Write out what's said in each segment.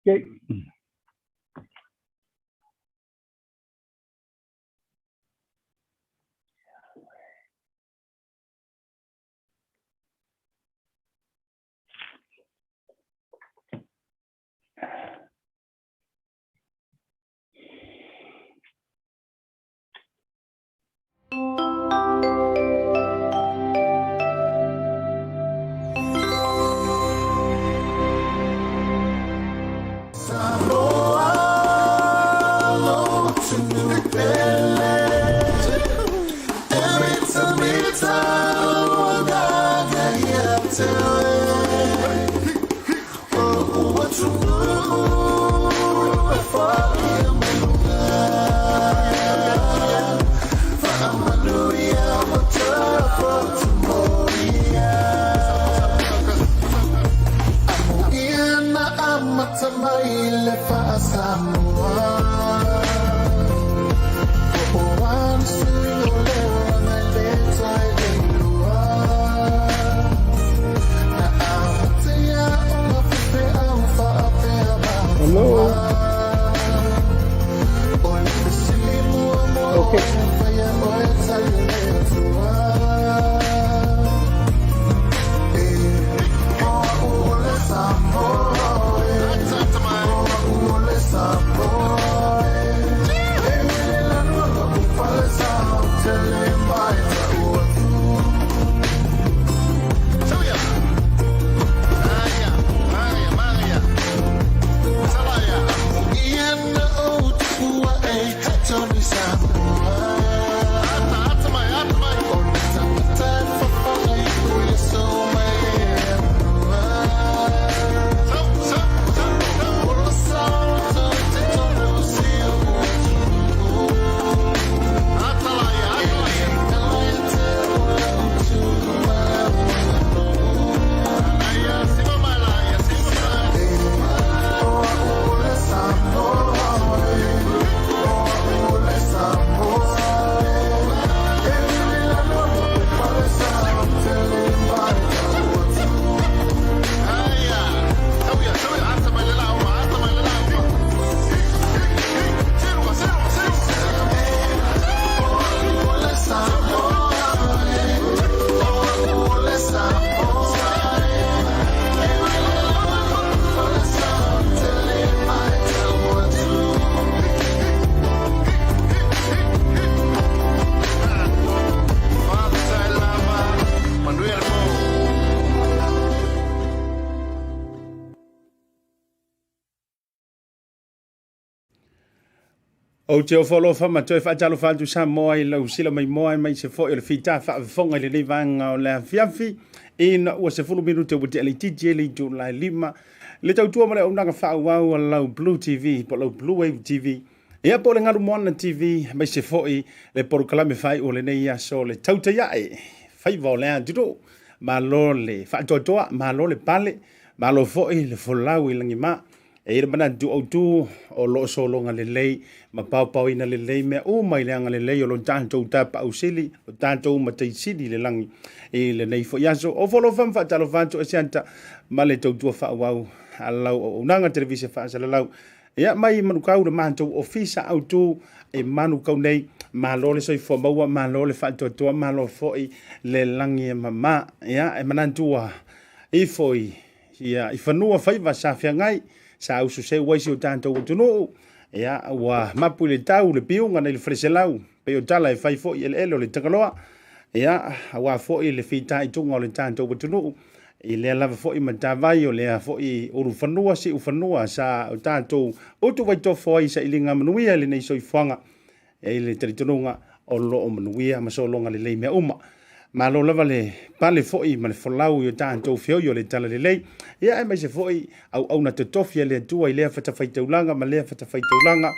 Okay. Hello. Okay. Ou te ofo alofa ma toe faatalofa atu Samoa i lau sila mai moa e mai se foi o le fita faafofoga i lenei vaega o le afiafi ina ua 10 minute ua tea laitiiti e le itula e 5 le tautua ma le auaunaga faaauau a lau Blue TV po o lau Blue Wave TV ia po o le Galu Moana TV aemaise foi le polokalame faaiu o lenei aso le tautai ae faiva o le atunuu. Malo le faatoatoa, malo le pale, malo foi le folau i lagima. E i ai le manatu autu o lo o sologa lelei ma paopaoina lelei mea uma i le agalelei o lo tatou Tapaau Sili, lo tatou Matai Sili i le lagi i lenei foi aso. O folofa ma faatalofa atu e Siata ma le tautua faaauau a lau auaunaga televise faasalalau. Ia mai Manukau le matou ofisa autu e Manukau nei. Malo le soifua maua, malo le faatoatoa, malo foi le lagi e mama. Ia e manatua ifo i Ia, i fanua faiva sa feagai, sa ususeu ai si o tatou atunuu, ia, ua mapu i le tau le piuga nei le faleselau, pei o tala e fai foi i eleele o le Tagaloa, ia, aua foi le fitaituga o le tatou atunuu, i lea lava foi matavai o lea foi ulufanua siufanua sa o tatou utuvaitofo ai i sailiga manuia i lenei soifuaga. E i ai le talitonuga o lo o manuia ma sologa lelei mea uma. Malo lava le pale foi ma le folau i o tatou feoi o le talalelei, ia aemaise foi auauna totofi a le Atua i lea fatafaitaulaga ma lea fatafaitaulaga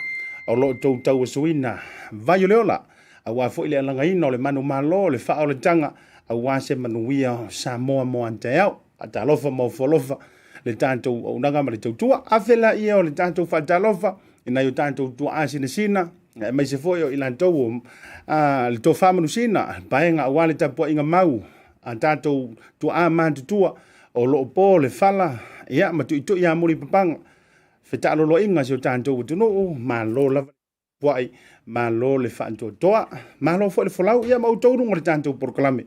o lo o tou tauasuina vai o le ola, aua foi le alagaina o le manumalo o le faaolataga aua se manuia o Samoa mo a taeao. Faatalofa ma ofo alofa le tatou auaunaga ma le tautua. Afe laia o le tatou faatalofa i nai o tatou tuaa sinasina, aemaise foi o i latou o le tofa manusina, paega aua le tapuaiga mau a tatou tuaa matutua o lo o po le fala, ia, ma tuitui amuli papaga. Fetaaloloaiga a si o tatou atunuu, malo lava le tapuai, malo le faantoatoa, malo foi le folau, ia ma outou luga o le tatou polokalame.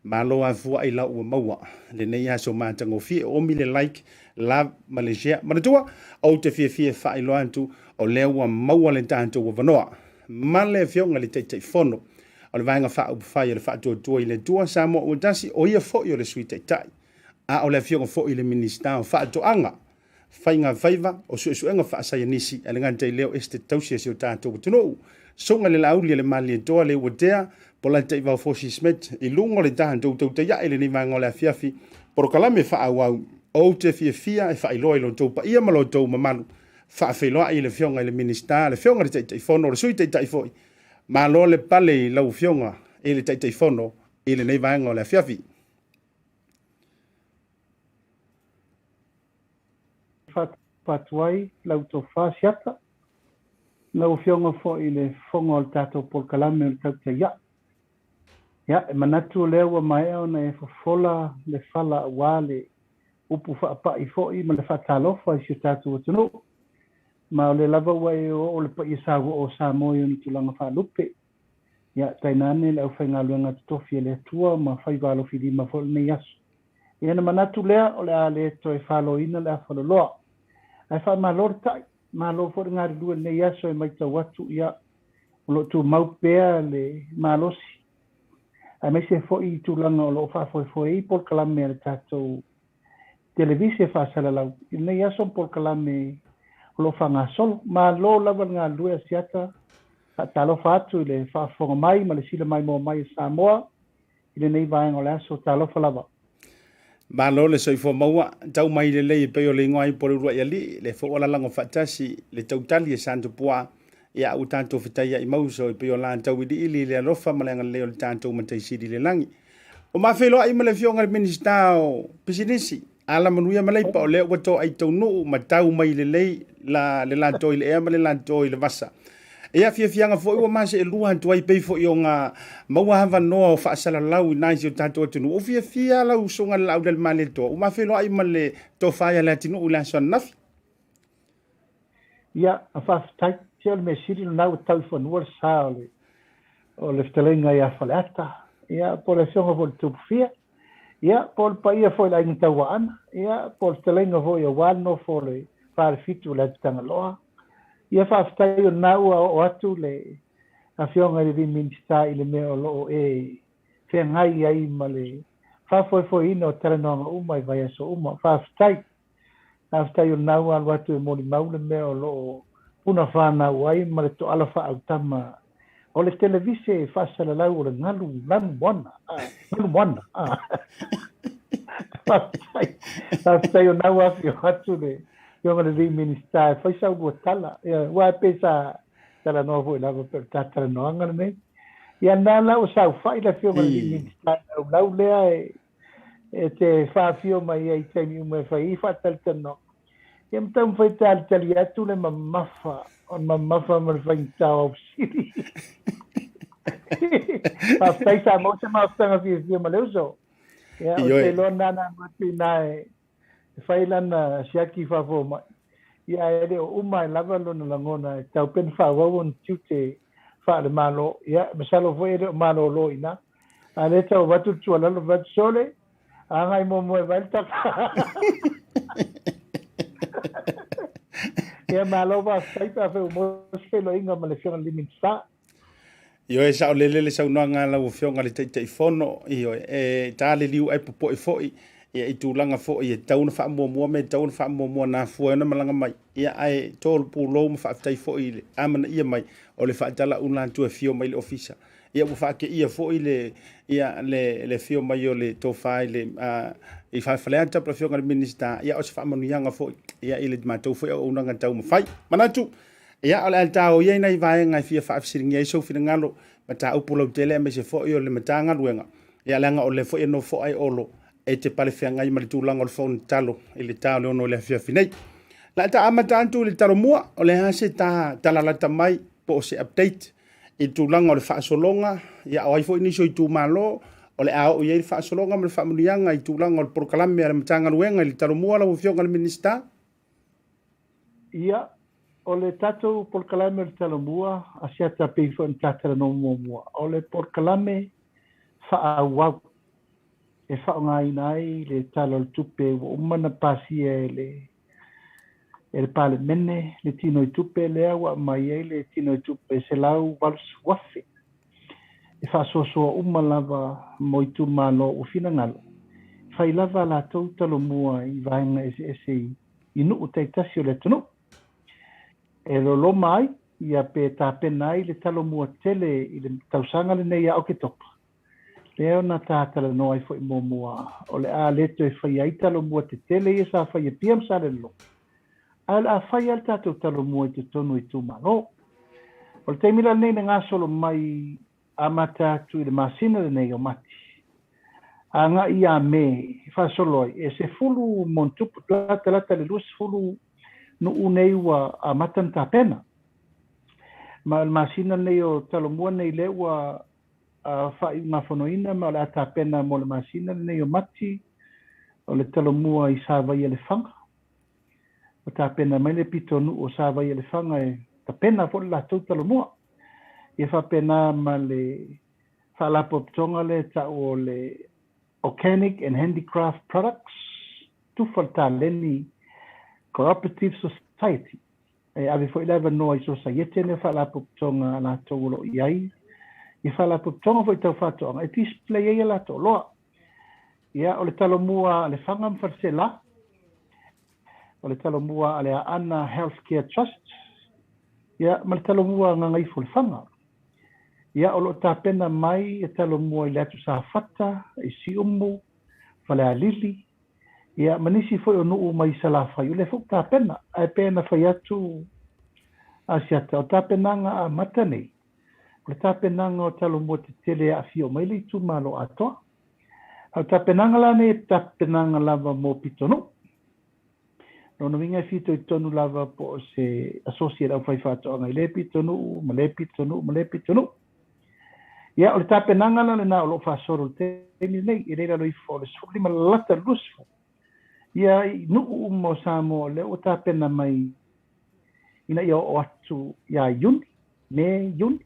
Malo afua ai lau ua maua lenei aso matagofie. Oomi le like, love ma le share. Manatua, ou te fiafia e faailoa atu o lea ua maua le tatou avanoa ma le Afioga i le Taitaifono o le Vaega Faaupufai o le Faatuatua i le Atua Samoa ua Tasi, o ia foi o le Sui Taitai, a o le Afioga foi i le Minisita o Faatoaga, Faiga Faiva, o Suesuega Faasaienisi, a le gata i lea o Esetete Tausi a si o tatou atunuu. Susuga i le Laauli a le Malietoa Leuatea Polataivao Fosi Smith, i luga o le tatou tautaia'i i lenei vaega o le afiafi, polokalame faaauau, ou te fiafia e faailoa i lo outou paia ma lo outou mamalu, faafeiloai i le Afioga i le Minisita, le Afioga i le Taitaifono, o le Sui Taitai foi. Malo le pale i lau Afioga i le Taitaifono i lenei vaega o le afiafi. Faatupa atu ai lau tofa Siata, lau Afioga foi i le fofoga o le tatou polokalame o le Tautai A'i. Ia, e manatu o lea ua maea ona e fofola le fala aua le upu faapai foi ma le faatalofa i si o tatou atunuu. Ma o lea lava ua e oo le paia sauoo o Samoa i ona tulaga faalupe. Ia, tainane le aufaigaluega totofi a le Atua ma faiva alofilima foi o lenei aso. Ia, ona manatu lea o le a le toe faloina le afaloloa. Ae faamalo le ta'i, malo foi le galulue i lenei aso e matau atu, ia, o lo o tumau pea le malosi, aemaise foi i tulaga o lo o faafoefoe ai polokalame a le tatou televise faasalalau i lenei aso ma polokalame o lo o faagasolo. Malo lava le galulue Asiata, faatalofa atu i le faafofoga mai ma le sila maimoa mai a Samoa i lenei vaega o le aso. Talofa lava. Malo le soifua maua, tau mai lelei e pei o le igoa ai po o le uluai alii, le foi ua lalago faatasi le tautali e Santupua, ia ua tatou fetaiai mau uso e pei o la tauiliili i le alofa ma le agalelei o le tatou Matai Sili i le lagi. O ma feiloai ma le Afioga i le Minisita o Pisinisi, Alamanuia ma Leipa, o lea ua toai taunuu ma tau mai lelei la, le lato i le ea ma le lato i le vasa. Ia fiafiaga foi ua ma seelua atu ai pei foi o ngā maua avanoa o faasalalau i nai si o tatou atunuu. O fiafia lau usoga le Laauli a le Malietoa, ua ma feiloai ma le tofa ia Leatinuu i le aso ananafi. Ia, faafetai. Se o le mea sili lena ua tau i fanua le sa o le, o le fetalaiga ia Faleata, ia, po o le afioga foi i le Tupufia, ia, po o le paia foi i le Aiga Tauaana, ia, po o le fetalaiga foi aua le nofo o le Falefitu o le Atutagaloa. Ia, faafetai o lena ua oo atu le afioga i le Minisita i le mea o lo o e feagai ai ma le faafoefoeina o talanoaga uma i vaiaso uma. Faafetai. Faafetai o lena ua alu atu e molimau le mea o lo o puna fanau ai ma le toala faaautama o le televise faasalalau o le galu lanu moana. Galu moana. Faafetai. Faafetai o lena ua afio atu le Afioga i le alii Minisita e fai sau lua tala. Ia, aua e pei sa talanoa foi lava pei o le ta talanoaga lenei. Ia lena la ua saofai le Afioga i le alii Minisita i le laulau lea e e te faafio mai ai i taimi uma e fai ai faatalitanoa. Ia ma taumafai e talitali atu le mamafa, o le mamafa ma le faigata o au fesili. Faafetai sa maua se mafutaga fiafia ma le uso. Ia, ou te iloa na na alu atu i ina e fai lana siaki faafomai. Ia, ae le o uma ai lava lona lagona e tatau pea ona faaauau ona tiute faale-Malo. Ia, masalo foi e le o malolo i ina. A lea tau avatu le tuualalo, fai atu, Sole, agai muamua e vaai le tapa. Ia, malo faafetai pe afai ua maua se feiloaiga ma le Afioga i le Minisita. Ioe, saolele le saunoaga a lau Afioga i le Taitaifono. Ioe, e ta le liu ae popoe foi ia, i tulaga foi e tatau ona faamuamua ma e tatau ona faamuamua na afua ai ona malaga mai. Ia, ae to le pulou ma faafetai foi i le amanaia mai o le faatalaula atu e afio mai i le ofisa. Ia ua faateia foi le ia le le afio mai o le tofa i le i Faleata po o le Afioga i le Minisita, ia o se faamanuiaga foi ia i le matou foi auaunaga taumafai. Manatu, ia o le a tao ia i nai vaega e fia faafesiligia ai sou finagalo, mataupu lautele aemaise foi o le Matagaluega, ia leaga o lea foi e nofo ai Olo e te palefeagai ma le tulaga o le fono tatalo i le ta o le 6 i le afiafi nei. La ta amata atu i le talomua, o le a se ta talalata mai po o se update i le tulaga o le faasologa, ia o ai foi nisi o itumalo o le a oo i ai le faasologa ma le faamanuiaga i tulaga o le polokalame a le Matagaluega i le Talomua lau Afioga i le Minisita? Ia, o le tatou polokalame o le Talomua Asiata pei foi ona ta talanoa muamua, o le polokalame faaauau e faaaogaina ai le Tala o le Tupe ua uma ona pasia e le e le Palemene le tinoitupe lea ua aumai ai le tinoitupe $180,000 e faasoasoa uma lava mo itumalo ua finagalo e fai lava a latou talomua i vaega eseese i nuu taitasi o le atunuu e loloma ai ia pe tapena ai le talomua tele i le tausaga lenei ia Oketopa. Lea na ta talanoa ai foi muamua, o le a le toe faia ai talomua tetele ia sa fai i Apia ma Salelologa, ae o le a fai lava le tatou talomua i totonu o itumalo. O le taimi la lenei na gasolo mai amata atu i le masina lenei o Mati, agai ia Me e faasolo ai, e 10 ma ona tupu, latalata i le 20 nuu nei ua amata ona tapena. Ma o le masina lenei o Talomua nei lea ua faaiugafonoina ma o le a tapena mo le masina lenei o Mati, o le Talomua i Savaia-le-Faga. Ua tapena mai le pitonuu o Savaia-le-Faga e tapena foi le latou Talomua. Ia faapena ma le faalapotopotoga lea e tau o le Organic and Handicraft Products, Tufa le Taleni Cooperative Society. E ave foi le avanoa i sosaiete nei o faalapotopotoga a latou o lo o i ai i faalapotopotoga foi tau faatoaga e display ai a latou oloa. Ia, o le Talomua a Lefaga ma Faleselā, o le Talomua a le Aana Healthcare Trust, ia, ma le Talomua a Gagaifo-Lefaga. Ia, o lo o tapena mai e Talomua i le atu Safata, i Siumu, Falealili, ia, ma nisi foi o nuu mai Salafai, o lea foi ua tapena. Ae pei ona fai atu Asiata, o tapenaga amata nei, o le tapenaga o Talomua tetele e aafia uma ai le itumalo atoa. A o tapenaga la nei, e tapenaga lava mo pitonuu. Lona uiga e fitoitonu lava po o se associate aufaifaatoaga i lea pitonuu ma lea pitonuu ma lea pitonuu. Ia, o le tapenaga la lena o lo o faasolo i le taimi lenei, e le i lalo ifo o le 15 lata i le 20. Ia, i nuu uma o Samoa o lea ua tapena mai ina ia oo atu ia Iuni, Me, Iuni,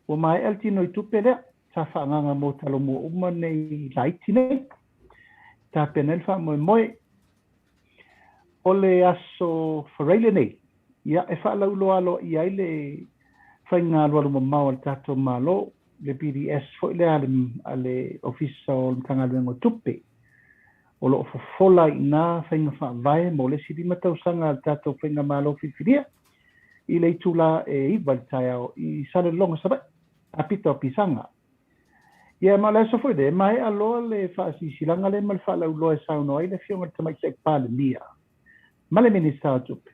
ua maea le tinoitupe lea sa faaagaaga mo Talomua uma nei laiti nei. Tapena ai le faamoemoe. O le aso Faraile nei, ia, e faalauiloa aloaia ai le faiga alualu mamao a le tatou Malo, le BDS foi lea a le Ofisa o le Matagaluega o Tupe, o lo o fofola ai i ina faiga faavae mo le isi 5 tausaga a le tatou faigamalo filifilia i le itula e 9 i le taeao i Salelologa, Savaii, apita o Pisaga. Ia, ma o le aso foi lea, e maea loa le faasilasilaga lea ma le faalauiloa e saunoa ai le Afioga i le Tamaitai Palemia ma le Minisita o Tupe,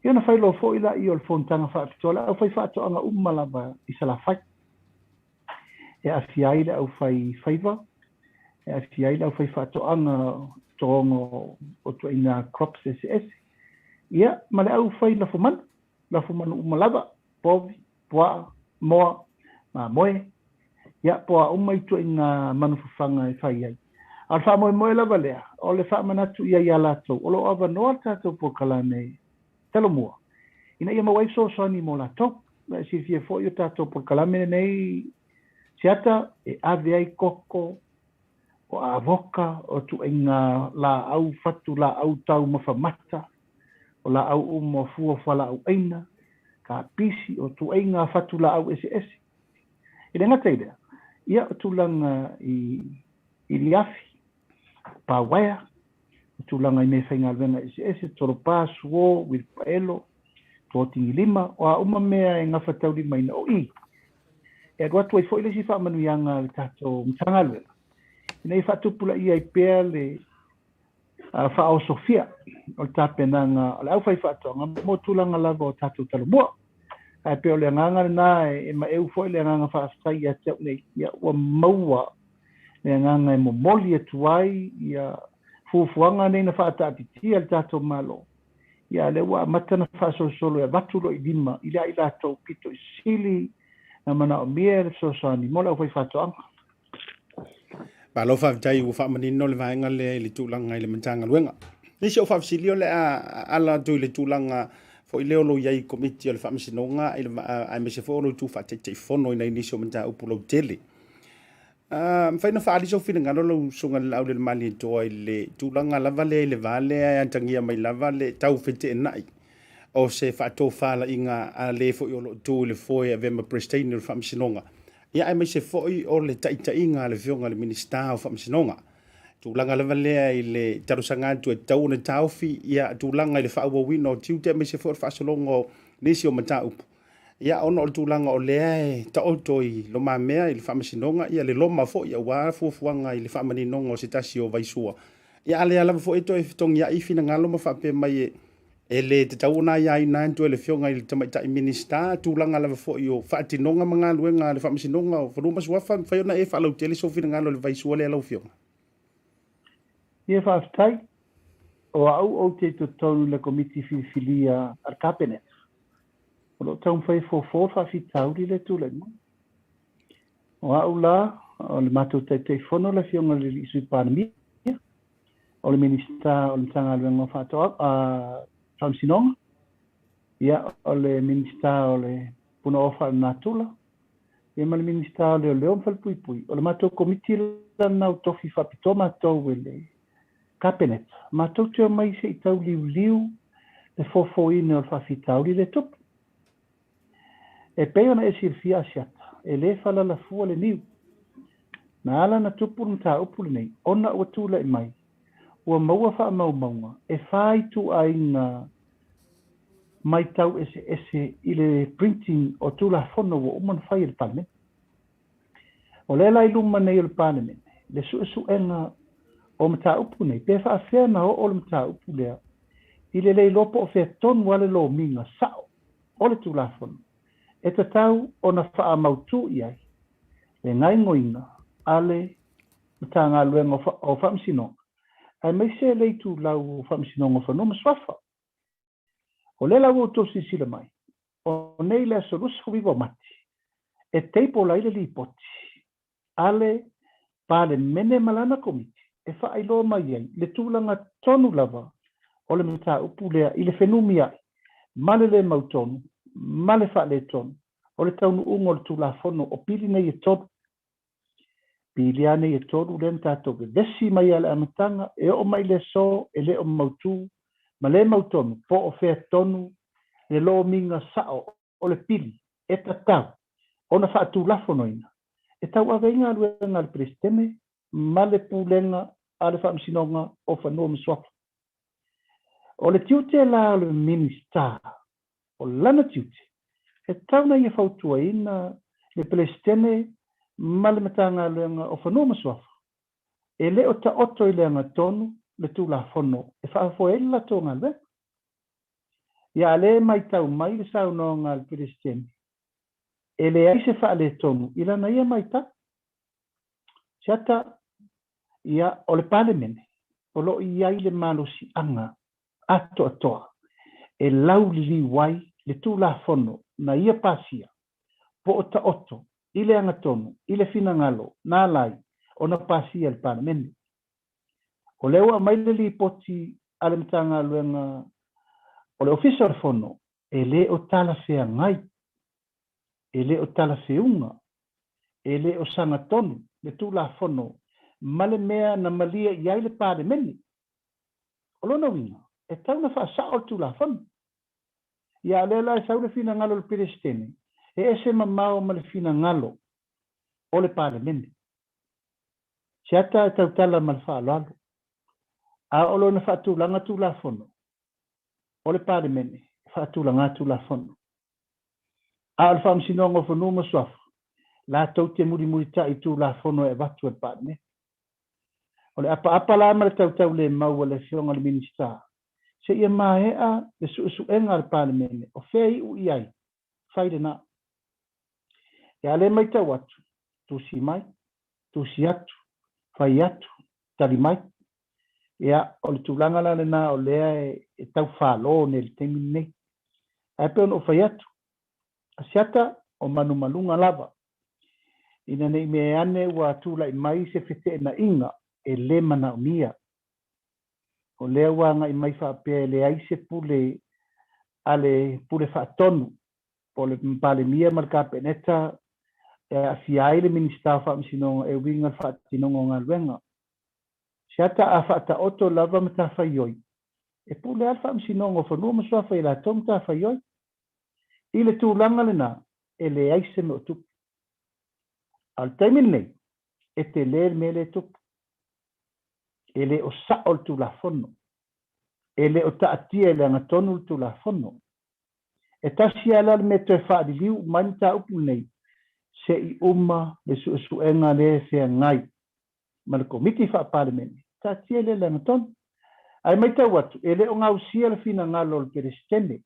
ia ona fai loa foi lea o le fonotaga faapitoa a le aufaifaatoaga uma lava i Salafai, e aafia ai le aufaifaiva, e aafia ai le aufaifaatoaga totoga o ituaiga crops eseese, ia, ma le aufai lafumanu, lafumanu uma lava, povi, puaa, moa, mamoe, ia, po o a uma ituaiga manu fafaga e fai ai. A o le faamoemoe lava lea, o le faamanatu i ai iā latou, o lo o avanoa le tatou polokalame Talomua, ina ia maua ai fesoasoani mo latou. Ua e silafia foi o tatou polokalame lenei Seata e ave ai koko, o avoka, o ituaiga laau, fatu laau taumafa mata, o laau uma o fua fualaauaina, kapisi, o ituaiga fatu laau eseese. E le gata i lea, ia o tulaga i iliafi, pauaea, o tulaga i meafaigaluega eseese, tolopa, suo, uilipaelo, toatigilima, o a uma mea e gafataulimaina, o i e alu atu ai foi le isi faamanuiaga a le tatou Matagaluega, ina ia faatupulaia ai pea le faaosofia o le tapenaga o le aufaifaatoaga mo tulaga lava o tatou Talomua. Ae pei o le agaga lena e maeu foi le agaga faafetai ia te au nei, ia ua maua le agaga e momoli atu ai ia fuafuaga nei na faataatitia e le tatou Malo, ia a lea ua amata ona faasolosolo e avatu loa i lima i le a i latou pito i sili na manaomia le fesoasoani mo le aufaifaatoaga. Malo faafetai ua faamanino le vaega lea i le tulaga i le Matagaluega. Nisi o faafesili o le a ala atu i le tulaga Foi lea o lou i ai i Komiti o le Faamasinoga aemaise foi o lou itu faa-Taitaifono i nai nisi o mataupu lautele. Mafai ona faaali sou finagalo lau Susuga i le Laaulialemalietoa i le tulaga lava lea i le va lea e atagia mai lava le tau feteenai o se faatofalaiga a le foi o lo o tu i le foe e avea ma Peresetene o le Faamasinoga, ia aemaise foi o le taitaiga a le Afioga i le Minisita o Faamasinoga. Tulaga lava lea i le talosaga atu e tatau ona taofi ia tulaga i le faaauauina o tiute aemaise foi o le faasologa o nisi o mataupu. Ia ona o le tulaga o lea e taoto i lomamea i le faamasinoga ia le loma foi aua fuafuaga i le faamaninoga o se tasi o vaisua. Ia a lea lava foi e toe fetogiai finagalo ma faapea mai e le tatau ona aiaina atu e le Afioga i le Tamaitai Minisita tulaga lava foi o faatinoga ma galuega a le Faamasinoga o Fanua ma Suafa, mafai ona e faalautele sou finagalo i le vaisua lea lau Afioga? Ia faafetai. O au ou te i totonu i le Komiti Filifilia a le Kapeneta. O lo o taumafai e fofo le faafitauli lea e tulai mai. O au la, o le matou Taitaifono le Afioga i le Alii Sui Palemia, o le Minisita o le Matagaluega o Faatoaga, Faamasinoga, ia, o le Minisita o le Punaoa Faalenatura, ia ma le Minisita o Leoleo ma Falepuipui. O le matou Komiti lena ua tofi faapitoa matou e le Kapeneta, matou te omai se i tauliuliu le fofoina o le faafitauli lea e tupu. E pei ona e silafia Asiata, e le falalafua le niu. Na ala ona tupu le mataupu lenei ona ua tulai mai ua maua faamaumauga e fa ituaiga maitau eseese i le printing o Tulafono ua uma ona fai e le Palemene. O lea la i luma nei o le Palemene le suesuega o mataupu nei, pe faafefea ona oo le mataupu lea i le le iloa po o fea tonu lava le lomiga sao o le Tulafono e tatau ona faamautu i ai le gaoioiga a le Matagaluega o Faamasinoga aemaise le itulau o Faamasinoga o Fanua ma Suafa. O lea la ua outou silasila mai, o nei le aso 29 o Mati e table ai le lipoti a le Palemene ma lana Komiti e faailoa mai ai le tulaga tonu lava o le mataupu lea i le fenumiai ma le le mautonu ma le faaletonu o le taunuuga o le Tulafono o pili nei e tolu. Pili lava nei e tolu lea na tatou vevesi mai lava i le amataga e oo mai i le aso e le o mautu ma le mautonu po o fea tonu le lomiga sao o le pili e tatau ona faatulafonoina e tauave ai galuega a le Peresetene ma le Pulega a le Faamasinoga o Fanua ma Suafa. O le tiute la o le Minisita, o lana tiute, e tatau ona ia fautuaina le Peresetene ma le Matagaluega o Fanua ma Suafa e le o taoto i le agatonu le Tulafono e faafoe ai le latou galuega. Ia a lea e maitau mai le saunoaga a le Peresetene, e leai se faaletonu i lana ia maitau. Siata, ia, o le Palemene, o lo o i ai le malosiaga atoatoa e lauliliu ai le Tulafono na ia pasia po o taoto i le agatonu i le finagalo na ala ai ona pasia e le Palemene. O lea ua aumai le lipoti a le Matagaluega o le Ofisa o le Fono e le o talafeagai, e le o talafeuga, e le o sagatonu le Tulafono ma le mea na malie i ai le Palemene. O lona uiga, e tatau ona faasao le Tulafono. Ia, a o lea la e sau le finagalo o le Peresetene, e ese mamao ma le finagalo o le Palemene. Siata e tautala ma le faaaloalo, a o lona faatulaga Tulafono o le Palemene e faatulaga Tulafono. A o le Faamasinoga o Fanua ma Suafa, latou te mulimulitai i Tulafono e avatu e le Palemene. O le apaapa la ma le tautaulemau a le Afioga i le Minisita, seia maea le suesuega a le Palemene o fea e iu i ai, fai lena. Ia a lea e maitau atu, tusi mai, tusi atu, fai atu, tali mai. Ia, o le tulaga la lena o lea e tau falo nei i le taimi lenei. Ae pei ona ou fai atu, Asiata, o manumanuga lava, ina ne i mea ane ua tulai mai se feteenaiga e le manaomia. O lea ua agai mai faapea e leai se pule a le Pule Faatonu po o le Palemia ma le Kapeneta e aafia ai le Minisita o Faamasinoga e uiga i le faatinoga o galuega. Siata a faataoto lava matafaioi, e pule lava le Faamasinoga o Fanua ma Suafa i latou matafaioi. I le tulaga lena, e leai se mea o tupu. A o le taimi lenei, e tele le mea lea e tupu. E le o sao le Tulafono. E le o taatia i le agatonu le Tulafono. E tasi lava la le mea e toe faaliliu uma ai le mataupu lenei, se i uma le suesuega lea e feagai ma le Komiti Faa-Palemene, taatia lea i le agatonu. Ae matau atu, e le o gausia le finagalo o le Peresetene.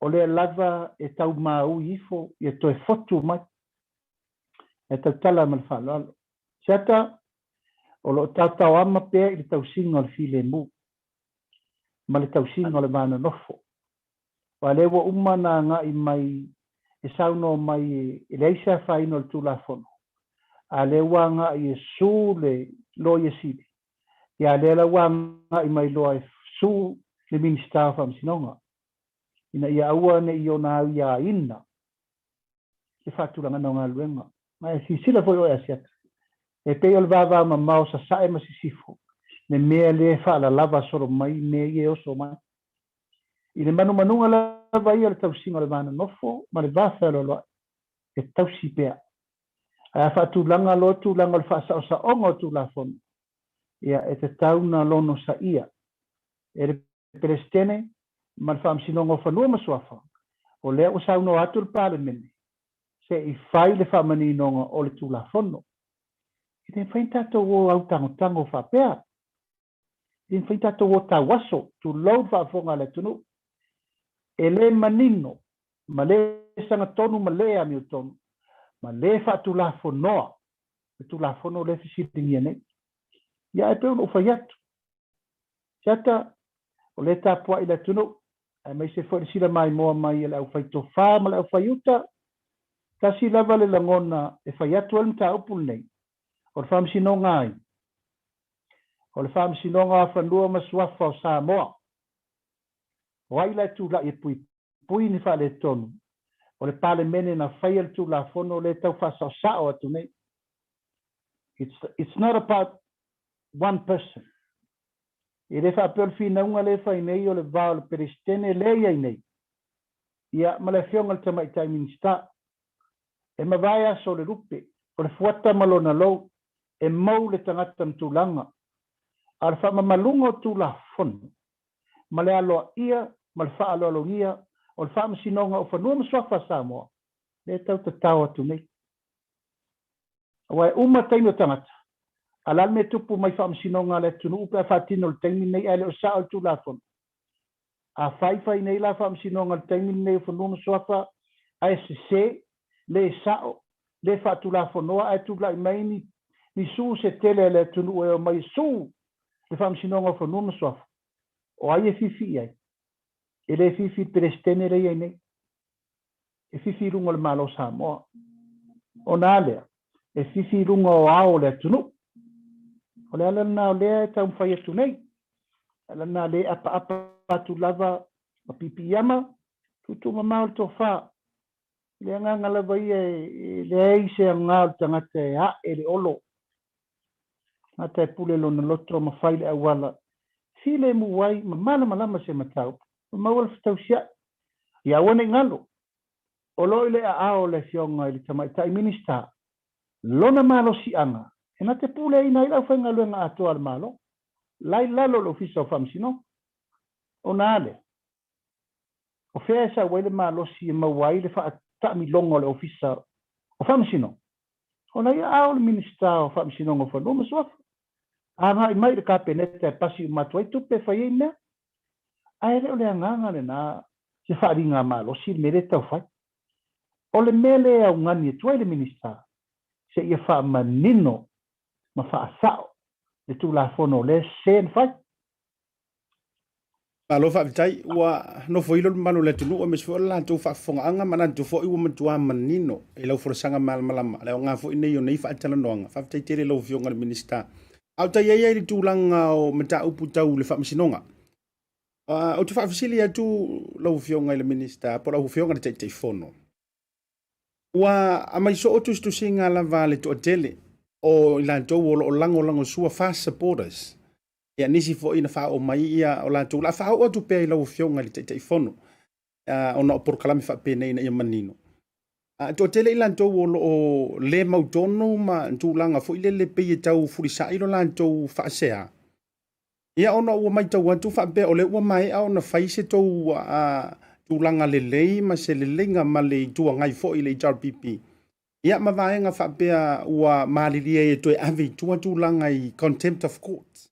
O lea lava e tau maui ifo ia toe fotu mai. Ae tautala ma le faaaloalo. Siata, o lo o taotaoama pea i le tausiga o le filemu ma le tausiga o le va nonofo. Aua o lea ua uma ona agai mai e saunoa mai e leai se afaina o le Tulafono, a o lea ua agai e su le Loia Sili, ia a o lea la ua agai mai loa e su le Minisita o Faamasinoga, ina ia aua ne i ona aiaina le faatulagaga o galuega. Ma e silasila foi oe Asiata, e pei o le vavamamao sasae ma sisifo, le mea lea e faalalava solo mai mea ia e oso mai. I le manumanuga lava ia o le tausiga o le va nonofo ma le va fealoaloai, e tausi pea. Ae a faatulaga loa tulaga o le faasaosaoga o Tulafono, ia e tatau ona lonosaia e le Peresetene ma le Faamasinoga o Fanua ma Suafa, o lea ua saunoa atu le Palemene se i fai le faamaninoga o le Tulafono. E le mafai ona tatou o autagotago faapea. E le mafai ona tatou o tauaso, tulou le faafofoga a le atunuu. E le manino ma le sagatonu ma le amiotonu ma le faatulafonoa le Tulafono lea e fesiligia nei. Ia ae pei ona ou fai atu, Siata, o lea e tapuai le atunuu, aemaise foi le sila maimoa mai a le aufaitofa ma le aufaiuta. Tasi lava le lagona e fai atu ai le mataupu lenei, o le Faamasinoga ai? O le Faamasinoga o Fanua ma Suafa o Samoa. O ai la e tulai e puipui ni faaletonu? O le Palemene na faia le Tulafono lea e tau faasaosao atu nei. It's, it's not about one person. E le faapea o le finauga lea e fai nei o le va o le Peresetene lea e i ai nei, ia, ma le Afioga i le Tamaitai Minisita. E mavae aso o le lupe, o le fuata ma lona lou, e mou le tagata ma tulaga, a o le faamamaluga o Tulafono ma le aloaia ma le faaaloalogia o le Faamasinoga o Fanua ma Suafa a Samoa, lea e tau tatao atu nei. Aua e uma taimi o tagata, a o le a le mea e tupu mai faamasinoga a le atunuu pe a faatino i le taimi lenei ae le o sao le Tulafono? A faifai nei la faamasinoga i le taimi lenei o Fanua ma Suafa ae sese, le sao, le faatulafonoa ae tulai mai ni ni su se tele a le atunuu e omai e su le Faamasinoga o Fanua ma Suafa, o ai e fifi i ai? E le fifi i le Peresetene lea e i ai nei. E fifi i luga o le Malo o Samoa. Ona a lea, e fifi i luga o ao o le atunuu. O le ala lena o lea e taumafai atu nei. O le ala lena lea e apaapa atu lava ma piipiiama, tuutuumamao le tofa. I le agaga lava ia e leai se aoga o le tagata e ae le olo. Tagata e pule lona loto ma fai le auala filemu ai ma malamalama se mataupu ma maua le fetausiai. Ia aua ne i galo, o lo o i le aao o le Afioga i le Tamaitai Minisita lona malosiaga e na te puleaina ai le aufaigaluega atoa a le Malo la i lalo o le Ofisa o Faamasinoga. Ona a lea? O fea e sau ai le malosi e maua ai le faataamiloga o le Ofisa o Faamasinoga? O la ia ao le Minisita o Faamasinoga o Fanua ma Suafa. Agai mai i le Kapeneta e pasi uma atu ai tupe e fai ai mea. Ae le o le agaga lena se faaaliga malosi le mea lea e tau fai. O le mea lea e augani atu ai le Minisita, seia faamanino ma faasao le Tulafono lea e sese na fai. Malo faafetai, ua nofoilo le mamalu o le atunuu aemaise foi o le latou faafofogaaga, manatu foi ua matua manino i lau folasaga malamalama le aoga foi nei o nei faatalanoaga. Faafetai tele i lau Afioga i le Minisita. A o ta i ai ai i le tulaga o mataupu tau le faamasinoga. Ou te faafesili atu lau Afioga i le Minisita po o lau Afioga i le Taitaifono, ua aumai soo tusitusiga lava a le toatele o i latou o lo o lagolagosua FAST supporters, ia nisi foi na faaoo mai ia o latou o le a faaoo atu pea i lau Afioga i le Taitaifono ona o polokalame faapenei ina ia manino. Toatele i latou o lo o le mautonu ma tulaga foi lele pei e tau fulisa'i lo latou faasea. Ia ona ua matau atu faapea o lea ua maea ona fai se tou tulaga lelei ma se leleiga ma le Itu Agai foi le HRPP. Ia ma vaega faapea ua malilie ai e toe ave i tua tulaga i contempt of court.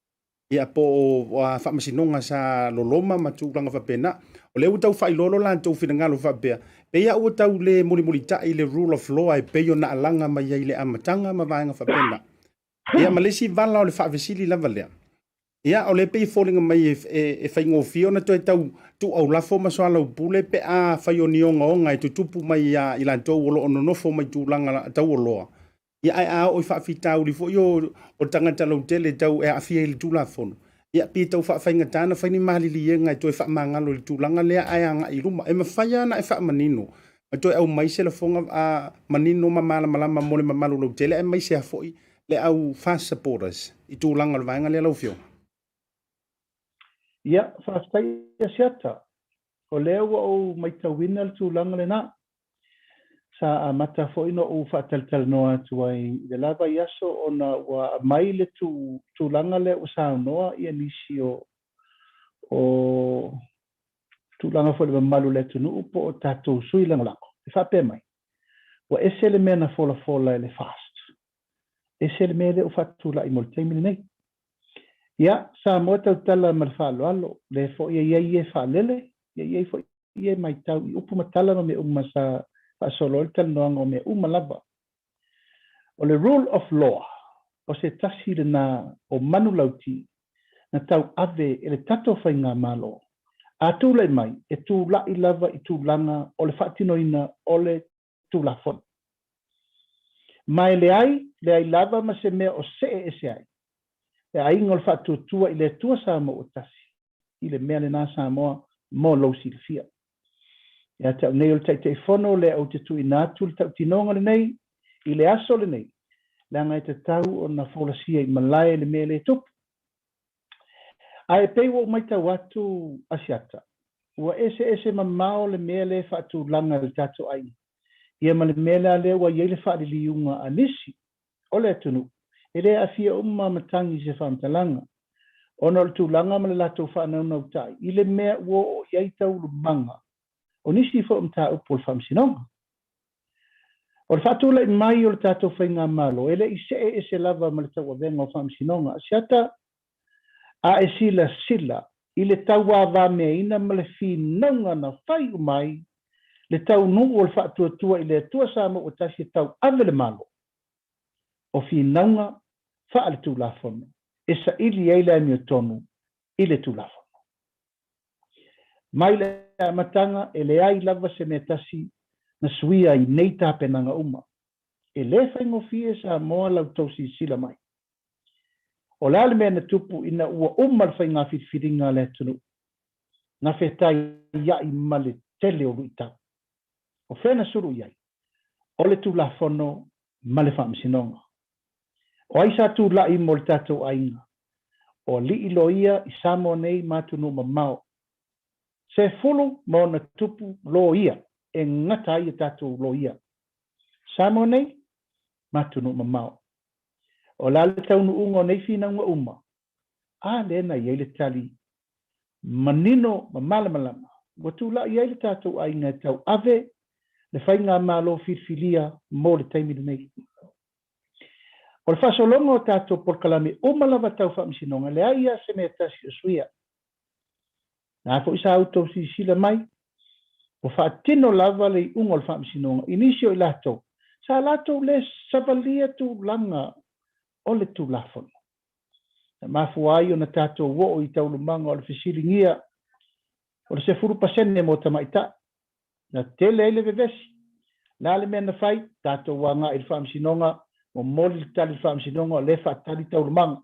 Ia po o faamasinoga sa loloma ma tulaga faapena. O lea ua tau faailoa lo latou finagalo faapea, pei lava ua tau le mulimulitai le rule of law e pei ona alaga mai ai i le amataga ma vaega faapena. Ia ma le isi vala o le faafesili lava lea, ia o lea pei e foliga mai e, e, e faigofie ona toe tau tuuaulafo ma soalaupule pe a fai o ni ogaoga e tutupu mai ia i latou o lo o nonofo mai tulaga taualoa. Ia ae a oo i faafitauli foi o, o tagata lautele tau e aafia i le Tulafono, ia pei e tau faafaigata ona fai ni maliliega e toe faamagalo i le tulaga lea ae agai i luma. E mafai lava ona e faamanino ma toe aumai se lafoga a manino ma malamalama mo le mamalu lautele aemaise lava foi le au FAST supporters i tulaga o le vaega lea lau Afioga. Ia, faafetai Asiata. O lea ua ou matauina le tulaga lena. Sa amata foi ona ou faatalatalanoa atu ai i le la vaiaso ona ua aumai le tulaga lea ua saunoa ia nisi o o tulaga foi o le mamalu o le atunuu po o tatou sui lagolago e faapea mai, ua ese le mea na folafola e le FAST, ese le mea lea ua faatulai mo le taimi lenei. Ia, Samoa tautala ma le faaaloalo, lea foi e i ai e faalele, e i ai foi e matau i upu ma tala ma mea uma sa faasolo ai le talanoaga o mea uma lava. O le rule of law, o se tasi lena o manulauti na tauave e le tatou Faigamalo, a tulai mai, e tulai lava i tulaga o le faatinoina o le Tulafono. Ma e leai, leai lava ma se mea o see ese ai le aiga o le faatuatua i le Atua Samoa ua tasi, i le mea lena Samoa mo lou silafia. Ia te au nei o le Taitaifono lea ou te tuuina atu le tautinoga lenei i le aso lenei, leaga e tatau ona folasia i malae le mea lea e tupu. Ae pei ua ou matau atu Asiata, ua eseese mamao le mea lea e faatulaga e le tatou aiga, ia ma le mea la lea ua i ai le faaliliuga a nisi o le atunuu, e le aafia uma matagi i se faamatalaga, ona o le tulaga ma le latou faanaunautai i le mea ua oo i ai taulumaga o nisi foi o mataupu o le Faamasinoga. O le faatulai mai o le tatou Faigamalo, e le i see ese lava ma le tauavega o Faamasinoga. Asiata, a e silasila i le tauavameaina ma le finauga na fai uma ai le taunuu o le faatuatua i le Atua Samoa ua tasi e tauave le Malo, o finauga faaletulafono e saili ai le amiotonu i le Tulafono. Mai le amataga e leai lava se mea tasi na suia i nei tapenaga uma. E le faigofie Samoa la outou silasila mai. O le a le mea na tupu ina ua uma le faiga filifiliga a le atunuu? Na fetaiai ma le tele o luitau. O fea na sulu i ai? O le Tulafono ma le Faamasinoga. O ai sa tulai mo le tatou aiga? O alii loia i Samoa nei ma atunuu mamao. 10+ loia e gata ai a tatou loia. Samoa nei ma atunuu mamao. O le a le taunuuga o nei finauga uma? A lea na i ai le tali manino ma malamalama ua tulai ai le tatou aiga e tauave le faigamalo filifilia mo le taimi lenei. O le faasologa o tatou polokalame uma lava tau faamasinoga, leai lava se mea tasi o suia. Na foi sa outou silasila mai, ua faatino lava le iuga o le faamasinoga i nisi o i latou sa latou le savalia tulaga o le Tulafono. Na mafua ai ona tatou oo i taualumaga o le fesiligia o le 10% mo tamaitai. Na tele ai le vevesi. O le a le mea na fai? Tatou agai i le faamasinoga, momoli le tali i le faamasinoga, o lea e faatali taualumaga.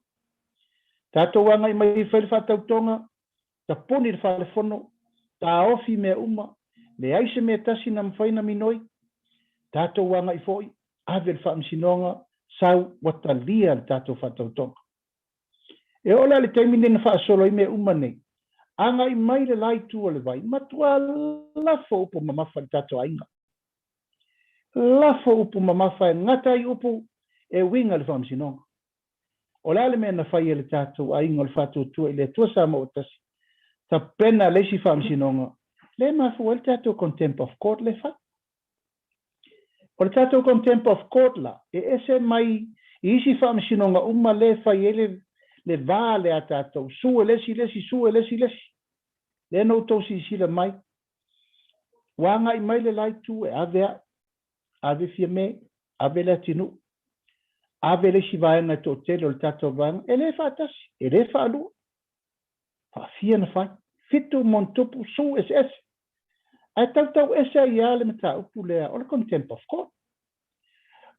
Tatou agai mai e fai le faatautoga, Tapuni le falefono, taofi mea uma, leai se mea tasi na mafai na minoi. Tatou agai foi, ave le faamasinoga, sau ua talia le tatou faatautoga. E oo la i le taimi lenei na faasolo ai mea uma nei, agai mai le la itu o le vai, matua lafo upu mamafa i le tatou aiga. Lafo upu mamafa e gata ai upu e uiga i le faamasinoga. O le a le mea na fai e le tatou aiga o le Faatuatua i le Atua Samoa ua Tasi, tapena le isi faamasinoga, lea e mafua ai le tatou contempt of court lea e fai. O le tatou contempt of court la, e ese mai i isi faamasinoga uma lea e fai ai le, le va lea a tatou, sue le isi le isi, sue le isi le isi. Lea na outou silasila mai, ua agai mai le la itu e ave au, ave Fiame, ave Leatinuu, ave le isi vaega e toatele o le tatou vaega, e le faatasi, e le faalua. Faafia na fai, fitu montupu, su eseese. Ae tautau ese ai lava le mataupu lea o le contempt of court.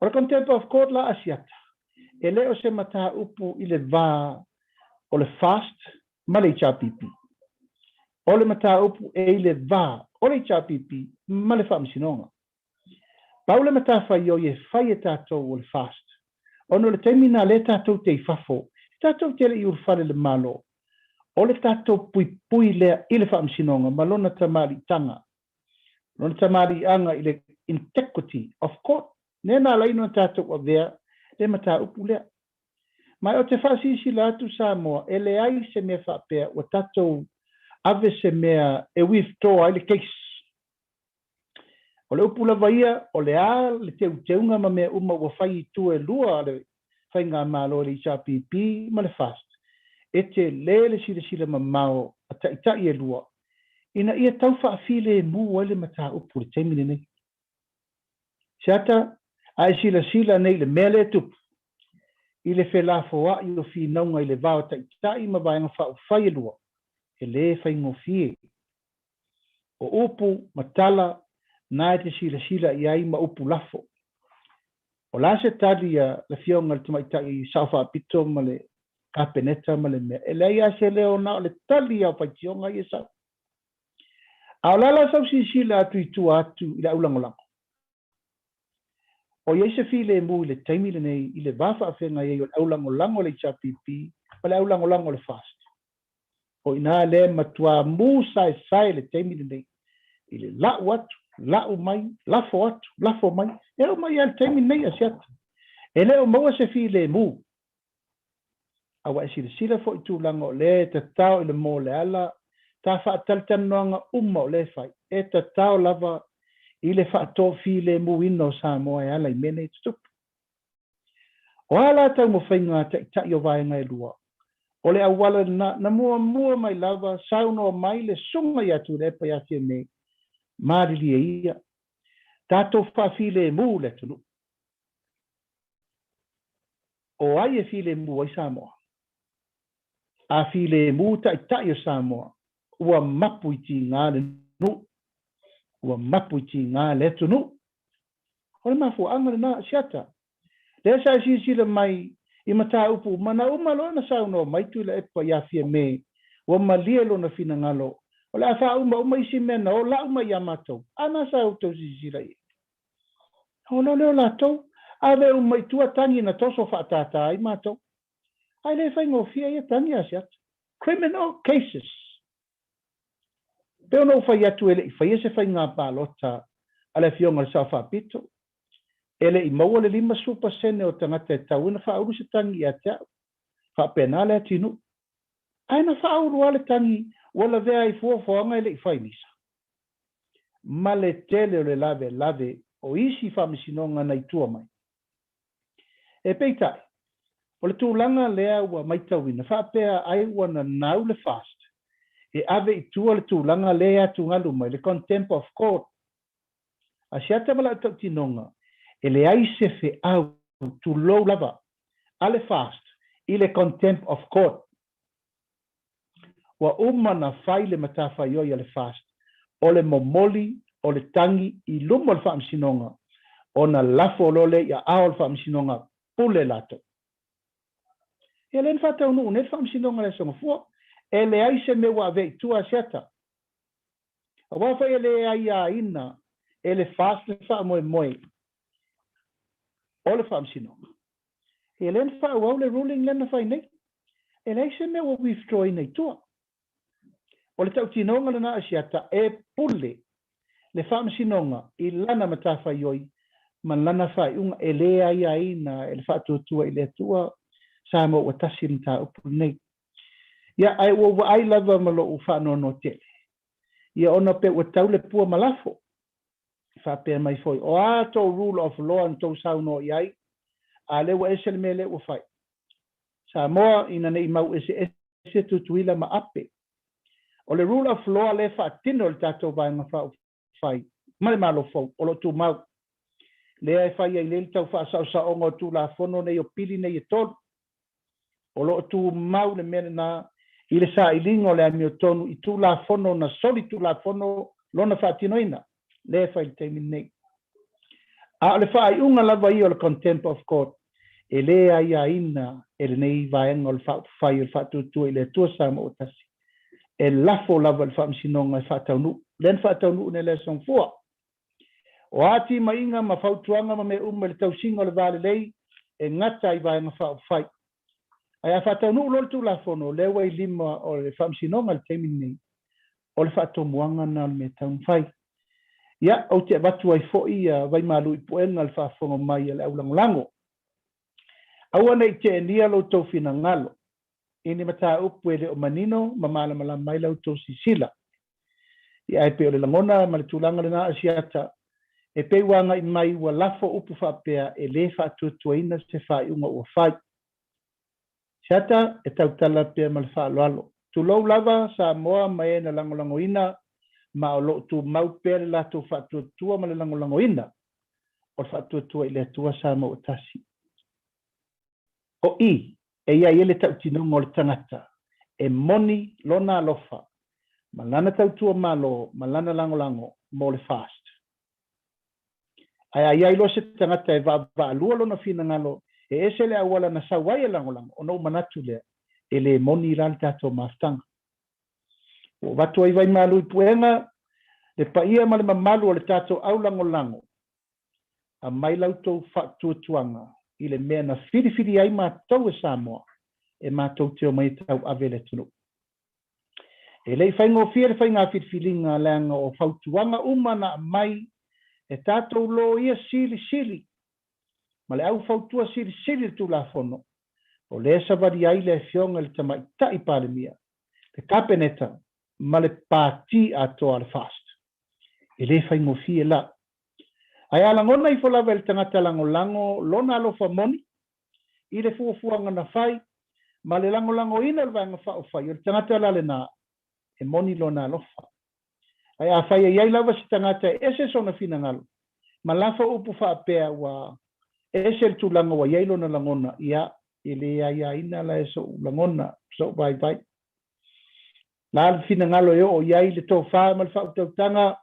O le contempt of court la Asiata, e le o se mataupu i le va o le FAST ma le HRPP. O le mataupu e i le va o le HRPP ma le Faamasinoga. Pau le matafaioi e fai e tatou o le FAST, ona o le taimi na lea tatou te i fafo, tatou te le i ulufale i le Malo, o le tatou puipui lea i le Faamasinoga ma lona tamaliitaga, lona tamaliiaga i le integrity of court, lea na ala ai ona tatou avea le mataupu lea. Ma ou te faasilasila atu Samoa, e leai se mea faapea ua tatou ave se mea e withdraw ai le case. O le upu lava ia, o le a le teuteuga ma mea uma ua fai i tua e lua a le Faigamalo e le HRPP ma le FAST, e tele le silasila mamao a taitai e lua ina ia tau faafilemu ai le mataupu i le taimi lenei. Seata, a e silasila nei i le mea lea e tupu, i le felafoai o finauga i le va o taitai ma Vaega Faaupufai e lua, e le faigofie. O upu ma tala na e te silasila i ai ma upu lafo. O le a se tali a le Afioga i le Tamaitai Sao Faapito ma le Kapeneta ma le mea? E leai lava se leo na o le tali lava o faitioga ia e sau. A o le a la sau silasila atu i tua atu i le aulagolago? O i ai se filemu i le taimi lenei i le va faafeagai ai o le aulagolago a le HRPP ma le aulagolago a le FAST. O i ina lea e matua musaesae le taimi lenei i le lau atu, lau mai, lafo atu, lafo mai. E oo mai lava i le taimi lenei, Asiata, e le o maua se filemu. A ua e silasila foi i tulaga o lea e tatao i le moa o le ala, ta faatalatalanoaga uma o lea e fai, e tatao lava i le faatofilemuina o Samoa e ala i mea nei e tutupu. O a la taumafaiga a taitai o vaega e lua? O le auala lena, na muamua mai lava saunoa mai le Susuga ia Tuilaepa ia Fiame, malilie ia, tatou faafilemu le atunuu. O ai e filemu ai Samoa? A filemu taitai o Samoa, ua mapu i tiga le nuu, ua mapu i tiga le atunuu. O le mafuaaga lena, Asiata. Lea sa e silasila mai i mataupu uma, na uma loa ona saunoa mai Tuilaepa ia Fiame, ua malie lona finagalo, o le a faauma uma isi mea na o lau mai ia matou, a na sa outou silasila i ai. Ona o lea o latou, ave uma i tua tagi na toso faatātā ai matou. Ae le faigofie ia tagi a Asiata. Criminal cases. Pei ona ou fai atu e le i faia se faiga palota a le Afioga i le Sao Faapito, e le i maua le 50% o tagata e tatau ona faaulu se tagi ia te au. Faapena Leatinuu. Ae na faaulu lava le tagi ua lavea ai fuafuaga e le i fai misa. Ma le tele o le lavelave o isi faamasinoga na i tua mai. E peitai, o le tulaga lea ua maitauina faapea ai ua nanau le FAST e ave i tua le tulaga lea e atugalu mai, le contempt of court. A siata ma lau tautinoga, e leai se feau, tulou lava, a le FAST i le contempt of court. Ua uma na fai le matafaioi a le FAST o le momoli o le tagi i luma o le Faamasinoga ona lafo loa lea i aao o le Faamasinoga pule latou. Ia lea na faataunuu nei le Faamasinoga i le Aso Gafua. E leai se mea ua avea i tua a Asiata. Aua foi e le aiaina e le FAST le faamoemoe o le Faamasinoga. Ia lea na faaauau le ruling lea na fai nei. E leai se mea ua withdraw ina i tua. O le tautinoga lena a Asiata e pule le Faamasinoga i lana matafaioi ma lana faaiuga e le aiaina e le Faatuatua i le Atua Samoa ua tasi le mataupu lenei. Ia, ae ua ou vaai lava ma lou faanoanoa tele, ia ona pe ua tau le pua ma lafo. Faapea mai foi, o a tou rule of law na tou saunoa i ai, a lea ua ese le mea lea ua fai. Samoa ina ne i mau eseese Tutuila ma Ape. O le rule of law lea e faatino e le tatou Vaega Faaupufai ma le Malo fou o lo o tumau. Lea e fai ai nei le tau faasaosaoga o Tulafono nei o pili nei e tolu. O lo o tumau le mea lena i le sailiga o le amiotonu i Tulafono na solitulafono lona faatinoina, lea e fai i le taimi lenei. A o le faaiuga lava ia o le Contempt of Court e le aiaina e lenei vaega o le Faaupufai o le Faatuatua i le Atua Samoa ua Tasi, e lafo lava i le Faamasinoga e faataunuu. Lea na faataunuu nei i le Aso Gafua. O a timaiga ma fautuaga ma mea uma i le tausiga o le va lelei e gata ai Vaega Faaupufai. Ae a faataunuu loa le Tulafono, lea ua i lima o le Faamasinoga i le taimi lenei, o le faatomuaga lena o le mea e tatau ona fai. Ia, ou te avatu ai foi ia vaimalu i puega i le faafofoga mai a le aulagolago. Aua ne i teenia lo outou finagalo i ni mataupu e le o manino ma malamalama ai la outou sisila. Ia, ae pei o le lagona ma le tulaga lena Asiata, e pei ua agai mai ua lafo upu faapea e le faatuatuaina se faaiuga ua fai. Asiata, e tautala pea ma le faaaloalo. Tulou lava Samoa ma e na lagolagoina ma o lo o tumau pea le latou faatuatua ma le lagolagoina o le faatuatua i le Atua Samoa ua Tasi. O i e i ai le tautinoga o le tagata e moni lona alofa ma lana tautua Malo ma lana lagolago mo le FAST. Ae a i ai loa se tagata e vaavaalua lona finagalo e ese le auala na sau ai e lagolago, ona ou manatu lea, e le moni la le tatou mafutaga. Ua avatu ai vaimalu i puega le paia ma le mamalu o le tatou au lagolago, aumai la outou faatuatuaga i le mea na filifili ai matou e Samoa e matou te omai e tauave le atunuu. E le i faigofie le faiga filifiliga leaga o fautuaga uma na aumai e tatou loia silisili ma le au fautua silisili i le Tulafono, o lea e savali ai le Afioga i le Tamaitai Palemia, le Kapeneta ma le Pati atoa a le FAST. E le faigofie la. Ae a lagona ifo lava e le tagata lagolago lona alofa moni i le fuafuaga na fai ma le lagolagoina o le Vaega Faaupufai, o le tagata la lena e moni lona alofa. Ae afai e i ai lava se tagata e ese sona finagalo ma lafo upu faapea ua ese le tulaga ua i ai lona lagona, ia, e le aiaina la e so'u lagona, so'u vaivai. La le finagalo e oo i ai le tofa ma le faautautaga,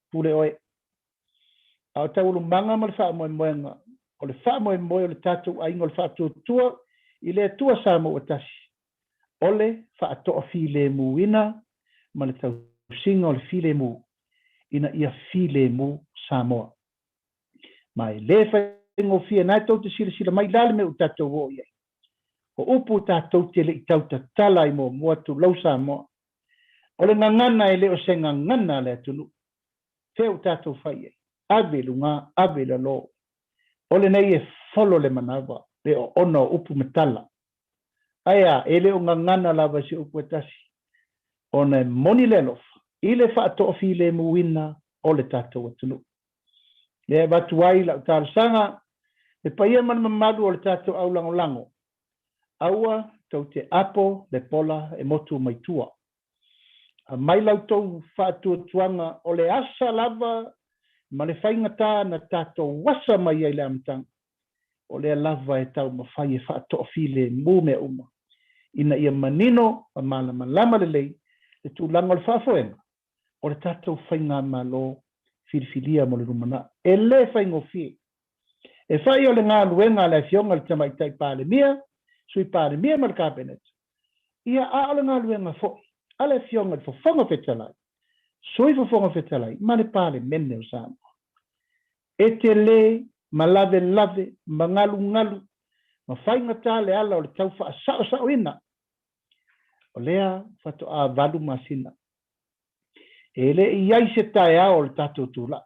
pule oe. A o taualumaga ma le faamoemoega, o le faamoemoe o le tatou aiga o le faatuatua i le Atua Samoa ua tasi, o le faatoafilemuina ma le tausiga o le filemu ina ia filemu Samoa. Ma e le faigofie na e tou te silasila mai la le mea ua tatou oo i ai. O upu tatou te le i tau tatala ai muamua, tulou Samoa. O le gagana e le o se gagana a le atunuu. Fea ua tatou fai i ai? Ave i luga, ave i lalo. O lenei e folo le manawa, le oona o upu ma tala. Ae a, e le o gagana lava se upu e tasi, ona e moni le alofa i le faatoafilemuina o le tatou atunuu. Lea e avatu ai lau talosaga, le paia ma le mamalu o le tatou au lagolago, aua tou te apo le pola e motu mai tua. Aumai la outou faatuatuaga o le asa lava ma le faigata na tatou asa mai ai i le amataga, o lea lava e taumafai e faatoafilemu mea uma, ina ia manino ma malamalama lelei le tulaga o le faafoega o le tatou faigamalo filifilia mo le lumanai. E le faigofie. E fai o le galuega a le Afioga i le Tamaitai Palemia, Sui Palemia ma le Kapeneta. Ia, a o le galuega foi a le Afioga i le Fofoga Fetalai, Sui Fofoga Fetalai ma le Palemene o Samoa, e tele ma lavelave ma galugalu ma faigata le ala o le tau faasaosaoina o lea faatoa 8 masina. E le i i ai se taeao o le tatou tulai.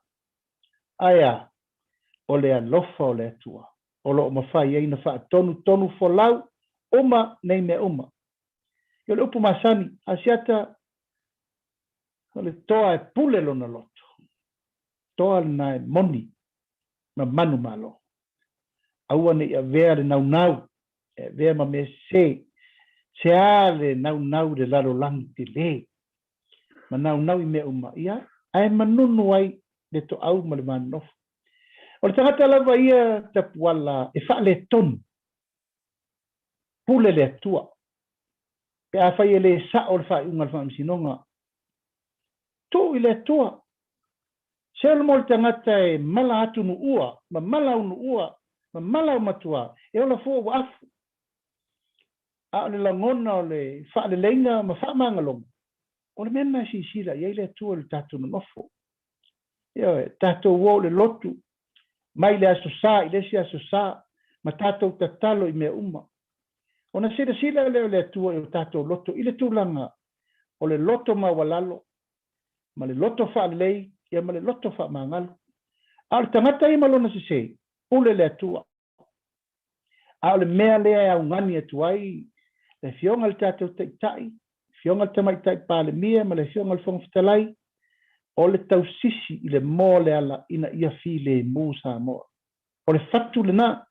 Ae a? O le alofa o le Atua o lo o mafai ai ona faatonutonu folau uma nei mea uma. Ia o le upu masani, Asiata, o le toa e pule lona loto, toa lena e moni ma manumalo. Aua ne i avea le naunau e avea ma mea sese, se a le naunau i le lalolagi tele ma naunau i mea uma, ia, ae manunu ai le toau ma le vanonofo. O le tagata lava ia tapuala e faaletonu, pule le Atua. Pe afai e le sao le faaiuga a le Faamasinoga, tuu i le Atua. Se o le mo le tagata e mala atu nuua, ma mala au nuua, ma mala au matua, e ola fua ua afu. A o le lagona o le faaleleiga ma faamagaloga, o le mea lena e silasila i ai le Atua i le tatou nonofo. Ioe, tatou o i le lotu, mai le Aso Sa i le isi Aso Sa, ma tatou tatalo i mea uma. Ona silasila lea o le Atua i o tatou loto i le tulaga o le loto maualalo, ma le loto faalelei, ia ma le loto faamagalo. A o le tagata ia ma lona sese, pule le Atua. A o le mea lea e augani atu ai le Afioga i le tatou Taitai, le Afioga i le Tamaitai Palemia ma le Afioga i le Fofoga Fetalai, o le tausisi i le moa o le ala ina ia filemu Samoa. O le fatu lena,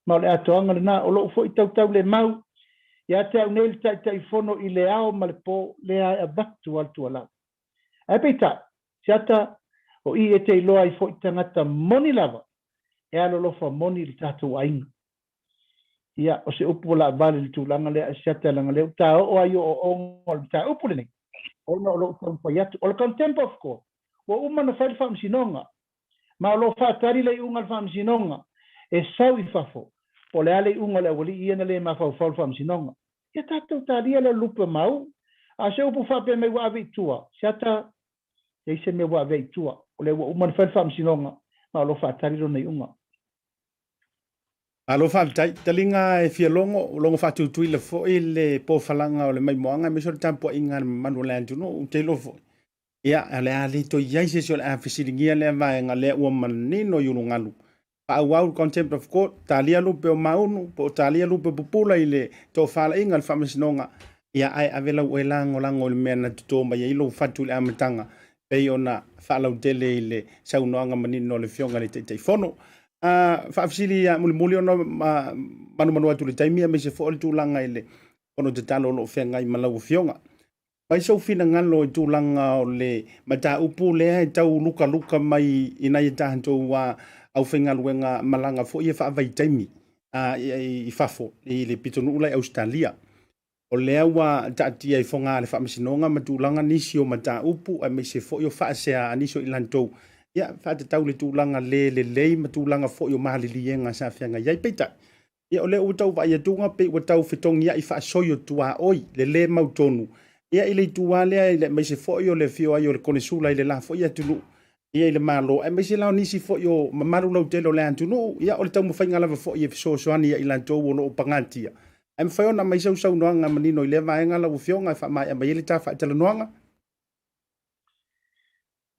ma o le atoaga lena. O lou foi tautaulemau ia te au nei le Taitaifono i le ao ma le po, lea e avatu lava le tuualalo. Ae peitai, Siata, o i e te iloa ai foi tagata moni lava e alolofa moni i le tatou aiga. Ia, o se upu ua laavale i le tulaga lea, Asiata, leaga lea ua ta oo lava i ooooga o le mataupu lenei, ona o lou taumafai atu. O le Contempt of Court, ua uma ona fai le faamasinoga, ma o lo o faatali le iuga a le faamasinoga e sau i fafo, po o le a le iuga o le aualii ia na le mafaufau i le faamasinoga. Ia tatou talia lea o le lupe o mau. A o se upu faapea mai ua ave i tua, Asiata, leai se mea ua avea i tua, o lea ua uma ona fai le faamasinoga, ma o lo o faatali lona iuga. Malo faafetai. Taliga e fia logo, logo faatuituila foi le pofalaga o le maimoaga aemaise o le tapuaiga a le mamalu o le atunuu. Ou te iloa foi, ia, o le a le toe i ai se isi o le a fesiligia lea vaega lea ua manino i ulugalu. Faaauau le contempt of court, talia lupe o Maunu, po o talia lupe o Pupula i le tofalaiga a le faamasinoga, ia ae ave lau oe lagolago i le mea na toto mai ai lou fatu i le amataga, pei ona faalautele i le saunoaga manino a le Afioga i le Taitaifono. Faafesili ia mulimuli ona manumanu atu i le taimi aemaise foi o le tulaga i le fono tatalo o lo o feagai ma lau Afioga. Mai sou finagalo i tulaga o le mataupu lea e tau lukaluka mai i nai a tatou aufaigaluega malaga foi e faavaitaimi i fafo i le pitonuu la i Ausetalia. O lea ua taatia i foga a le Faamasinoga ma tulaga nisi o mataupu aemaise foi o faasea a nisi o i latou, ia, faatatau i le tulaga le lelei ma tulaga foi o maliliega sa feagai ai. Peitai, ia o lea ua tau vaai atuga pei ua tau fetogiai faasoi o tuaoi le le mautonu, ia i le itu lava lea, aemaise foi o le afio ai o le Konesula i le la foi atunuu, ia i le Malo, aemaise la o nisi foi o mamalu lautele o le atunuu, ia o le taumafaiga lava foi e fesoasoani ia i latou o lo o pagatia. Ae mafai ona aumai sau saunoaga manino i lea vaega lau Afioga e faamaea mai ai le ta faatalanoaga?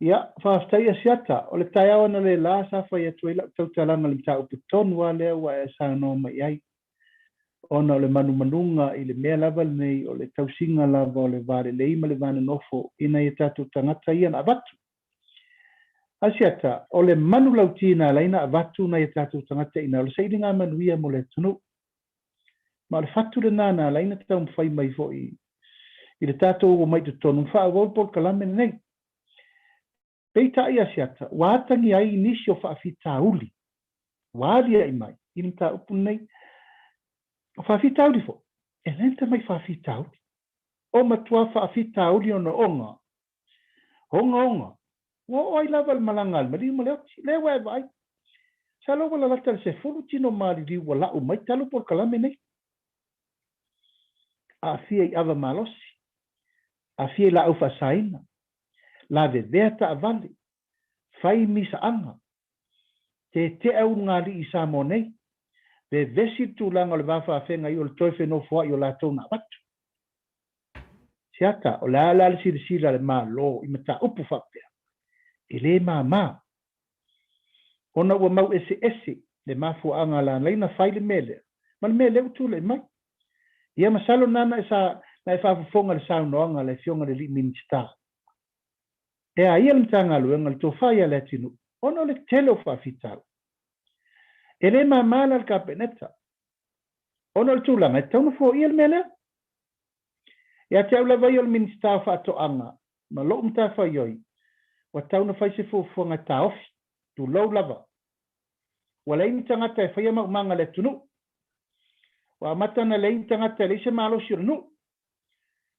Ia, faafetai Asiata. O le taeao analeila sa fai atu ai lau tautalaga i le mataupu tonu lava lea ua e saunoa mai i ai, ona o le manumanuga i le mea lava lenei o le tausiga lava o le va lelei ma le va nonofo i nai a tatou tagata ia na avatu. Asiata, o le manulauti na ala ai ona avatu nai a tatou tagata i ina, o le sailiga manuia mo le atunuu. Ma o le fatu lena na ala ai ona taumafai mai foi i le tatou omai i totonu ma faaauau le polokalame lenei. Peitai Asiata, ua atagia ai nisi o faafitauli ua aliae mai i le mataupu lenei. O faafitauli foi, e leai ni tamai faafitauli. O matua faafitauli ogaoga, ogaoga, ua oo ai lava le malaga a le maliu ma le oti. Lea ua e vaai, masalo ua lalata i le 10 tino maliliu ua lau mai talu polokalame nei. Aafia i ava malosi, aafia i laau faasaina, lavevea taavale, fai misaaga, tetea ulugalii i Samoa nei, vevesi le tulaga o le va faafeagai o le toe fenofoai o latou na avatu. Siata, o le a la le silasila a le Malo i mataupu faapea? E le mama. Ona ua mau eseese le mafuaaga la laina fai le mea lea ma le mea lea ua tulai mai. Ia masalo na na e sa na e faafofoga i le saunoaga a le Afioga i le Alii Minisita. E a ia le Matagaluega le tofa ia Leatinuu ona o le tele o faafitauli. E le mama la le Kapeneta ona o le tulaga e tatau ona foia le mea lea. Ia te au lava ia o le Minisita o Faatoaga ma lou matafaioi, ua tatau ona fai se fuafuaga e taofi, tulou lava. Ua leai ni tagata e faia maumaga a le atunuu. Ua amata ona leai ni tagata e leai se malosi o le nuu.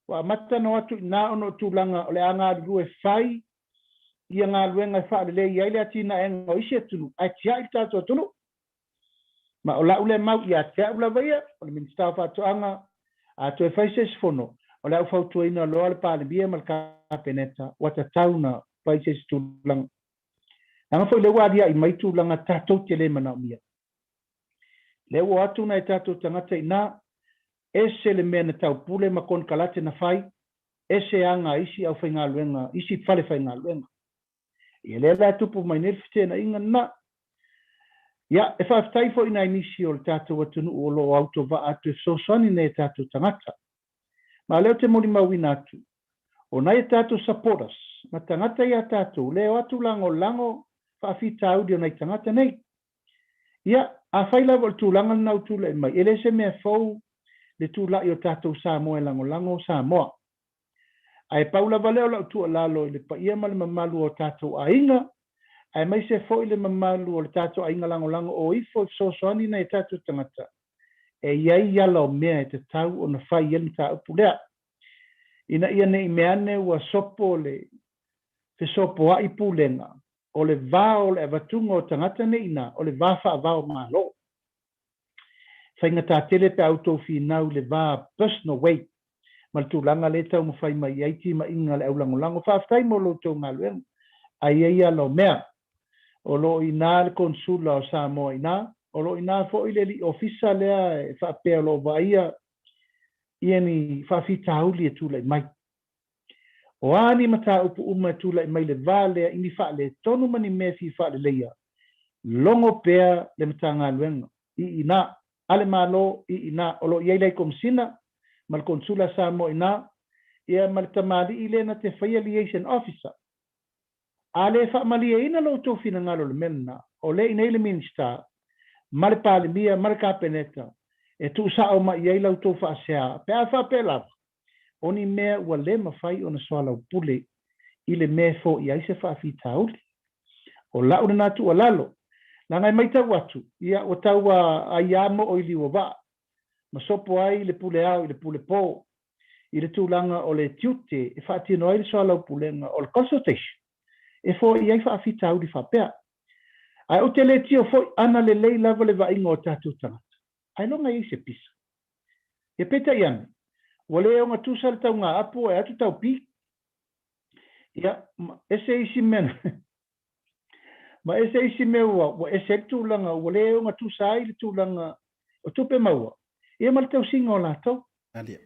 Ua amata ona o atu i ina ona o tulaga o le a galulue fai ia galuega e faalelei ai le atinaega o isi atunuu ae tiai le tatou atunuu. Ma o la'u lea mau ia te a'u lava ia, o le Minisita o Faatoaga, a toe fai se isi fono, o le a ou fautuaina loa le Palemia ma le Kapeneta ua tatau na fai se isi tulaga. Leaga foi lea ua alia'i mai tulaga tatou te le manaomia. Lea ua o atu nai tatou tagata i'ina, ese le mea na taupule ma konekarate na fai, ese aga a isi aufaigaluega, isi falefaigaluega. Ia lea la e tupu mai nei le feteenaiga lena. Ia, e faafetai foi i nai nisi o le tatou atunuu o lo o autovaa atu e fesoasoani nei a tatou tagata. Ma o lea ou te molimauina atu, o nai a tatou supporters ma tagata ia tatou lea e o atu lagolago faafitauli o nai tagata nei. Ia, afai lava o le tulaga lena ua tulai mai, e le se mea fou le tulai o tatou Samoa e lagolago Samoa. Ae pau lava lea o lau tuualalo i le paia ma le mamalu o tatou aiga, aemaise foi le mamalu o le tatou aiga lagolago o ifo e fesoasoani nai a tatou tagata, e i ai ala o mea e tatau ona fai ai le mataupu lea, ina ia ne i meaane ua sopo le fesopoai pulega, o le va o le avatuga o tagata nei ina, o le va faavao Malo. Faigata tele pe a outou finau i le va personal way ma le tulaga lea e taumafai mai ai timaiga a le aulagolago. Faafetai mo lo outou galuega. Ae i ai ala o mea. O lo o i ina le Konsula o Samoa i ina. O lo o i ina foi le alii ofisa lea e faapea o lo o vaaia ia ni faafitauli e tulai mai. O a ni mataupu uma e tulai mai le va lea i ni faaletonu ma ni mea e fia faaleleia, logo pea le Matagaluega i ina, a le Malo i ina, o lo o i ai le Ai Komesina ma le Konesula a Samoa i ina, ia ma le tamalii lea na te faia Liaison Officer. A le faamalieina lo outou finagalo i le mea lena, o lea i inei le Minisita ma le Palemia ma le Kapeneta e tuusao mai i ai la outou faasea pe a faapea lava o ni mea ua le mafai ona soalaupule i le mea e foia ai se faafitauli. O la'u lena tuualalo, leaga e maitau atu, ia, ua tau aiā moo i liuavaa, ma sopo ai le pule ao i le pule po, i le tulaga o le tiute e faatino ai le soalaupulega o le consultation e foia ai faafitauli faapea. Ae ou te le tio foi, ana lelei lava le vaaiga o tatou tagata, ailoga e i ai se pisa. Ia peitai ane, ua le ogatusa le taugaapu ae atu taupi. Ia, ma ese isi mea ma ese isi mea ua, ua ese ai le tulaga, ua le ogatusa ai le tulaga o tupe maua, ia ma le tausiga o latou. Alia.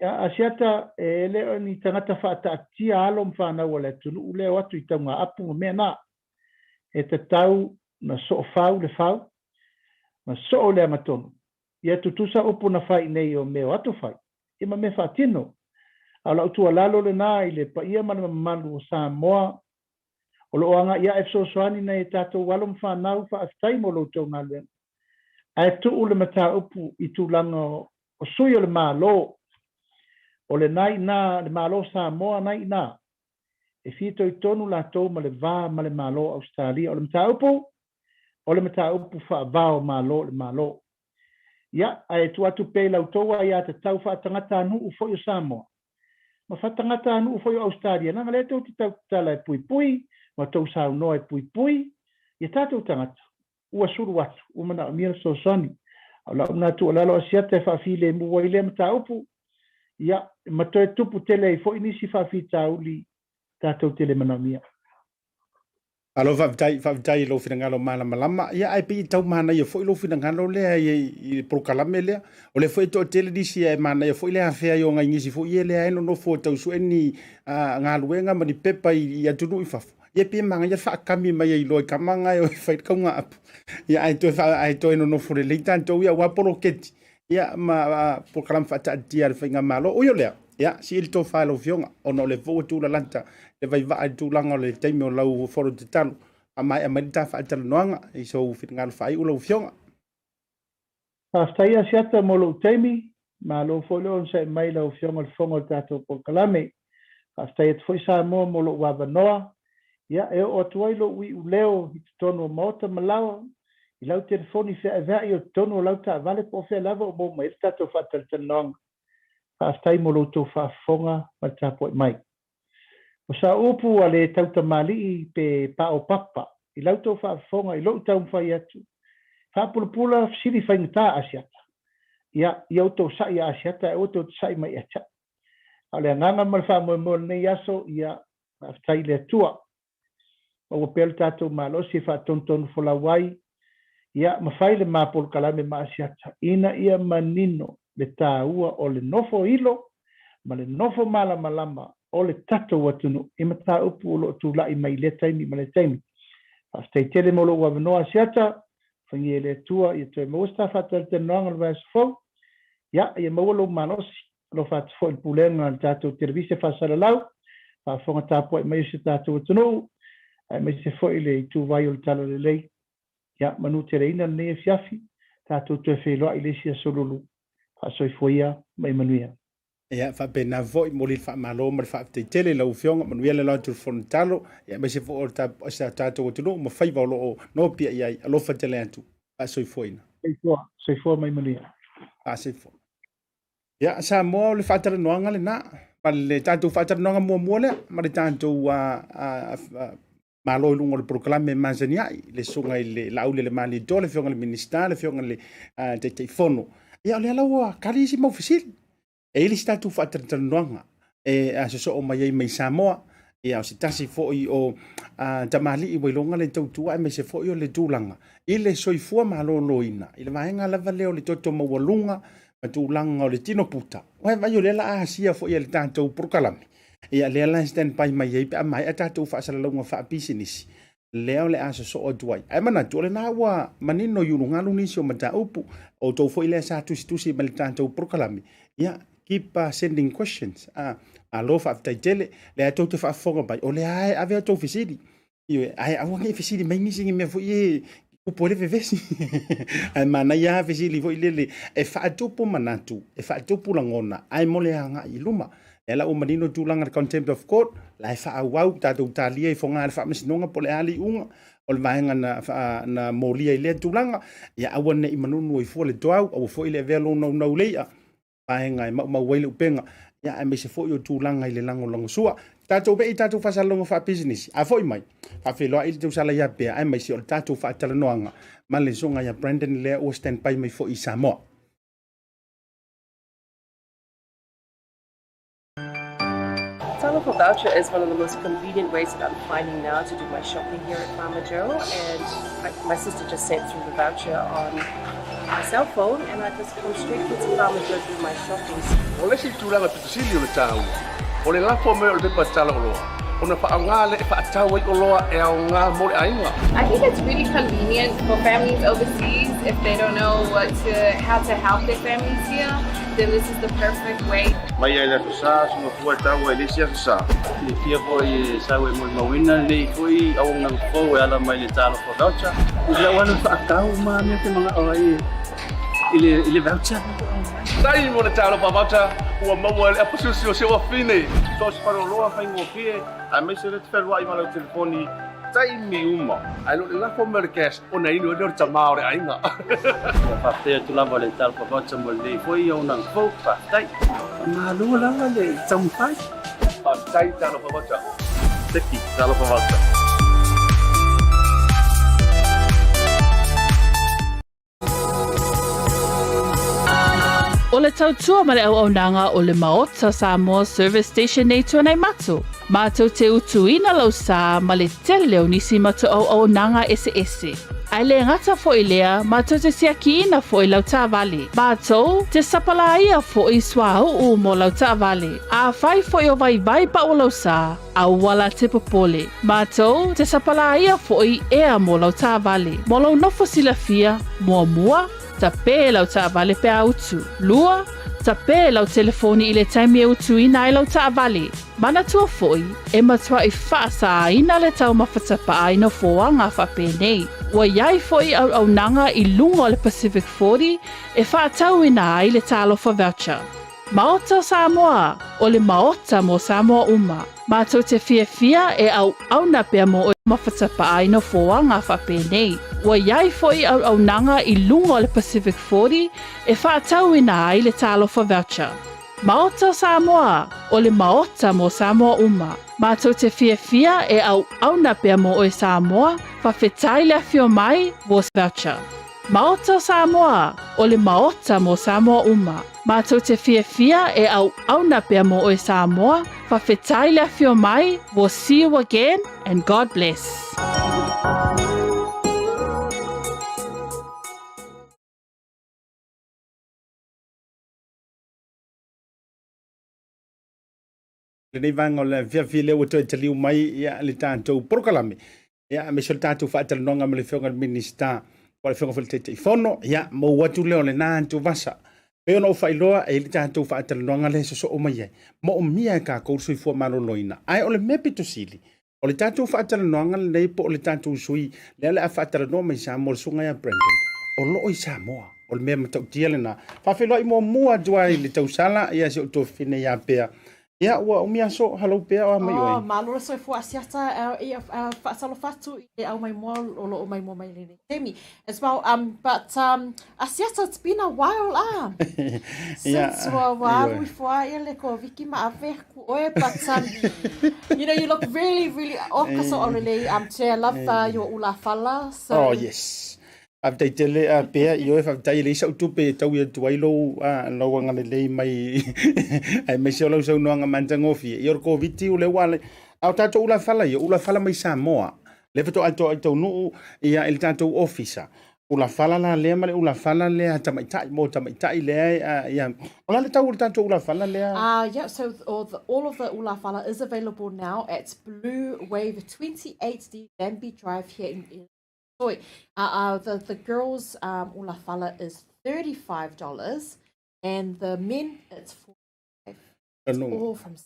Ia, Asiata, e le o ni tagata faataatia alo ma fanau a le atunuu lea o atu i taugaapu ma mea na. E tatau na soofau le fau, ma soo le agatonu. Ia tutusa upu na fai nei o mea o atu fai, ia ma mea faatino. A o lau tuualalo lena i le paia ma le mamalu o Samoa o lo o agai ae fesoasoani nai a tatou alo ma fanau, faafetai mo lo outou galuega. Ae tuu le mataupu i tulaga o sui o le Malo, o lena i ina, le Malo o Samoa na i ina, e fitoitonu latou ma le va ma le Malo o Ausetalia. O le mataupu, o le mataupu faavao Malo i le Malo. Ia, ae tuu atu pea i la outou aiatatau faatagatanuu foi o Samoa, ma faatagatanuu foi o Ausetalia, leaga lea tou te tautatala e puipui, ma tou saunoa e puipui ia tatou tagata, ua sulu atu, ua manaomia le fesoasoani. A o lau lena tuualalo Asiata e faafilemu ai lea mataupu, Ia, ma toe tupu tele ai foi nisi faafitauli tatou te le manaomia. Malo faafetai, faafetai i lou finagalo malamalama. Ia ae pei e tau manaia foi lou finagalo lea i le polokalame lea. O lea foi e toatele nisi e manaia foi le afea ai o nai nisi foi ia lea e nonofo e tau sue ni galuega ma ni pepa i atunuu i fafo. Ia pei e manaia le faakami mai ai loa i tama na e o e fai le taugaapu. Ia ae toe ae toe nonofo lelei tatou ia aua poloketi ia ma polokalame faataatitia a le faigamalo. Ui o lea, ia sii le tofa i lau Afioga ona o lea foi ua tulalata le vaivaa i le tulaga o le taimi o lau fono tatalo. Faamaea mai le ta faatalanoaga i sou finagalo faaiu lau Afioga. Faafetai Asiata mo lou taimi, malo foi le onosai mai lau Afioga i le Fofoga o le tatou polokalame. Faafetai atu foi Samoa mo lou avanoa, ia e oo atu ai lou iuleo i totonu o maota ma laoa, i lau telefoni feaveai o totonu o lau taavale po o fea lava o maua mai ai le tatou faatalatalanoaga. Faafetai mo lo outou faafofoga ma le tapuai mai. O sau upu ua le tautamalii pe paopapa i la outou faafofoga i lou taumafai atu, faapulapula fesili faigata Asiata. Ia, ia outou sa'i a Asiata ae aua tou te sa'i mai ia te a'u. A o le agaga ma le faamoemoe o lenei aso, ia, faafetai i le Atua. Maua pea lo tatou malosi e faatonutonu folau ai, ia, ma fai le ma polokalame ma Asiata, ina ia manino le taua o le nofo ilo ma le nofo malamalama o le tatou atunuu i mataupu o lo o tulai mai i lea taimi ma lea taimi. Faafetai tele mo lou avanoa Asiata, fagia e le Atua ia toe maua se ta faatalatalanoaga i le vaiaso fou. Ia, ia maua lou malosi. Alofa atu foi i le pulega a le tatou televise faasalalau, faafofoga tapuai mai o si o tatou atunuu, aemaise foi le ituvai o le Talalelei. Ia, manuteleina lenei afiafi, tatou toe feiloai i le isi aso lulu. Faasoifua ia ma ia manuia. Ia, faapena foi, momoli le faamalo ma le faafetai tele i lau Afioga, manuia le alo atu i le Fono Tatalo, ia aemaise foi o si o tatou atunuu ma faiva o lo o nopiai ai. Alofa tele atu. Faasoifuaina. Soifua, soifua ma ia manuia. Faasoifua. Ia, Samoa, o le faatalanoaga lena, ma le tatou faatalanoaga muamua lea, ma le tatou malo i luga o le polokalame masani ai, le susuga i le Laauli Malietoa, le Afioga i le Minisita, le Afioga i le Taitaifono. Ia, o lea la ua kali isi mau fesili. E i ai le isi tatou faatalatalanoaga e sosoo mai ai mai Samoa. Ia, o se tasi foi o tamalii ua iloga le tautua aemaise foi o le tulaga i le soifua maloloina, i le vaega lava lea o le toto maualuga ma tulaga o le tino puta. Ua vaai o lea la asia foi e le tatou polokalame. Ia, lea la e stand by mai ai pe a maea tatou faasalalauga faapisinisi, lea o le a sosoo atu ai. Ae manatu, o lena ua manino i ulugalu nisi o mataupu, o outou foi lea sa tusitusi mai le tatou polokalame. Ia, keep sending questions. Ah, malo faafetai tele. Lea tou te faafofoga mai, o lea e ave a outou fesili. Ioe, ae aua ne i fesili mai nisi ni mea foi e tupu ai le vevesi. Ae manaia lava fesili foi lele e faatupu manatu, e faatupu lagona, ae mo le agai i luma. Lea la ua manino le tulaga i le contempt of court, la e faaauau tatou talia i fogaa a le faamasinoga po o le a le iuga o le vaega na molia i lea tulaga. Ia aua ne i manunu ai fua le toau, aua foi le avea lou naunau i le i'a, vaega e maumau ai le upega, ia aemaise foi o tulaga i le lagolagosua. Tatou vei tatou faasalalauga faapisinisi, a foi mai, faafeiloai le tausala ia Pea, aemaise o le tatou faatalanoaga ma le susuga ia Brandon lea ua stand by mai foi i Samoa. Talofa voucher is one of the most convenient ways that I'm finding now to do my shopping here at Farmer Joe. And my sister just sent through the voucher on my cell phone and I just come straight here to Farmer Joe to do my shopping. O le isi tulaga pito sili o le taua, o le lafo mai o le pepa tala oloa, ona faaaoga lea e faatau ai oloa e aoga mo le aiga. I think it's really convenient for families overseas if they don't know what to how to help their families here, then this is the perfect way. Mai ai le Aso Sa, suga fua e taua i le isi Aso Sa. Silafia foi e sau e molimauina lenei foi auaunaga fou e ala mai le Talofa Voucher. I lau alu faatau ma mea te manao ai i le voucher. Tai mo le Talofa Voucher ua maua e le apasusi o si ou afine. So o se faleoloa faigofie aemaise le te feluai ma lau telefoni taimi uma. Ae le o le lafo mai o le cash ona inu ai lea o le tama o le aiga. Ia faafetai atu lava le Talofa Voucher mo lenei foi auaunaga fou. Faafetai. Faamalo lava le taumafai. Faafetai Talofa Voucher. Teki Talofa Voucher. O O le tautua ma le auaunaga o le Maota Samoa Service Station nei Tuanaimato, matou te utuina lau sa ma le tele o nisi matou auaunaga eseese. Ae le gata foi lea, matou te siakiina foi lau taavale. Matou te sapalaia foi suauu mo lau taavale. Afai foi o vaivai pau o lau sa, aua la te popole. Matou te sapalaia foi ea mo lau taavale. Mo lou nofo silafia, muamua, Tapē lau taavale pe a utu. 2, Tapē lau telefoni i le taimi e utuina ai lau taavale. Manatua foi, e matuai faasāina le taumafa tapaa i nofoaga faapenei. Ua i ai foi auaunaga i luga o le Pacific 40 e faatauina ai le Talofa Voucher. Maota o Samoa, o le Maota mo Samoa uma. Matou te fiafia e auauna pea mo oe mafatapaa i nofoaga faapenei. Ua i ai foi auaunaga i luga o le Pacific 40 e faatauina ai le Talofa Voucher. Maota o Samoa, o le Maota mo Samoa uma. Matou te fiafia e auauna pea mo oe Samoa, faafetai le afio mai, Voucher. Maota o Samoa, o le Maota mo Samoa uma. Matou te fiafia e auauna pea mo oe Samoa, faafetai le afio mai, we'll see you again and God bless. Lenei vaega o le afiafi lea ua toe taliu mai ia le tatou polokalame ia aemaise o le tatou faatalanoaga ma le Afioga i le Minisita po o le Afioga foi i le Taitaifono ia mou atu lea o lena atuvasa. Pei ona ou faailoa e i ai le tatou faatalanoaga lea e sosoo mai ai, moomia e tatou le soifua maloloina. Ae o le mea pito sili, o le tatou faatalanoaga lenei po o le tatou sui lea o le a faatalanoa mai Samoa, le susuga ia Brandon, o lo o i Samoa. O le mea matautia lena. Faafeiloai muamua atu ai i le tausala ia si ou tuafafine ia Pea. Ia, ua umi aso, halou pea o a mai oe. Oh, malo le soifua Asiata, ia faatalofa atu i le au maimoa o lo o maimoa mai lenei taimi as well. But Asiata, it's been a while ah. Since ua ua alu ifo a ia le Koviti ma ave aku oe, but you know, you look really, really, oh, ka so lelei, today I love your ulafala. So. Oh, yes. Faafetai tele a Pea i oe, faafetai e leai sau tupe e taui atu ai lou, lou agalelei mai aemaise o lau saunoaga matagofie. Ia o le Koviti o lea ua ale, a o tatou ulafala ia, ulafala mai Samoa, lea faatoa atoa taunuu ia i le tatou ofisa. Ulafala la lea ma le ulafala lea tamaitai, mo tamaitai lea, ia. O le a le tau o le tatou ulafala lea? Yeah, so all, the, all of the ulafala is available now at Blue Wave 28D Lambie Drive here in Toi. The, the girls ulafala is $35 and the men it's 45. It's all from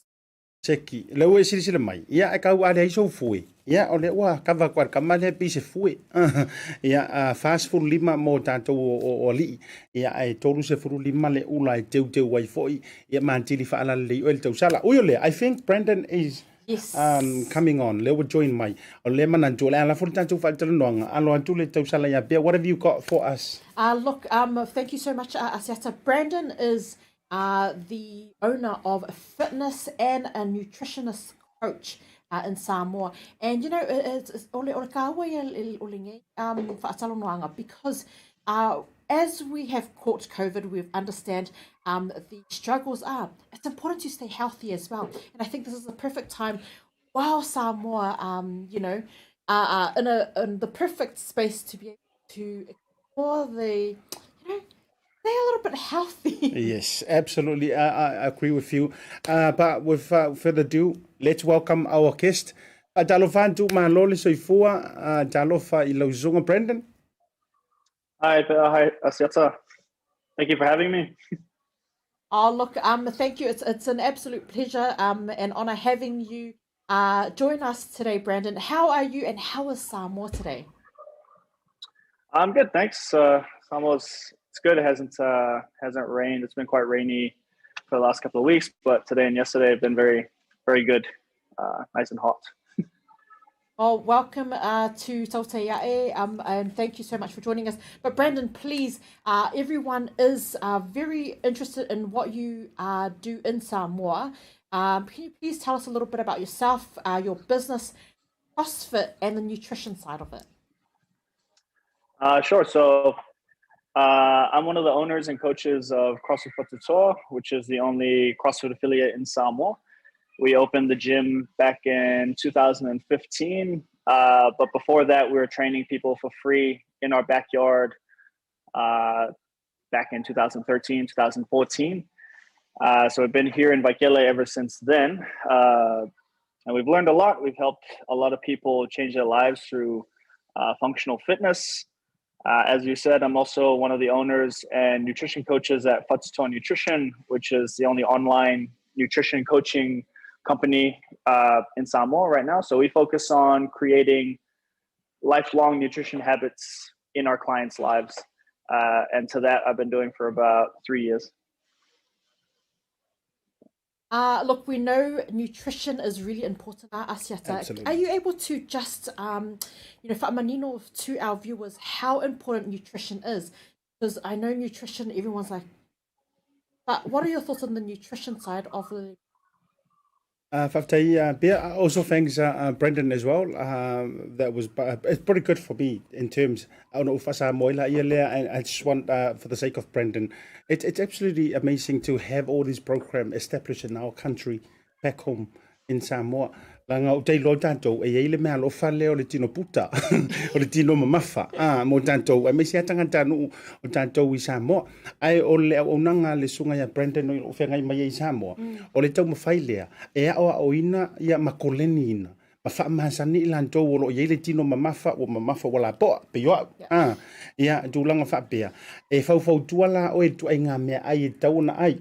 Seki, le ua e silasila mai, ia e kau ale ai sou fue. Ia, o lea ua kava koa le kama lea pei se fue. Ia, 45 mo tatou o alii. Ia, ae 35 le ula e teuteu ai foi. Ia, matili faalalelei oe le tausala. Ui o lea, I think Brandon is Yes. coming on, lea ua join mai. O lea manatu, o le a lafo le tatou faatalanoaga, alo atu le tausala ia Pea. What have you got for us? Look, thank you so much, Asiata. Brandon is the owner of a fitness and a nutritionist coach in Samoa. And, you know, it's, ole, ole kāua ia o le ngei faatalanoaga because as we have caught COVID, we understand the struggles are. It's important to stay healthy as well. And I think this is the perfect time while Samoa, you know, are in the perfect space to be able to explore the, you know, stay a little bit healthy. Yes, absolutely. I agree with you. But without further ado, let's welcome our guest. Talofa atu, malo le soifua, talofa i lau susuga Brandon. Hi, hi, Asiata. Thank you for having me. Oh, look, thank you. It's an absolute pleasure and honor having you join us today, Brandon. How are you and how is Samoa today? I'm good, thanks. Samoa's it's good. It hasn't rained. It's been quite rainy for the last couple of weeks, but today and yesterday have been very, very good. Nice and hot. Oh, welcome to Tautai A'e, and thank you so much for joining us. But Brandon, please, everyone is very interested in what you do in Samoa. Can you please tell us a little bit about yourself, your business, CrossFit, and the nutrition side of it? Sure. So I'm one of the owners and coaches of CrossFit Fatutoa, which is the only CrossFit affiliate in Samoa. We opened the gym back in 2015, but before that, we were training people for free in our backyard back in 2013, 2014. So we've been here in Vaitele ever since then. And we've learned a lot. We've helped a lot of people change their lives through functional fitness. As you said, I'm also one of the owners and nutrition coaches at Fatutoa Nutrition, which is the only online nutrition coaching company in Samoa right now. So we focus on creating lifelong nutrition habits in our clients' lives. And to that, I've been doing for about 3 years. Look, we know nutrition is really important, Asiata. Absolutely. Are you able to just, you know, fa'amanino to our viewers how important nutrition is? Because I know nutrition, everyone's like, but what are your thoughts on the nutrition side of the... Faafetai, Bea. Also thanks, Brendan, as well. That was it's pretty good for me in terms of and I just want, for the sake of Brendan, it's absolutely amazing to have all these programs established in our country, back home in Samoa. Leaga ou te iloa tatou, e iai le mea alofa lea o le tino puta, o le tino mamafa, mo tatou, aemaise lava tagatanuu o tatou i Samoa. Ae o le auaunaga a le susuga ia Brandon o lo o feagai mai ai i Samoa, o le taumafai lea e aoaoina ia ma koleniina ma faamasani i latou o lo o i ai le tino mamafa, ua mamafa ua lapoa, pei o au. Ia, tulaga faapea, e faufautua la oe i le ituaiga meaai e tatau ona ai,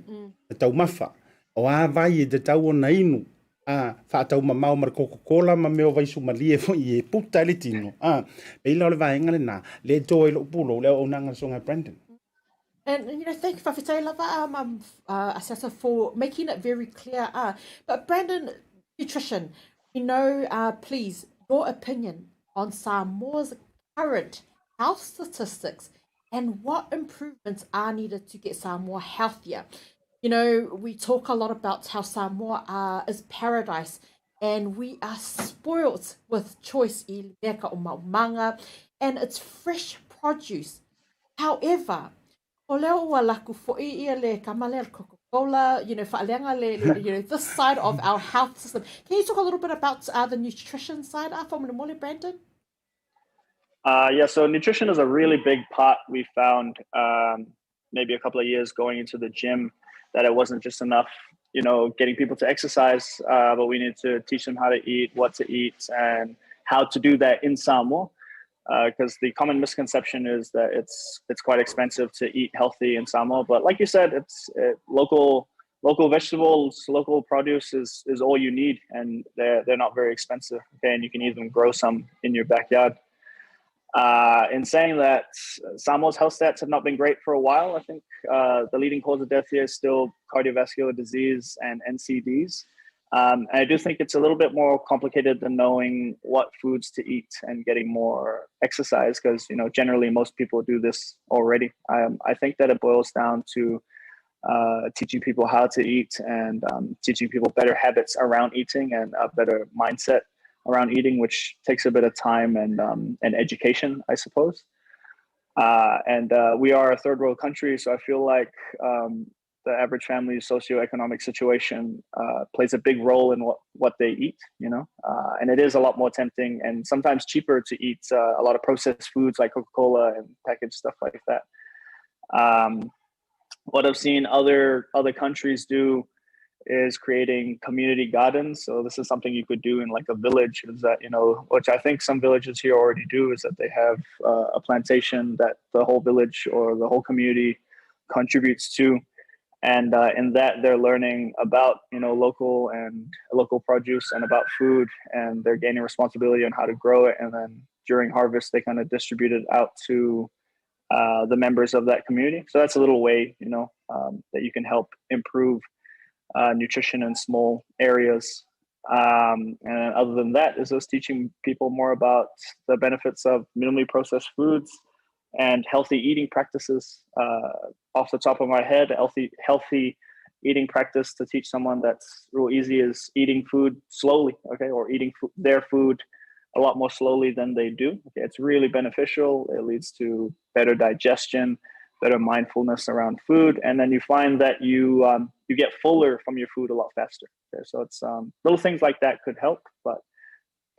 e taumafa, o a vai e tatau ona inu, a, faataumamao ma le Coca-Cola ma mea o vaisumalie foi e puta ai le tino, a, pei la o le vaega lena, lea e to ai lou pulou, le auaunaga a le Susuga Brandon. And you know, thank you, Faafetai lava, Asiata, for making it very clear. But Brandon, nutrition, we know, please, your opinion on Samoa's current health statistics and what improvements are needed to get Samoa healthier. You know, we talk a lot about how Samoa is paradise and we are spoilt with choice i le mea ka o maumanga and it's fresh produce. However, o lea ua laku foi ia le kama lea le Coca-Cola, you know, faaleaga le, you know, this side of our health system. Can you talk a little bit about the nutrition side, faamolemole, Brandon? Yeah, so nutrition is a really big part. We found maybe a couple of years going into the gym that it wasn't just enough, you know, getting people to exercise, but we need to teach them how to eat, what to eat, and how to do that in Samoa. Because the common misconception is that it's quite expensive to eat healthy in Samoa, but like you said, it's local vegetables, local produce is all you need, and they're not very expensive. Okay, and you can even grow some in your backyard. In saying that, Samoa's health stats have not been great for a while. I think the leading cause of death here is still cardiovascular disease and NCDs. And I do think it's a little bit more complicated than knowing what foods to eat and getting more exercise, because, you know, generally most people do this already. I think that it boils down to teaching people how to eat and teaching people better habits around eating and a better mindset around eating, which takes a bit of time and education, I suppose. And we are a third world country, so I feel like the average family's socioeconomic situation plays a big role in what they eat, you know? And it is a lot more tempting and sometimes cheaper to eat a lot of processed foods like Coca-Cola and packaged stuff like that. What I've seen other countries do is creating community gardens. So this is something you could do in like a village, is that, you know, which I think some villages here already do, is that they have a plantation that the whole village or the whole community contributes to. And in that they're learning about, you know, local produce and about food, and they're gaining responsibility on how to grow it. And then during harvest, they kind of distribute it out to the members of that community. So that's a little way, you know, that you can help improve nutrition in small areas. And other than that, is just teaching people more about the benefits of minimally processed foods and healthy eating practices. Off the top of my head, healthy eating practice to teach someone that's real easy is eating food slowly, okay, or eating their food a lot more slowly than they do. Okay, it's really beneficial. It leads to better digestion. better mindfulness around food, and then you find that you you get fuller from your food a lot faster. Okay, so it's little things like that could help, but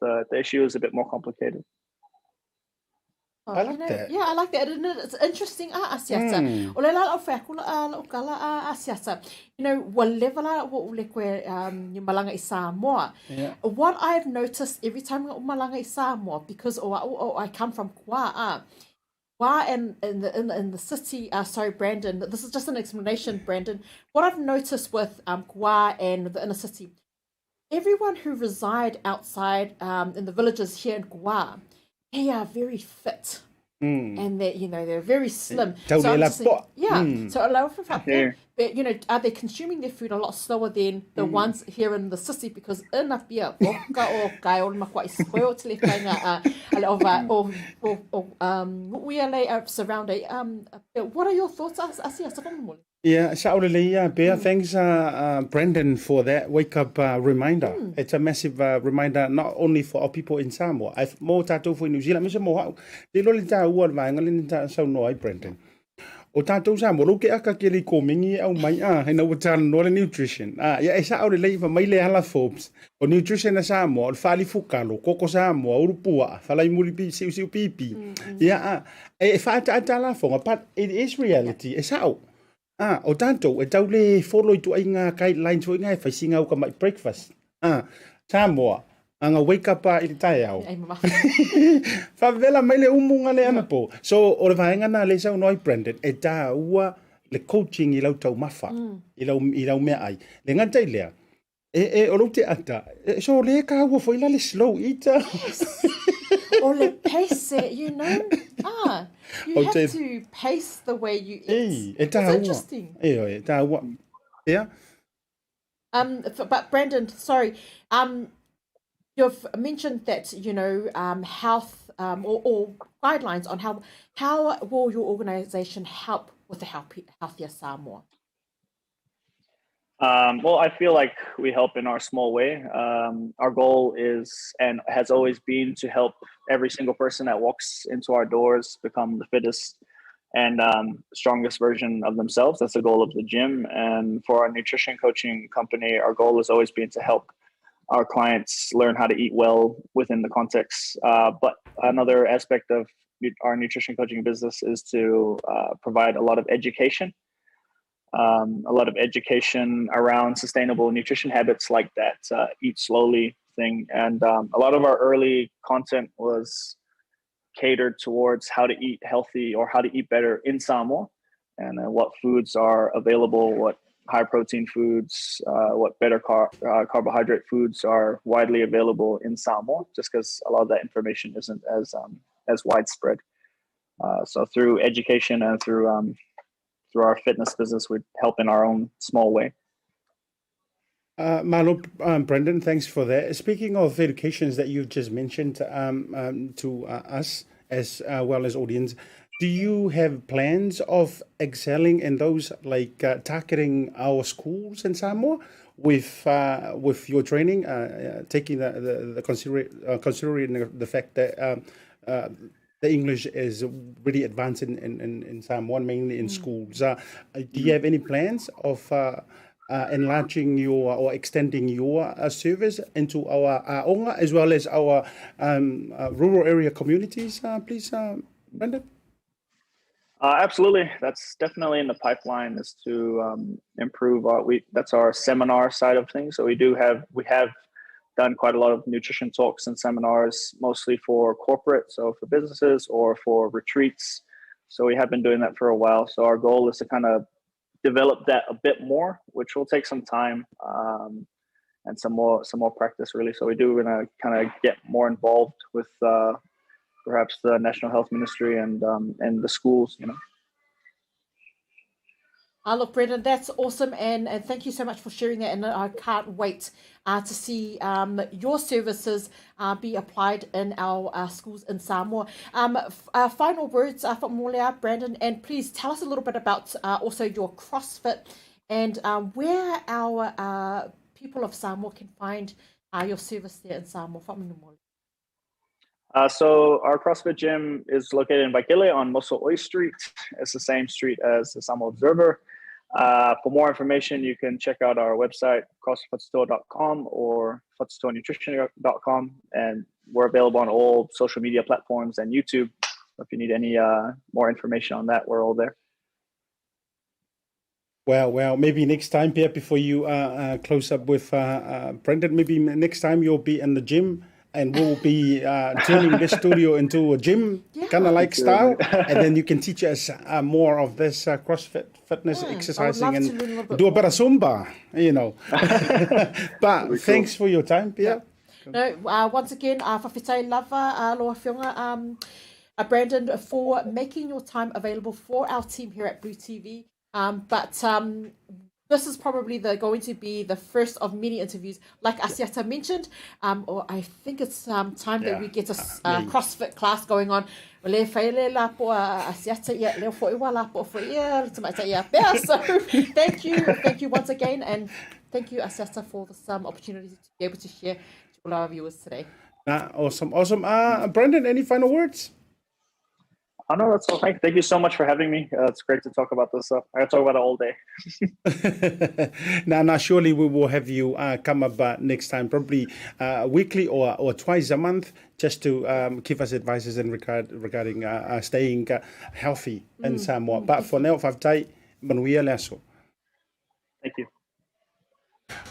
the issue is a bit more complicated. Oh, I you like know, that. yeah, I like that. And it's interesting, Asiata. O le la o whea kula lau kala Asiata. You know, ua leva la ua ule koe ni malanga i Samoa. Yeah. What I've noticed every time o malanga i Samoa, because o, I come from Kua, Wa and in the city, sorry, Brandon, this is just an explanation, Brandon. What I've noticed with Kua and the inner city, everyone who reside outside in the villages here in Kua, they are very fit. And they, you know, they're very slim. Tau So I'm le just thinking, la po. yeah. So a lot of Yeah. but you know, are they consuming their food a lot slower than the ones here in the city? Because in Apia, o ka o kai o makwa i spoil te le whainga a le ova o we le surround what are your thoughts Asia sa mo? Yeah, sa'o lelei Bea, thanks Brandon for that wake up reminder. It's a massive reminder not only for our people in Samoa, ai mo tātou foi New Zealand, me se mo hau. Te lo le tā ua le vaenga le ni tā sau noa ai Brandon. O tātou Samoa, lo ke aka ke le komingi au mai a, hei na ua tāna noa le nutrition. Ah, ia e sa'o lelei fa mai le ala Forbes. O nutrition a Samoa, o le whali fukalo, koko Samoa, urupua, whalai muri pi, siu siu pipi. Ia, e whaata la fonga, but it is reality, e sa'o. Ah, o tātou, e tau le follow i tu ai ngā guidelines foi ngā e whaisinga au ka mai breakfast. Ah, Samoa, anga wake up i le tae au. Ai mama. Whawela mai le umunga le ana po. So, o le vaenga nā le sau noi Brandon, e tā ua le coaching i lau tau mafa, i lau mea ai. Le ngata i lea, e o lau te ata, e, so le ka ua foi la le slow eater. O le pace, you know? Ah, you O have te- to pace the way you eat. E, e tā It's ua. interesting. E, o, e tā ua. Yeah. But Brandon, sorry, you've mentioned that, you know, health or guidelines on how will your organization help with the healthier Samoa? Well, I feel like we help in our small way. Our goal is and has always been to help every single person that walks into our doors become the fittest and strongest version of themselves. That's the goal of the gym. And for our nutrition coaching company, our goal has always been to help our clients learn how to eat well within the context. But another aspect of our nutrition coaching business is to provide a lot of education. A lot of education around sustainable nutrition habits like that eat slowly thing. And a lot of our early content was catered towards how to eat healthy or how to eat better in Samoa, and what foods are available, what high protein foods, what better carbohydrate foods are widely available in Samoa, just because a lot of that information isn't as widespread. So through education and through our fitness business, we help in our own small way. Malo, Brendan, thanks for that. Speaking of educations that you've just mentioned to us as well as audience, do you have plans of excelling in those, like targeting our schools in Samoa with your training, taking the considering the fact that the English is really advanced in Samoa, mainly in schools. Do you have any plans of enlarging your or extending your service into our onga as well as our rural area communities, please, Brendan? Absolutely. That's definitely in the pipeline, is to improve our, we, that's our seminar side of things. So we have done quite a lot of nutrition talks and seminars, mostly for corporate, so for businesses or for retreats. So we have been doing that for a while. So our goal is to kind of develop that a bit more, which will take some time and some more practice, really. So we do want to kind of get more involved with perhaps the National Health Ministry and the schools, you know. Look, Brendan, that's awesome, and thank you so much for sharing that. And I can't wait to see your services be applied in our schools in Samoa. Final words from Molea, Brandon, and please tell us a little bit about also your CrossFit and where our people of Samoa can find your service there in Samoa. So our CrossFit gym is located in Waikele on Moso'oi Street. It's the same street as the Samoa Observer. For more information, you can check out our website, crossfitstore.com or fatitoanutrition.com. And we're available on all social media platforms and YouTube. If you need any more information on that, we're all there. Well, maybe next time, Pierre, before you close up with Brendan, maybe next time you'll be in the gym and we'll be turning this studio into a gym, kind of like style, and then you can teach us more of this CrossFit fitness exercising love and to learn a little bit do a bit more. of Zumba, you know. But cool. thanks for your time, Pierre. No, once again, fa'afetai lava, lau Afioga, Brandon, for making your time available for our team here at BluTV. But this is probably going to be the first of many interviews, like Asiata mentioned. Or I think it's time that we get a CrossFit class going on. O le whaele la po a Asiata ia, leo fo iwa la po fo ia, le tamaita ia pea. So thank you once again, and thank you, Asiata, for this opportunity to be able to share to all our viewers today. Awesome, awesome. Brandon, any final words? Oh, no, that's all. Thank you so much for having me. It's great to talk about this stuff. I could talk about it all day. Now, surely we will have you come up next time, probably weekly or twice a month, just to give us advices in regarding staying healthy in Samoa. But for now, fa'afetai, manuia le aso. Thank you.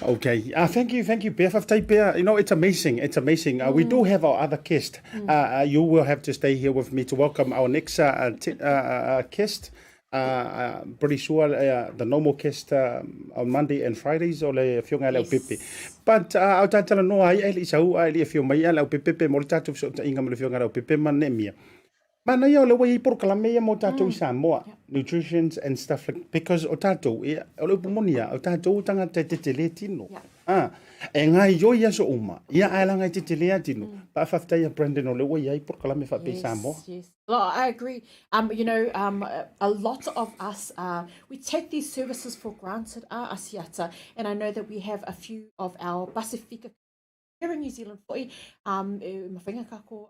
Okay. Thank you, Pia. Fa'afetai, Pia. You know, it's amazing. It's amazing. We do have our other guest. You will have to stay here with me to welcome our next guest. Pretty sure the normal guest on Monday and Fridays o le Afioga ia Leaupepe. But au tātala noa ai e li sau ai li afio mai a Leaupepe mo le tātou fesootaiga ma le Afioga Leaupepe ma Nemia. Mana ia o le ua i ai polokalame ia mo tātou i Samoa, nutritions and stuff like, because o tātou, ia, o le upu moni ia, o tātou o tagata e tetele tino. Ah, e ngāioi i aso uma, ia ae laga e tetele a tino. Pa fa'afetai ia Brandon o le ua i ai polokalame fa'apea i Samoa. Yes. Well, I agree. A lot of us, we take these services for granted, Asiata, and I know that we have a few of our Pasifika here in New Zealand foi, e mawhainga kako,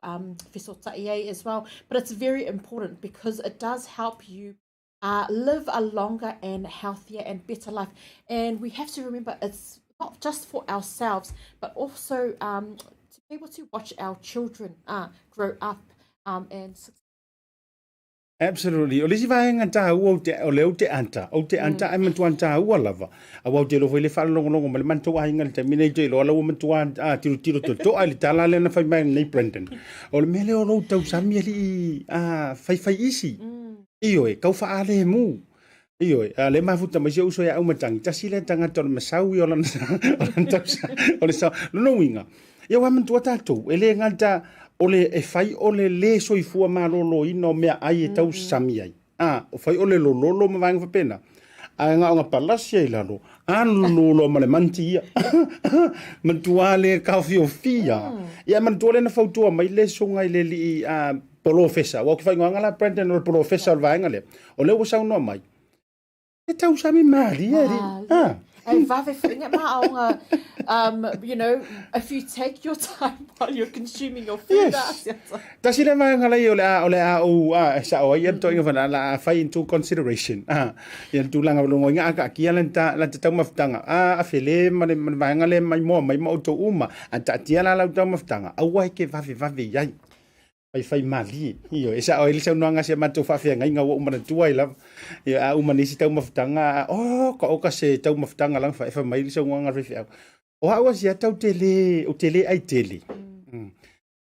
fesota'i ai as well. But it's very important because it does help you live a longer and healthier and better life. And we have to remember it's not just for ourselves, but also to be able to watch our children grow up and succeed. Absolutely. O le isi vaega taua ou te, o le ou te ata, ou te ata ai matua taua lava. Aua ou te iloa foi le faalogologo ma le matou aiga i le taimi nei te iloa la ua matua a tilotilo totoa i le tala lea na fai mai nei Brandon. O le mea lea o lou tausami alii a faifai isi. Ioe, kau faalemu. Ioe, a le mafuta mai si ou uso ia Aumatangi, tasi lea tagata o le masau ia o lana, o lana tausa, o le sao. Lona uiga, ia ua manatua tatou, e le gata o le e fai o le lē soifua malōlōina o meaai e tausami ai, a, o fai o le lololo ma vaega faapena, ae na ona palasi ai i lalo, alu loa ma le manti ia. Manatua le taofiofia. Ia manatua lea na fautua mai le susuga i le alii a, polofesa. Ua ou te faaigoaina la Brandon o le polofesa o le vaega lea. O lea ua saunoa mai, e tausami malie alii. Ah. Ai vave whainga ma aonga, if you take your time while you're consuming your food, Yes. Tasi le vaega lai o le a o le a ou a e sa'o ai ia le toaiga fana la a fai into consideration a ia le tulaga o logoina a kaakia la ta la te taumafataga a a fele ma le ma le vaega lea mai moa mai ma outou uma a taatia la lau taumafataga aua e ke vavevave i ai faifai malie. Ioe, e sa'o ai le saunoaga a si a matou faafeagaiga ua ou manatua ai lava. Ia, a uma nei si taumafataga, oh, ka oka se taumafataga laga fa'aefa mai le saunoaga a le faifeau. O a'u asiata ou te lē, ou te lē ʻai tele.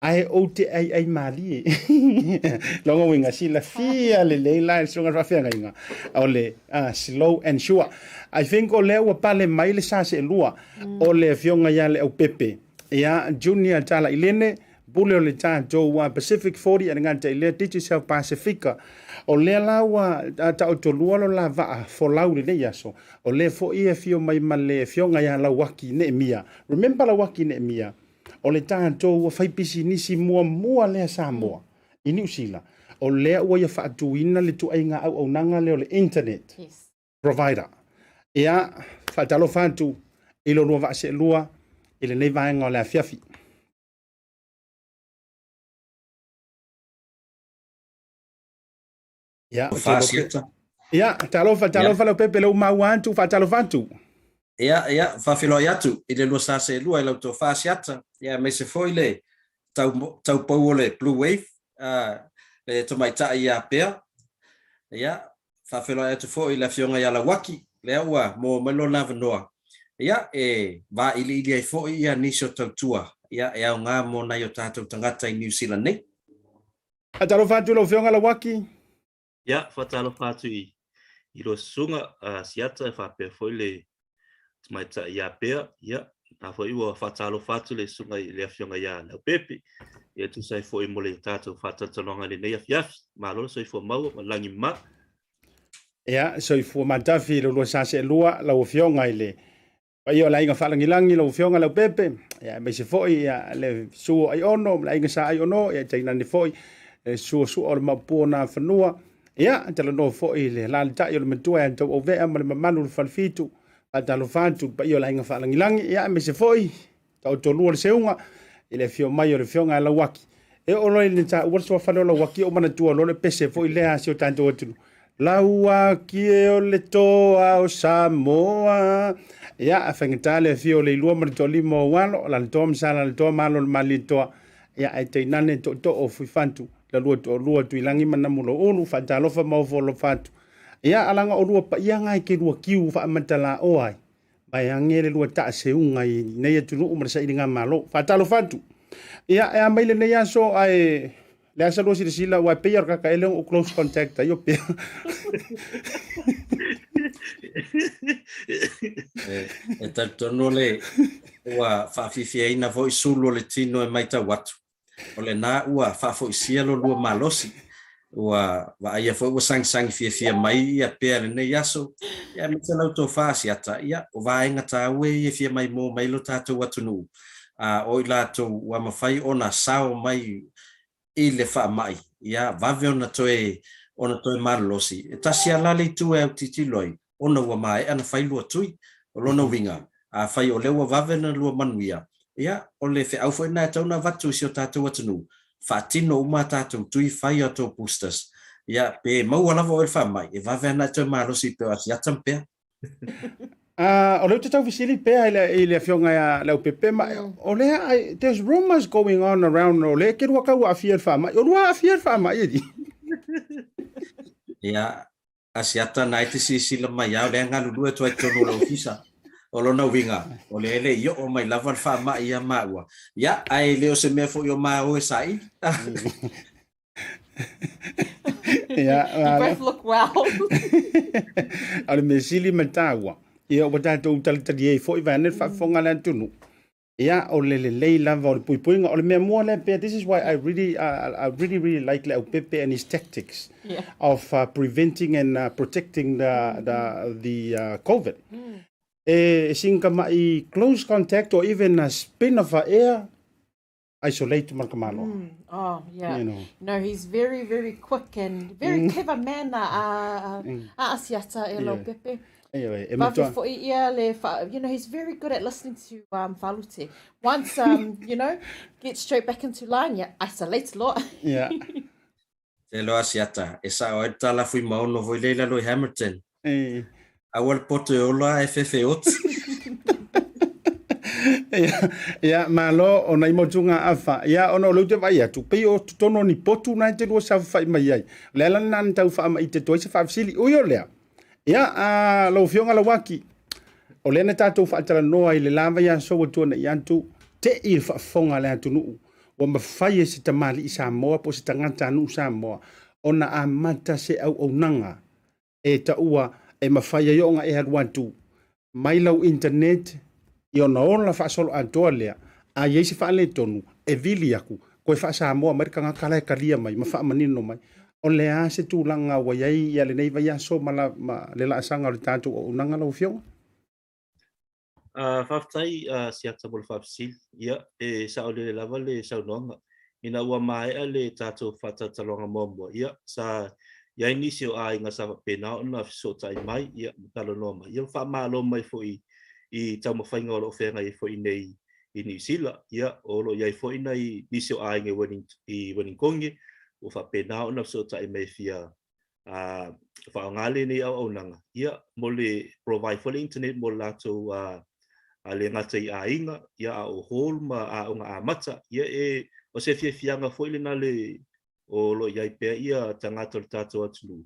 Ae ou te ʻaiʻai mālie. Lona uiga, silafia lelei la e le susuga i le faafeagaiga, o le slow and sure. I think o lea ua pale mai le sa seelua o le Afioga ia Leaupepe, ia Junior Talailene, Pule o le tatou Pacific 40 a le gata i lea Digicel Pasifika. O lea la ua taotolua lo la vaa folau i lenei aso. O lea foi e afio mai ma le Afioga ia Lauaki Neemia. Remember Lauaki Neemia? O le tatou faipisinisi muamua lea Samoa i Niu Sila. O lea ua ia faatuina le tuaiga auaunaga lea o le internet provider. Ia, faatalofa atu i lo lua vaa seelua i lenei vaega o le afiafi. Ia, te iloa Ia, talofa, talofa Leaupepe, lea ua maua atu, faatalofa atu. Ia, ia, faafeiloai atu i le lua sa seelua i lau tofa Asiata, ia aemaise foi le tau, taupou o le Blue Wave, uh, le tamaitai ia Pea. Ia, faafeiloai atu foi i le afioga ia Lauaki, lea ua maua mai lona avanoa. Ia, e vailiili ai foi ia nisi o tautua, ia, e aoga mo nai o tatou tagata i Niu Sila nei. Faatalofa atu i lau Afioga Lauaki. Ia, faatalofa atu i, i lua susuga a Siata e faapea foi le tamaitai ia Pea. Ia, na foi ua faatalofa atu le susuga i le afioga ia Leaupepe. Ia, tusa ai foi mo le tatou faatalatalanoaga i lenei afiafi. Malo le soifua maua ma le lagi mama. Ia, soifua matafi i le lua sa seelua lau Afioga i le paia o le aiga faalagilagi lau Afioga Leaupepe, ia aemaise foi ia le susu o Aiono ma le aiga Sa Aiono, ia tainane foi le susu o Sua o le Maopu o Nafanua, ia talanoa foi le alaalatai o le matua ia Tauauvea ma le mamalu o le Falefitu, faatalofa atu le paia o le aiga faalagilagi, ia aemaise foi taotolua le seuga i le afio mai o le Afioga ia Lauaki. E oo loa i le taua le suafa lea o Lauaki, ou manatua loa le pese foi lea a si o tatou atunuu. Lauaki e o le toa o Samoa. Ia, a faigata le afio o Leilua ma le toalima o Alo, Laletoa ma Sa Laletoa ma Alo o le Malietoa. Ia, ae tainane tootoo o Fuifantu, la lua toalua Tuilagi ma Namuloulu, faatalofa ma ofo alofa atu. Ia, alaga o lua paia nga e ke lua kiu faamatalaoa ai. Vaeane le lua taaseuga i nei atunuu ma le sailiga malo. Faatalofa atu. Ia, e a mai lenei aso ae le asa lua silasila ua pei o le kakaele o close contact ai o pea. E, e talitonu le ua faafiafiaina foi sulu o le tino e matau atu. O lena ua faafoisia lo lua malosi, ua vaaia foi ua sagisagi fiafia mai ia Pea i lenei aso, ia aemaise lau tofa Asiata, ia o vaega taua ia e fia maimoa mai lo tatou atunuu, a o i latou ua mafai ona sao mai i le faamai, ia vave ona toe ona toe malolosi. E tasi lava la le itu e autilotilo ai, ona ua maea ona fai lua tui. O lona uiga, afai o lea ua vave ona lua manuia, ia, o le feau foi lena e tatau ona avatu i si o tatou atunuu, faatino uma a tatou tui, fai a outou boosters, ia, pe maua lava oe i le faamai, e vave lava ona e toe malosi pei o Asiata ma Pea. Ah, o lea ou te tau fesili pea i le, i le afioga ia Leaupepe, ma o lea, I, there's rumors going on around, o lea ke lua kau aafia i le faamai. O lua aafia i le faamai e di. Ia, Asiata na e te silasila mai a o lea e galulue atu ai i totonu o le ofisa. O lona uiga, o lea e le i oo mai lava le faamai ia maua. Ia, ae le o se mea foi o maua e saili. Ia, You both look well. O le mea sili ma taua, ia ua tatou talitali ai foi vaeane le faafofoga a le atunuu. Ia, o le lelei lava o le puipuiga. O le mea mua lea pea, this is why I really, I really, really like Leaupepe and his tactics yeah. of preventing and protecting the, the, the COVID. E singa mai close contact or even a spin of air, isolate ma le tamaloa. Oh, yeah. You know. No, he's very, very quick and very clever man a, a, a Asiata e Leaupepe. Anyway, e Vave matua. foi ia le wha, you know, he's very good at listening to Falute. Once, you know, get straight back into line, yeah, isolate loa. Yeah. Te loa Asiata, e sao ai le tala Fuimaono foi lea i lalo i Hamilton. E. Aua le poto e ola ae fefe oti. Ia, ia, malo, o nai motuga afa. Ia, ona o lea ou te vaai atu, pei o totonu o ni potu na e te lua saofafai mai ai. O le ala lena na tau faamaite atu ai se faafesili. Ui o lea, Ia, a, lau Afioga Lauaki, o lea na tatou faatalanoa i le la vaiaso ua tuanai atu, tei le faafofoga a le atunuu, ua mafai e se tamalii Samoa po o se tagatanuu Samoa ona amata se auaunaga e taua e mafai ai ona e alu atu mai lau internet i ona ola faasoloatoa lea, a i ai se faaletonu, e vili aku, koe faa-Samoa mai le tagata la e talia mai ma faamanino mai, o le a se tulaga ua i ai ia lenei vaiaso ma, la, ma le laasaga o le tatou auaunaga lau Afioga? Faafetai Siata mo le faafesili. Ia, e saolele lava le saunoaga. Ina ua maea le tatou faatalatalanoaga muamua, ia, sa i ai nisi o aiga sa faapena ona fesootai mai, ia, ma talanoa mai, ia, ma faamalo mai foi i taumafaiga o lo o feagai ai foi nei i Niu Sila. Ia, o lo o i ai foi nai nisi o aiga i Wellington, i Wellington ua faapena ona fesootai mai e fia A faaaoga lenei auaunaga, ia, mo le provide foi le internet mo le latou a, a le gata i aiga, ia, a o hall ma aoga amata. Ia, e, o se fiafiaga foi lena le, o lo o i ai pea ia tagata o le tatou atunuu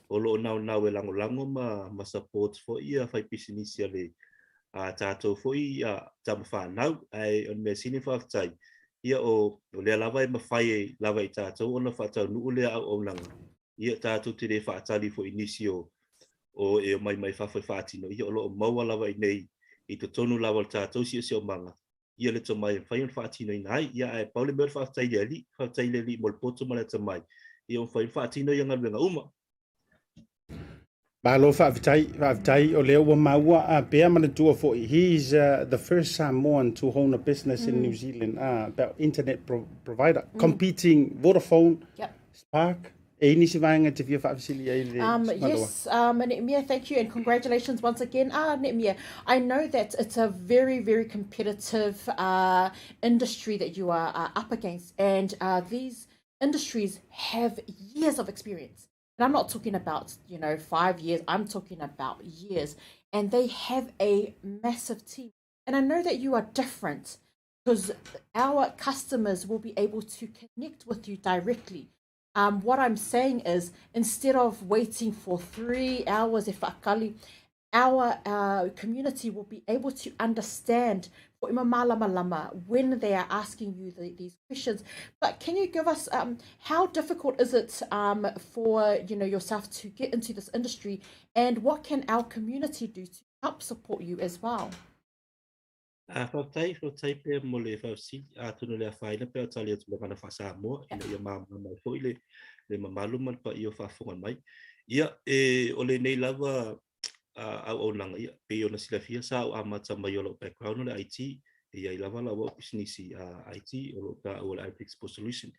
o lo o naunau e lagolago ma, ma support foi ia faipisinisi a le a tatou foi ia tama fanau. Ae o le mea sili faafetai, ia o, o lea lava e mafai lava i tatou ona faataunuu lea auaunaga. Ia tatou te le faatali foi i nisi o, o e omai mai fafo e faatino, ia o lo o maua lava i nei i totonu lava o le tatou siosiomaga ia le tomai e mafai ona faatinoina ai. Ia ae pau le mea o le faafetai i le Alii, faafetai i le Alii mo le poto ma le atamai, ia ua mafai ona faatino ia galuega uma. Malo faafetai, faafetai o lea ua maua a pea manatua foi. He is the first Samoan to own a business in New Zealand about internet pro provider, competing Vodafone, Yep. Spark. E i nisi vaega e te fia faafesili ai le Yes, Neemia, thank you and congratulations once again. Ah, Neemia, I know that it's a very, very competitive industry that you are up against, and these industries have years of experience. And I'm not talking about, you know, 5 years, I'm talking about years. And they have a massive team. And I know that you are different because our customers will be able to connect with you directly. What I'm saying is, instead of waiting for 3 hours, if akali, our community will be able to understand when they are asking you these questions. But can you give us, how difficult is it for, you know, yourself to get into this industry, and what can our community do to help support you as well? A faafetai, faafetai pea mo le faafesili. Atonu o le afaina pea o tali atu i le gagana faa-Samoa ina ia malamalama ai foi le, le mamalu ma le paia o faafofoga mai. Ia, e, o lenei lava auaunaga, ia, pei ona silafia sa ou amata mai o lou background o le IT, e i ai lava lau au pisinisi IT o lo o taua o le IT Export Solution.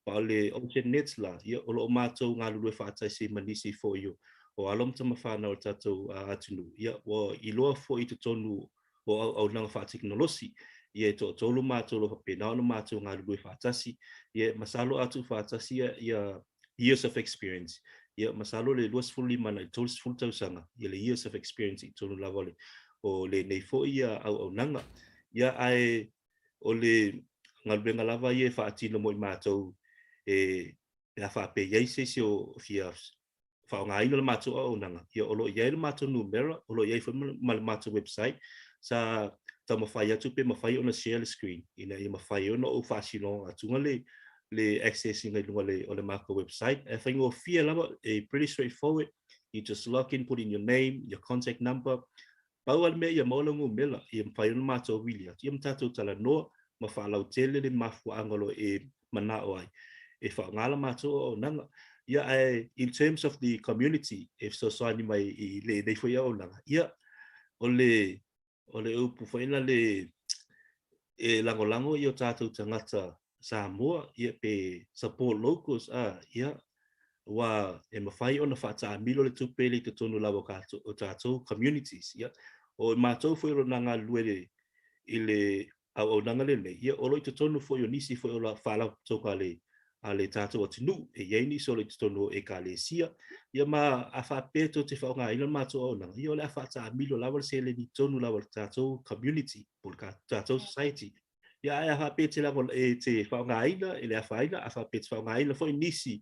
Ma o le Ocean Nets la, ia, o lo o matou galulue faataisi ma nisi foi o, o alo ma tamafanau o le tatou atunuu, ia, ua iloa foi i totonu o auaunaga faatekonolosi, ia e toatolu matou o lo o faapena ona matou galulue faatasi, ia masalo a tuufaatasi ia, ia years of experience, ia masalo le 25 agai i le 30 tausaga, ia le years of experience i totonu lava o le, o lenei foi ia auaunaga. Ia ae o le galuega lava ia e faatino mo i matou e pe a faapea e i ai se isi o fia faaaogaina le matou auaunaga, ia o lo o i ai le matou numera, o lo o i ai foi ma le matou website, sa taumafai atu pe mafai ona share le screen ina ia mafai ona ou faasinoga atuga le le access ina i luga le, o le matou website. E faigofie lava, e pretty straightforward. You just log in, put in your name, your contact number. Pau lava le mea ia maua lau numera, ia mafai ona matou vili atu, ia ma tatou talanoa ma faalautele le mafuaaga o lo o e manao ai e faaaoga la matou auaunaga. Ia ae in terms of the community e fesoasoani mai i lenei foi auaunaga, ia o le o le upu foi la le e lagolago i o tatou tagata Samoa, ia pe support locals, a, ia, aua e mafai ona faataamilo le tupe le i totonu lava o tatou communities. Ia, o matou foi o lo o na galulue i le auaunaga lenei, ia, o lo o i totonu foi o nisi foi o faalapotopotoga a le a le tatou atunuu, e i ai nisi o lo o i totonu o Ekalesia, ia ma a faapea tou te faaaogaina le matou auaunaga, ia o le a faataamilo lava le seleni i totonu lava o le tatou community po o le tatou society. Ia ae a faapea e te lava e te faaaogaina e le afaina, a faapea e te faaaogaina foi nisi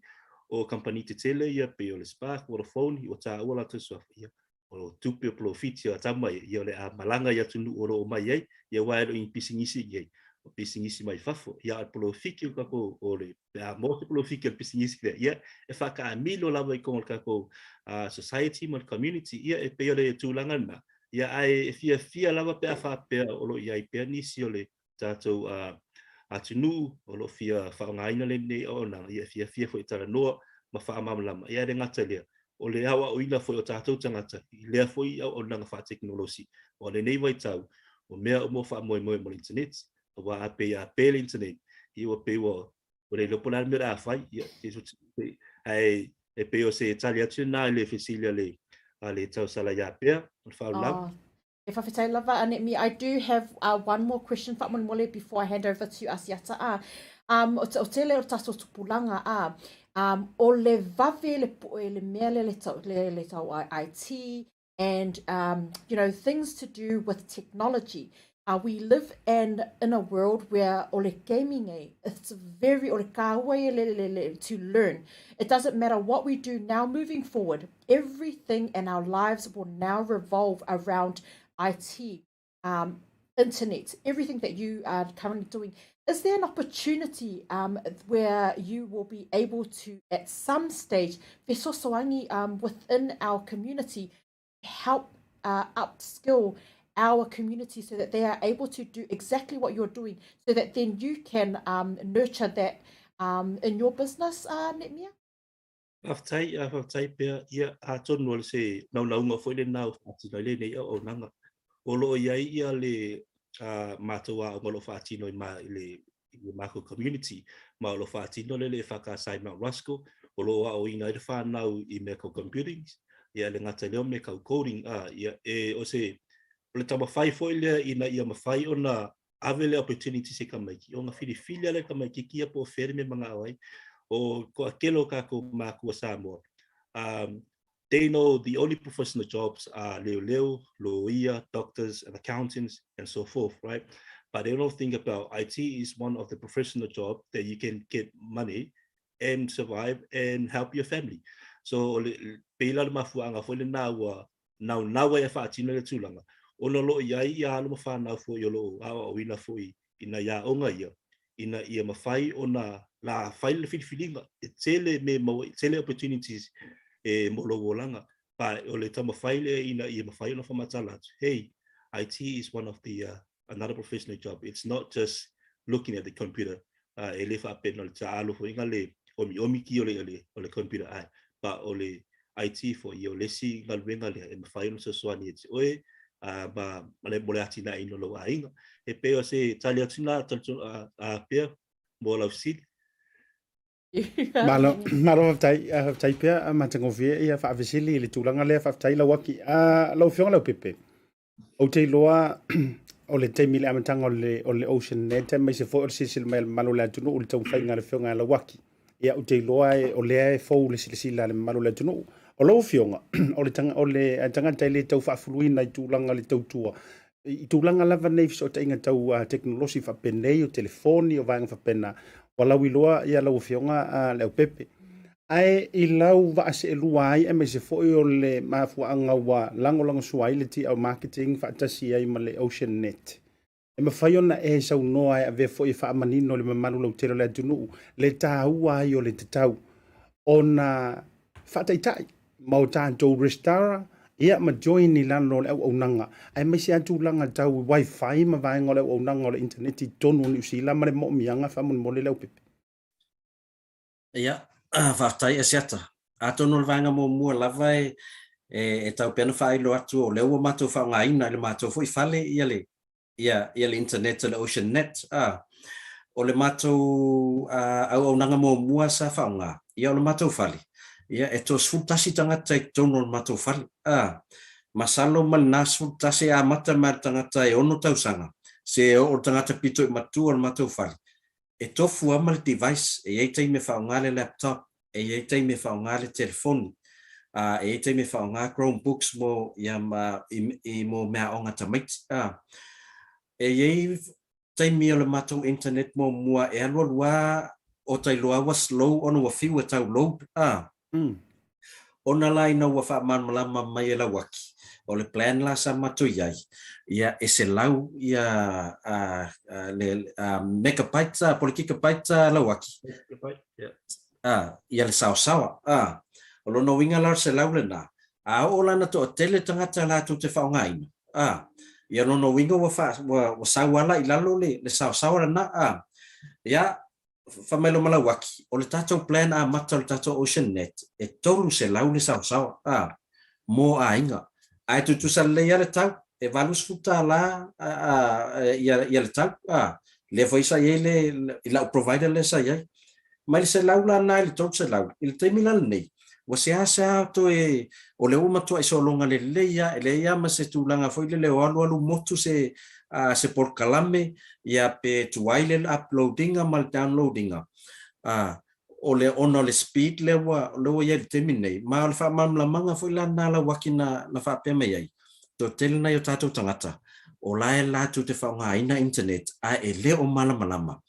o kamupani tetele ia pei o le Spark, Vodafone, ua taua latou suafa, ia o tupe o polofiti o tama ia, ia o le a malaga i atunuu o lo o mai ai, ia aua e le o ni pisinisi i ai, o pisinisi mai fafo. Ia a o le polofiti o le tatou, o le, pe a maua se polofiti o le pisinisi lea, ia e faataamilo lava i totonu o le tatou society ma le community, ia e pei o le tulaga lena. Ia ae e fiafia lava pe a faapea o lo o i ai pea nisi o le tatou atunuu o lo o fia faaaogaina lenei auaunaga, ia e fiafia foi e talanoa ma faamalamalama. Ia e le gata i lea, o le aoaoina foi o tatou tagata i lea foi auaunaga faatekonolosi, aua o lenei vaitau, o mea uma ua faamoemoe mo le internet, aua a pei a pe le internet, ia ua pei ua ua le iloa po o le a le mea o le a fai. Ia, ae e pei o se tali atu lena i le fesili a le, a le tausala ia Pea, o le faaulaula. Oh. E faafetai lava Anemi. I do have one more question faamolemole before I hand over to Asiata. Ah, o tele o tatou tupulaga, ah, Um, o le vave le poe le mea le le tau, le, le tau IT and um, you know things to do with technology. Uh, we live and in a world where ole gaming eh, it's very ole kāua e le, le, le, to learn. It doesn't matter what we do now moving forward. Everything in our lives will now revolve around IT, um, internet, everything that you are currently doing. Is there an opportunity um, where you will be able to, at some stage, fesosoangi um, within our community, help uh, upskill our community so that they are able to do exactly what you're doing, so that then you can um, nurture that um, in your business, uh, Netmia? Faafetai, faafetai pea, ia, atonu o le se naunauga foi lenā ua faatino ai lenei auaunaga. O lo o i ai ia le matou aoga o lo o faatino i ma, i le i le makou community, ma o lo o faatino le le EFKS i Mount Roskill, o lo o aoina ai le fanau i mea tau computing, ia le gata i lea o mea tau coding, a, ia, e, o se, o le taumafai foi lea ina ia mafai ona ave le opportunity se tamaiti, ona filifili lava le tamaititi ia po o fea le mea e manao ai. O toatele o tatou makua Samoa, um, they know the only professional jobs are leoleo, loia, doctors and accountants and so forth, right? But they don't think about IT is one of the professional job that you can get money and survive and help your family. So, o le, pei la le mafuaaga foi lenā ua naunau ai e faatino le tulaga, ona o lo o i ai ia alo ma fanau foi o lo o aoaoina foi i nai aoga ia, ina ia mafai ona la fai le filifiliga, e tele mea e maua, e tele opportunities e mo lou olaga, but o le taumafai lea ina ia mafai ona faamatala atu, hey, IT is one of the uh, another professional job. It's not just looking at the computer. Uh, e le faapena o le taalo foi nga le omiomi ki o le, o le, o le computer ai, but o le IT foi ia o le isi galuega lea e mafai ona fesoasoani ia te oe uh, ma, ma le, mo le atinaeina o lou aiga. E pei o se tali atu na uh, uh, pea mo lau fesili. Malo, malo faafetai, faafetai pea matagofie ia faafesili i le tulaga lea, faafetai Lauaki. Uh, lau Afioga Leaupepe, Ou te iloa o le taimi i le amataga o le, o le Ocean Net, aemaise foi o le silasila mai a le mamalu o le atunuu i le taumafaiga a le Afioga ia Lauaki. Ia, ou te iloa e, o lea e fou le silasila a le mamalu o le atunuu. O lau Afioga, o le, o le tagata e le tau faafuluina i tulaga o le tautua, i tulaga lava nei fesootaiga tau uh, tekonolosi faapenei, o telefoni, o vaega faapena, ua lauiloa ia lau Afioga uh, Leaupepe. Ae i lau vaa seelua ai aemaise foi o le mafuaaga ua lagolagosua ai le TL Marketing faatasi ai ma le Ocean Net, e mafai ona e saunoa e avea foi e faamanino i le mamalu lautele o le atunuu le taua ai o le tatau ona faataitai ma o tatou resitala ia ma join i lalo o le auaunaga aemaise lava tulaga tau i wifi ma vaega o le auaunaga o le initaneti i totonu o Niu Sila ma le moomiaga faamolemole Leaupepe. Ia, faafetai Asiata. Atonu o le vaega muamua lava e, e, e tau pea ona faailo atu o lea ua matou faaaogaina i le matou foi fale ia le, ia, ia le internet o le Ocean Net. A, o le matou a, auaunaga muamua sa faaaoga, ia o le matou fale, ia e 11 tagata i totonu o le matou fale. A, masalo ma lena 11 e amata mai le tagata e 6 tausaga, se oo le tagata pito i matua o le matou fale, E tofu lava ma le device, e i ai taimi e faaaoga le laptop, e i ai taimi e faaaoga le telefoni, ā, e i ai taimi e faaaoga Chromebooks mo, ia, ma, i, i mo meaaoga tamaiti, ā. E i ai taimi o le matou internet muamua e alualu lava o ta iloa ua slow ona ua fiu e tau load, ā. Ona la ina ua faamalamalama mai e Lauaki, o le plan la sa matou i ai, ia e 100 ia le megabyte po o le gigabyte Lauaki. Gigabyte, yeah. Ia le saosaoa. O lona uiga la o le 100 lena, a oo la ina toatele tagata latou te faaaogaina, ia lona uiga ua, ua, ua sau lava la i lalo le, le saosaoa lena. Ia, Faamailo ma Lauaki, o le tatou plan amata o le tatou Ocean Net, e 300 le saosaoa, a, mo aiga. Ae tutusa lelei lava le tau, e $80 a, a, ia, ia le tau, a. Lea foi sa i ai le, i lau provider lea sa i ai. Mai le 100 la na i le 300, i le taimi la lenei, ua seasea toe, o lea ua matuai sologa lelei lava, e leai lava ma se tulaga foi lele o alualu motu se, a, se polokalame, ia pe tuai le upload ina ma le download ina. A, O le ona o le speed lea ua lea ua i ai i le taimi lenei, ma o le faamalamalamaga foi la lena a Lauaki na na faapea mai ai, toatele nai o tatou tagata o la e latou te faaaogaina internet ae e le o malamalama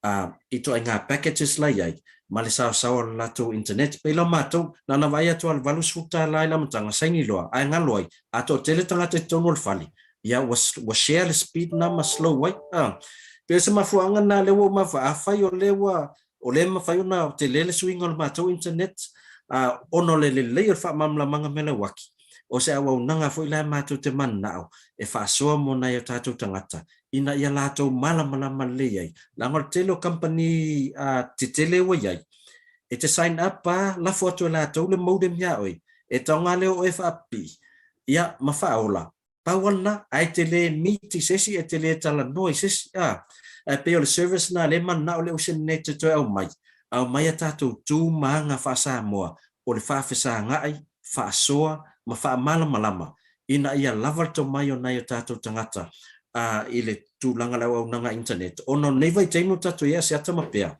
a i ituaiga packages la i ai ma le saosao o le latou internet. Pei la o matou, na ona vaai atu lava i le $80 i le amataga, saini loa, ae galo ai, a toatele tagata i totonu o le fale, ia ua, ua share le speed na ma slow ai. A, pei o se mafuaaga lena lea ua ou mafaufau, afai o lea ua, o lea e mafai ona tele le suiga o le matou internet, a, ona o le lelei o le faamalamalamaga mai a le uaki, o se auaunaga foi la e matou te mananao e faasoa mo nai o tatou tagata ina ia latou malamalama lelei ai, leaga o le tele o kamupani tetele ua i ai, e te sign up a lafo atu e latou le modem iā oe, e taoga lea o oe e faapipii, ia, ma faaola, pau lava lena, ae e te le meet i se isi, e te le talanoa i se isi, a. Ae pei o le service lena lea e mananao le Ocean Net e toe aumai, aumai a tatou tu ma aga faa-Samoa o le faafesagaai, faasoa ma faamalamalama ina ia lava le tomai o nai o tatou tagata a i le tulaga o le auaunaga internet ona o lenei vaitaimi ua tatou i ai a Asiata ma Pea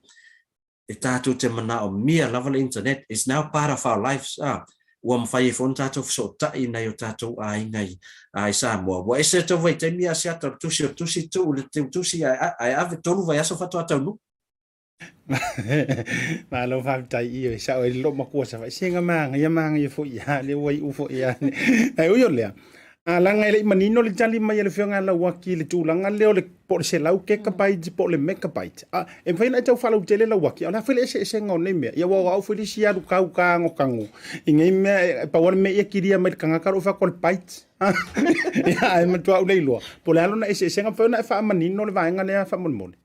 e tatou te manaomia lava le internet, it's now part of our lives a ua mafai ai foi ona tatou fesootai i nai o tatou aiga i i Samoa. Ua ese le tou vaitaimi a Asiata o le tusi o le tusi tuu le tusi ae ave 3 vaiaso faatoa taunuu. Malo faafetai ioe e sao ai le loomatua Savaii sega manaia manaia foi a lea ua iu foi a ae ui o lea a leaga e le i manino le tali mai a le afioga ia Lauaki i le tulaga lea o le po o le 100 kegabytes po o le megabyte a e mafai ona e tau faalautele Lauaki a o le a foi le eseesega o nei mea ia aua o au foi le isi alu kau kagokago i nei mea e pau lava le mea ia kilia mai le tagata lou fai atu o le byte ia ae matua ou le iloa po o le a lona eseesega mafai ona e faamanino le vaega lea faamolemole.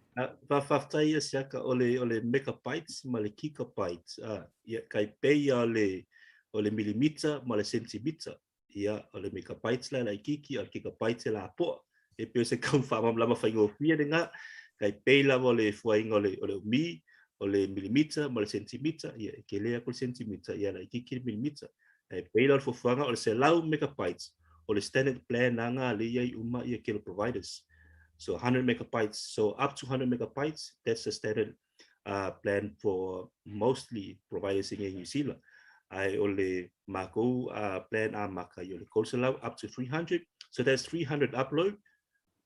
Faafetai ia Siaka, o le, o le megabytes ma le gigabytes, ah, ia, kai pei ia o le, o le milimita ma le sentimita. Ia, o le megabytes la e laitiiti, a o le gigabytes e lapoa. E pei o se tau faamalamalama faigofie lena, kai pei lava o le fuaiga o le, o le umi, o le milimita ma le sentimita, ia, e tele atu le sentimita, ia, e laitiiti le milimita. E pei la o le fuafuaga o le 100 megabytes o le standard plan lena lea e i ai uma ia cable providers. So 100 megabytes, so up to 100 megabytes, that's the standard plan for mostly providers in New Zealand. Ae o le makou plan amata ia o le 300 up to 300, so that's 300 upload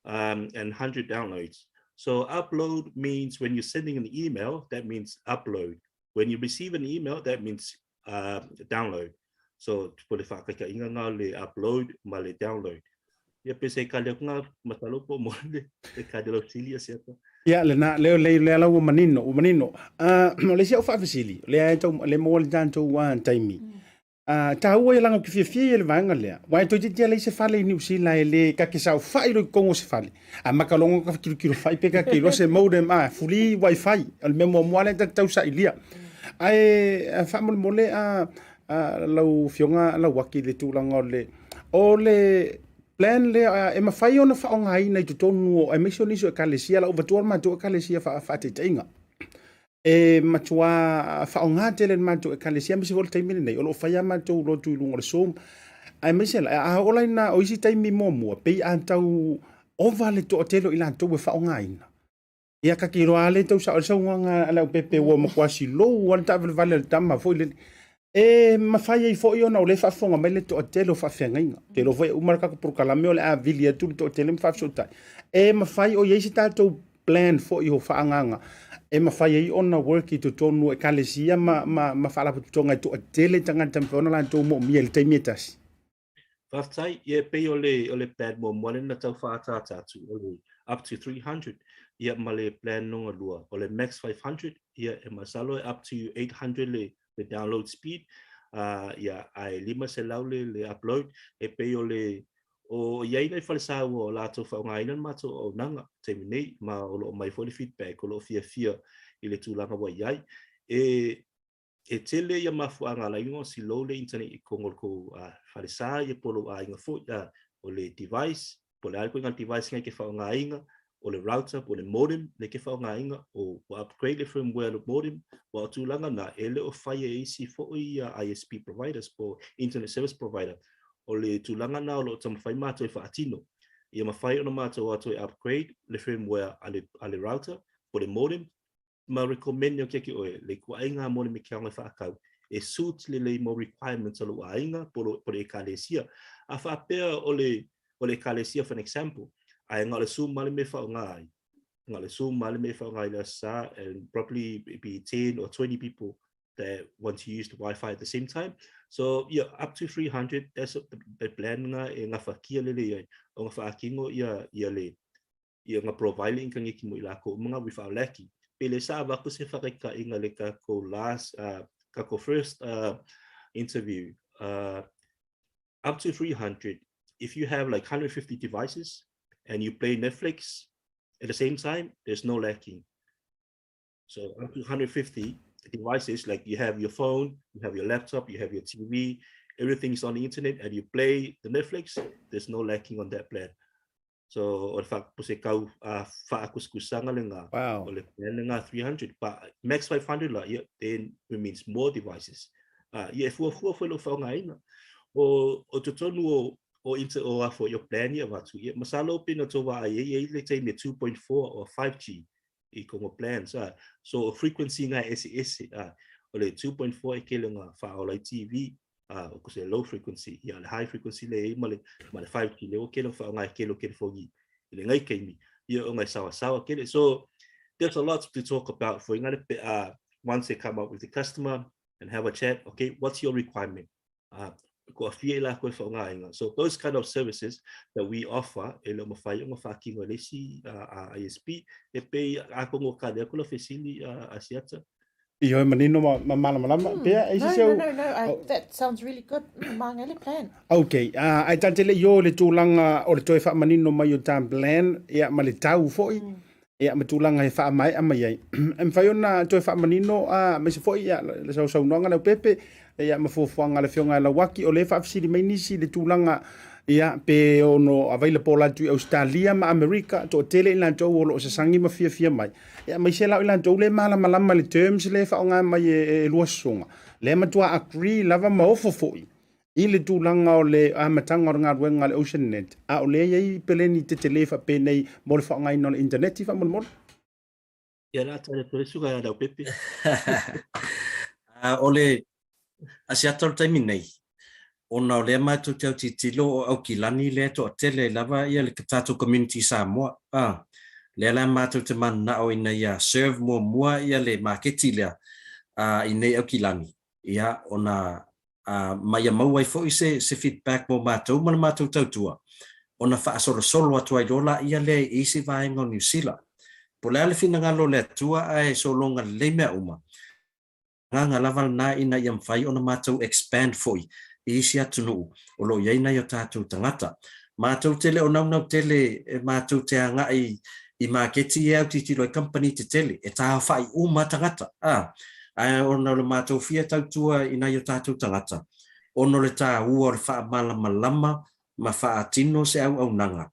and 100 downloads. So upload means when you're sending an email, that means upload. When you receive an email, that means download. So, po le faataitaiga na o le upload ma le download. Ia pe se kali atu na masalo po mo le le kali lau fesili ia Siata. Ia lena lea lea lea la ua manino ua manino. O le isi au faafesili lea e tau lea maua le tatou taimi. Taua ia leaga ou te fiafia ia i le vaega lea. Aua e toeitiiti lava leai se fale i Niu Sila e le ta te saofai loa i totonu o se fale. A maka logo ka tilotilo fai pe ka te iloa se modem a fuli wifi. O le mea muamua lea ta te tausailia. Ae faamolemole a lau Afioga Lauaki i le tulaga o le o le plan lea e mafai ona faaaogaina i totonu o aemaise o nisi o ekalesia la ua avatua le matou ekalesia faataitaiga. E matua faaaoga tele e le matou ekalesia aemaise foi o le taimi lenei o lo o fai a matou lotu i luga o le Zoom aemaise la a oo la ina o isi taimi muamua pei a tau ova le toatele o i latou e faaaogaina. Ia ka te iloa lava le tau sao le saunoaga a Leaupepe ua matua silou lava le taavalevale a le tama foi lele. E mafai ai foi ona o lea e faafofoga mai le toatele o faafeagaiga. Ou te iloa foi e uma le tatou polokalame o le a vili atu le toatele ma faafesootai. E mafai o i ai se tatou plan foi o faaagaaga e mafai ai ona work i totonu o ekalesia ma, ma, ma faalapotopotoga e toatele tagata e mafai ona latou moomia i le taimi e tasi. Faafetai, ia e pei o le, o le plan muamua lea na tau faaataata atu, o le up to 300, ia ma le plan lona lua, o le max 500, ia e masalo e up to 800 le, le download speed, ia ae 500 le, le upload, e pei o le, o i ai nai falesa ua latou faaaogaina le matou auaunaga i le taimi nei, ma o lo o aumai foi le feedback o lo o fiafia i le tulaga ua i ai. E, E tele ia mafuaaga ala ai ona slow le internet i totonu o le tou falesa ia po o lou aiga foi, o le device, po o le a le ituaiga device lena e te faaaogaina, o le router po o le modem lea e te faaaogaina, o ua upgrade le firmware o le modem, aua o tulaga na e le o faia e isi foi ia ISP providers po o internet service provider. O le tulaga na o lo o taumafai matou e faatino, ia mafai ona matou o atu e upgrade le firmware a le router po o le modem. ma recommend atu ia te oe le ituaiga mo le metiaoga e faatau e suit lelei mo requirements a lou aiga po o le ekalesia. A faapea o le o le ekalesia for an example, ae na o le Zoom lava le mea e faaaoga ai, na o le Zoom lava le mea e faaaoga ai i le Aso Sa and probably be 10 or 20 people that want to use the Wi-Fi at the same time. So yeah, up to 300, that's the plan nga e gafatia lelei ai ona faatino ia ia le ia nga provide le initaneti mo i lakou uma nga without lacking. Pe le sa avatu se faataitaiga le tatou last tatou first interview up to 300 if you have like 150 devices and you play Netflix at the same time, there's no lacking. So up to 150 devices, like you have your phone, you have your laptop, you have your TV, everything's on the internet, and you play the Netflix, there's no lacking on that plan. So o le faapusekau faakusikusaga lena, Wow. o le plan lena 300, but max 500 la, ia, then it means more devices. Ia e fuafua foi lou faaaogaina. O, o totonu o, o inter, o afo i o plan ia avatu, ia, masalo pe na tou vaai ai, e i ai le taimi e 2.4 or 5G i koga plans, a. So o frequency nga e eseese, a. O le 2.4 e tele ona faaola ai TV, a, o se low frequency, ia o le high frequency lea e i ai ma le, ma le 5G lea ua tele ona faaaoga e tele o telefoni i lenei taimi, ia ona e saoasaoa tele. So there's a lot to talk about for inga le pe a once they come up with the customer and have a chat, okay, what's your requirement? A, ko afia i lakou e faaaogaina. So those kind of services that we offer e le o mafai ona faatino e le isi ISP e pei atonu o tali atu lau fesili a Siata. Ioe manino ma, ma malamalama. Pea, e No, se no, au... no, no, I, Oh. that sounds really good. Maga le plan. Ok, ae ta te le i o i le tulaga o le toe faamanino mai o ta plan, ia, ma le tau foi, ia, ma tulaga e faamaea mai ai. E mafai ona toe faamanino, aemaise foi, ia, le sausaunoaga Leaupepe, ia, ma fuafuaga a le Afioga ia Lauaki, o lea e faafesili mai nisi i le tulaga, ia, pe ono available atu i Ausetalia ma Amerika, toatele i latou o lo o sasagi ma fiafia mai. Ia, aemaise la o i latou lea e malamalama i le terms lea e faaaoga mai e lua susuga, lea e matua agree lava ma ofo foi i le tulaga o le amataga o le galuega a le OceanNet, a o lea e i ai peleni tetele faapenei mo le faaaogaina o le initaneti faamolemole. Ia la tale atu ai suka ia Leaupepe. O le Asiata o le taimi nei, ona o lea matou te autitilo o Aukilani lea e toatele ai lava ia le tatou community i Samoa, a, lea la matou te mananao ina ia serve muamua ia le maketi lea a i nei Aukilani, ia ona ā, ma ia maua ai foi se, se feedback mo matou ma le matou tautua, ona faasolosolo atu ai loa laia lea i isi vaega o Niu Sila. Po o le a le finagalo o le Atua ae sologa lelei mea uma, agaga lava lena ina ia mafai ona matou expand foi i isi atunuu o lo o i ai nai o tatou tagata. Matou te le o naunau tele e matou te agai i maketi ia e autilotilo ai kamupani tetele, e taaofai uma tagata, ā, ae ona o le matou fia tautua i nai o tatou tagata, ona o le tāua o le faamalamalama ma faatino se auaunaga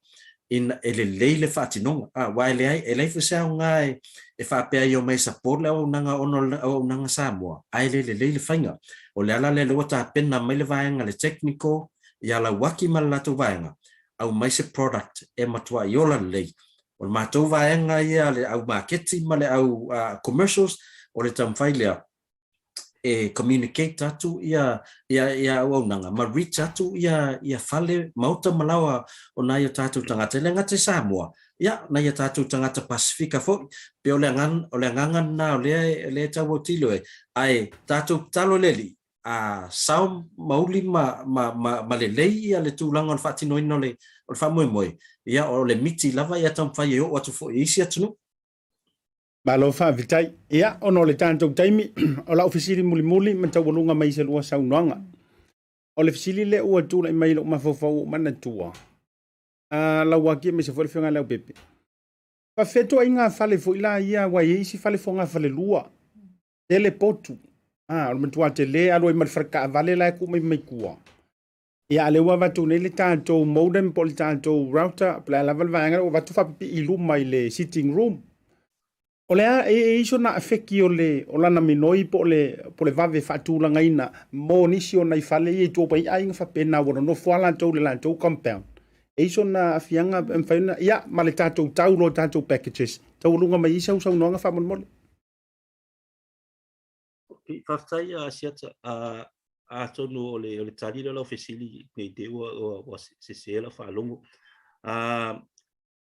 ina e lelei le faatinoga. Ā, aua e leai, e leai foi se aoga e, e faapea ai e omai e support le auaunaga ona o le auaunaga Samoa, ae le lelei le faiga. O le ala lea lea ua tapena mai le vaega le technical ia Lauaki ma le latou vaega, aumai se product e matuai ola lelei. O le matou vaega ia le au maketi ma le au commercials, o le taumafai lea e communicate atu ia ia ia auaunaga ma reach atu ia ia fale, maota ma laoa o nai o tatou tagata. E le gata i Samoa, ia, nai a tatou tagata Pasifika foi. Pei o le agaga o le agaga lena o lea lea e tau autilo ai, ae tatou tatalo i le Alii, a sao mauli ma, ma, ma, ma lelei ia le tulaga o le faatinoina o le, o le faamoemoe, ia o le miti lava ia taumafai e oo atu foi i isi atunuu. Malo faafetai. Ia, ona o le tatou taimi, o lau fesili mulimuli ma taualuga mai se lua saunoaga. O le fesili lea ua tulai mai i lou mafaufau ua ou manatua, a Lauaki aemaise foi le Afioga ia Leaupepe, faafefea ituaiga fale foi la ia aua e i ai isi fale fogafalelua, tele potu, a, o le matua tele, alu ai ma le fale taavale la e tuu mai mai tua. Ia, a lea ua avatu nei le tatou modem po o le tatou router, po o le a lava le vaega lea ua avatu faapipii i luma i le sitting room. O le a, e i ai sona afeki o le, o lana minoi po o le, po o le vave faatulagaina mo nisi o nai fale ia i tua ua i ai aiga faapena ua nonofo lava latou i le latou compound. E i ai sona aafiaga e mafai ona, ia, ma le tatou tau loa o tatou packages, taualuga mai ai sau saunoaga faamolemole. Okay, faafetai Asiata. Atonu o le, o le tali lea o lau fesili nei te ua, ua, ua sese lau faalogo.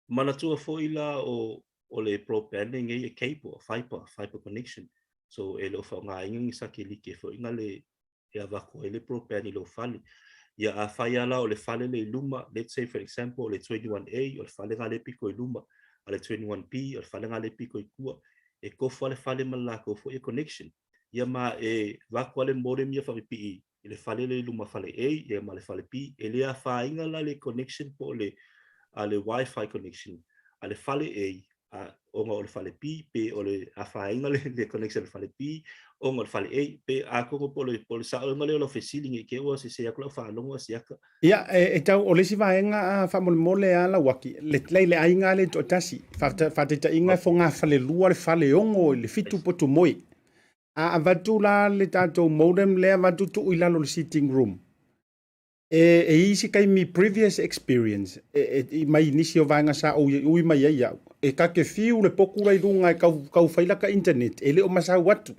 Manatua foi la o, o le broadband lenei e cable, fiber, fiber connection. So e le o faaaogaina ni satelite foi na le e avatu ai le broadband i lou fale. Ia afai lava la o le fale le i luma, let's say for example o le 21A, o le fale na le pito i luma, a le 21B, o le fale na le pito i tua, e tofu lava le fale ma le latou foi connection. Ia ma e avatu lava le modem ia faapipii i le fale le i luma fale A ia ma le fale B, e le afaina la le connection po o le a le wifi connection a le fale A a, ona o le fale B pe o le afaina le, le connection a le fale B ona o le fale A pe atonu po o le, po o le saoga lea o lau fesili ne i te i ua sese atu lau faalogo a siaka. Ia, e, e tau, o le isi vaega a faamolemole a Lauaki, le, le, le aiga le toatasi, faataitaiga e fogafalelua le fale 6 i le 7 potu moe. A avatu la le tatou modem lea avatu tuu i lalo o le sitting room. E, e i isi taimi previous experience e, e, i mai nisi o vaega sa ou ui mai ai au. E ka te fiu le poku la i luga e kau, kau whai laka internet, e le o masau atu.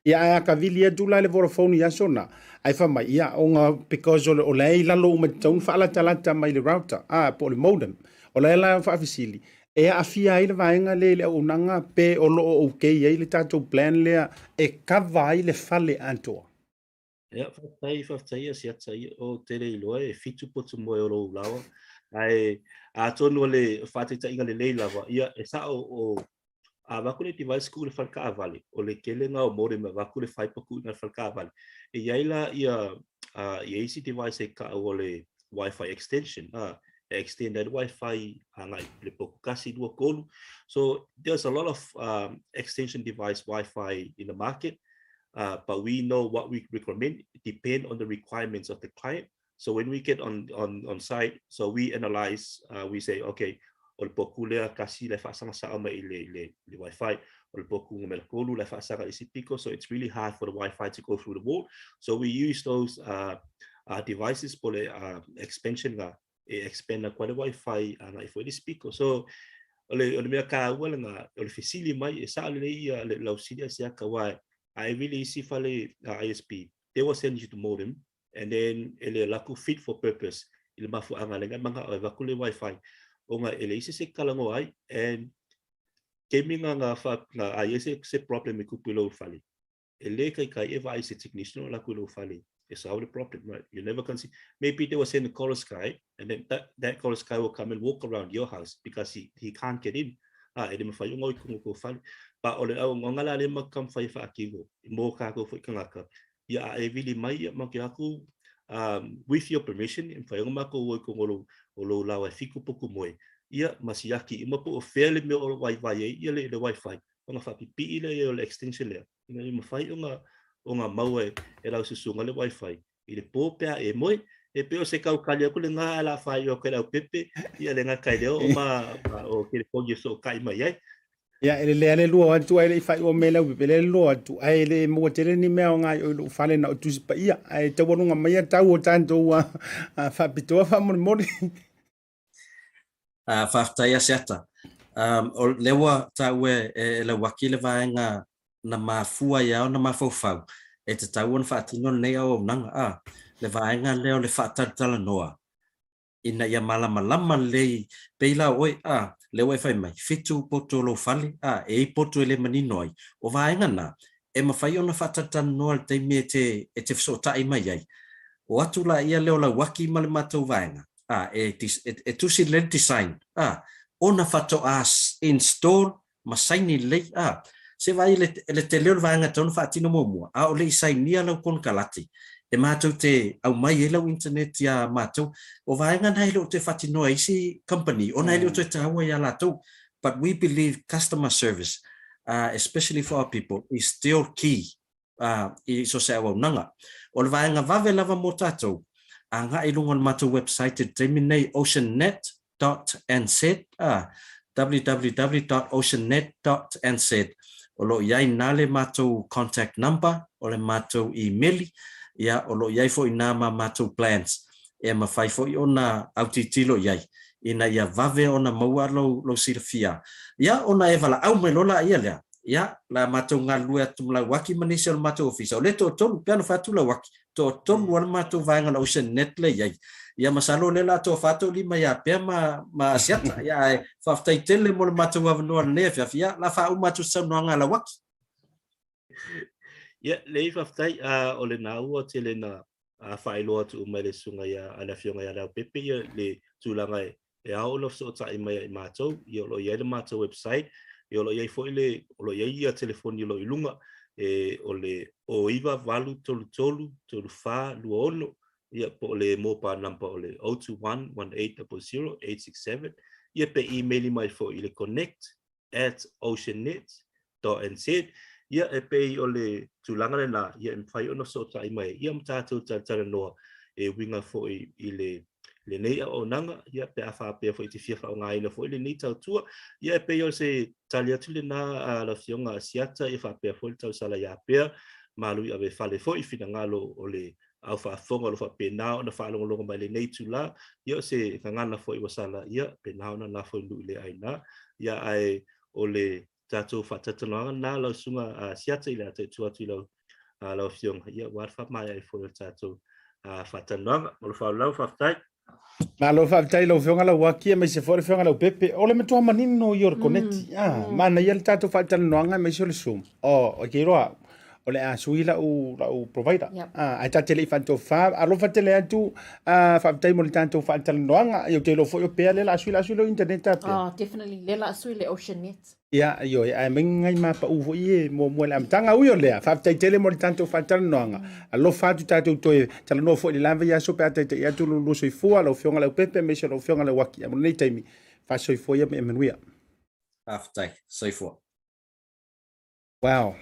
Ia ae a ka vili atu la le Vodafone i aso na, ai fa mai, ia onga because o le, o la e i lalo uma te taunu faalatalata mai le router, a, po o le modem. O la e la faafesili, e aafia ai le vaega lea i le auaunaga pe o lo o okay ai le tatou plan lea e cover ai le fale atoa? Ia, faafetai, faafetai ia Siata, ia, ou te le iloa e fitu potu moe o lou laoa. Ae atonu o le faataitaiga lelei lava, ia, e sao o a avatu le device tuu i le fale taavale, o le tele lena o modem e avatu le fiber tuu i le fale taavale. E i ai la ia, ia isi device e tau o le Wi-Fi extension, e extend ai le Wi-Fi agai i le potu 1, 2, 3. So there's a lot of extension device Wi-Fi in the market, but we know what we recommend depend on the requirements of the client. So when we get on on on site, so we analyze, we say, okay, o le potu lea kasi le faasaga sao mai i le, le, le Wi-Fi, o le potu numera tolu le faasaga i isi piko, so it's really hard for the Wi-Fi to go through the wall. So we use those devices po le expansion nga e expand aku ai le Wi-Fi agai foi i le isi piko. So o le, o le mea taua lena, o le fesili mai, e sao lelei ia le lausili a siaka, aua a e vili isi fale ISP, they will send you the modem, and then e le alu atu fit for purpose i le mafuaaga lea e manao e avatu le wifi ona e leai se isi e talanoa ai and taimi na na fa na a i ai se se problem e tupu i lou fale e le taitai e vaai se technician o alu atu i lou fale e solve the problem, right? You never can see. Maybe they will send a chorus guy and then that that chorus guy will come and walk around your house because he he can't get in. Ah, e le mawhai o ngoi kongo ko fale. Pa o le au ngonga la le makam whai whaakino. Mō kākou foi kangaka. Ia a e vili mai ia ma ke aku um, with your permission, e mawhai o mākou oi kongo lou, o lou lawa e fiku poku moe. Ia, ma siaki ima po o fea le mea o waiwai ai ia le, le wifi. Ona whapipii le ia o le extension lea. Ina ia mawhai o ngā, o ngā maua e, e lau susunga le wifi. I le pō pea e moe, e pei o se kaukali aku le ngā ala whai o ke lau pepe, ia le ngā kai leo o ma, ma o telefoni e so kai mai ai. Ia, e lelei lava le lua o atu ae le i faaiua mai lau pepe, lea le lua o atu, ae le maua tele ni mea o gaoioi i lou fale na o Tusi Paia, ae taualuga mai a tau o tatou faapitoa faamolemole. Faafetai Asiata. Um, o lea ua taua e, e Lauaki le vaega na mafua ai ona mafaufau e tatau ona faatino lenei auaunaga, a, le vaega lea o le faatalatalanoa ina ia malamalama lelei, pei la o oe, a, lea ua e fai mai, fitu poto o lou fale, a, e i ai poto e le manino ai. O vaega na, e mafai ona faatalatalanoa i le taimi e te, e te fesootai mai ai. O atu la ia lea o Lauaki ma le matou vaega, a, e, e, e tusi lelei le design, a, ona faatoa install ma saini lelei, a, se vaai le, le tele o le vaega e tatau ona faatino muamua, a o le i sainia lau konekarate, e matou te aumai ai lau internet iā matou. O vaega na e le o toe faatinoa e isi company, ona e le o toe taua iā latou. But we believe customer service, especially for our people, is still key i so se auaunaga. O le vaega vave lava mo tatou, agai i luga o le matou website i le taimi lenei, oceannet.nz, www.oceannet.nz, o lo o i ai na le matou contact number, o le matou imeli, ia, o lo o i ai foi na ma matou plans e mafai foi ona autilotilo i ai, ina ia vave ona maua lou, lou silafia. Ia, ona e valaau mai loa laia lea. Ia, la matou galulue atu ma Lauaki ma nisi o le matou ofisa, o lea e toatolu, pei ona fai atu Lauaki, toatolu lava le matou vaega o le Ocean Net lea e i ai. Ia masalo o lea o le a toafa toalima ia Pea ma, ma Asiata. Ia, ae faafetai tele mo le matou avanoa i lenei afiafi. Ia, o le a faauma atu se saunoaga a Lauaki. Ia, leai faafetai, o lena ua tele na faailoa atu uma e le susuga ia, a le Afioga ia Leaupepe ia le tulaga e e ao ona fesootai mai ia i matou, ia o lo o i ai le matou website, ia o lo o i ai foi le, o lo o i ai ia telefoni o lo o i luga, e, o le 09833 3426, ia po o le mobile number o le 021 1800 867, ia pe email mai foi i le connect at oceannet.nz, ia e pei o le tulaga lena, ia e mafai ona fesootai mai ia ma tatou talatalanoa e uiga foi i le lenei auaunaga, ia pe a faapea foi e te fia faaaogaina foi lenei tautua, ia e pei o se tali atu lena a lau Afioga Asiata, ia faapea foi le tausala ia Pea, malu i ave fale foi finagalo o le au faafofoga o lo o faapena ona faalogologo mai lenei itula, ia o se gagana foi ua sala, ia pena ona lafo i nuu le aina. Ia ae o le tatou faatatalanoaga lena lau susuga a Siata i le ata i tua atu i lau lau afioga, ia ua faamaea ai foi o le tatou faatalanoaga. Ma le faaaloalo, faafetai. Malo faafetai lau Afioga Lauaki aemaise foi le Afioga Leaupepe. O le matua manino ia o le koneti. Ah, manaia le tatou faatalanoaga aemaise o le Zoom. Oh, o ke iloa o le a sui lau lau provider. Yep. Ah, ae ta te le i faatofa, alofa tele atu, ah, faafetai mo le tatou faatalanoaga. Ia ou te iloa foi o pea lea o le a sui, o le a sui lou internet a pea. Oh, definitely. Lea o le a sui le Ocean Net. Ia, ioe, ae mai ngai mapaʻu foi e muamua i le amataga. Ui o lea, faafetai tele mo le tatou faatalanoaga. Alofa atu tatou toe talanoa foi i le la vaiaso pe a taitai atu lo lua soifua, lau Afioga Leaupepe aemaise o lau Afioga Lauaki. Ae mo lenei taimi, faasoifua ia ma ia manuia. Faafetai. Soifua. Wow.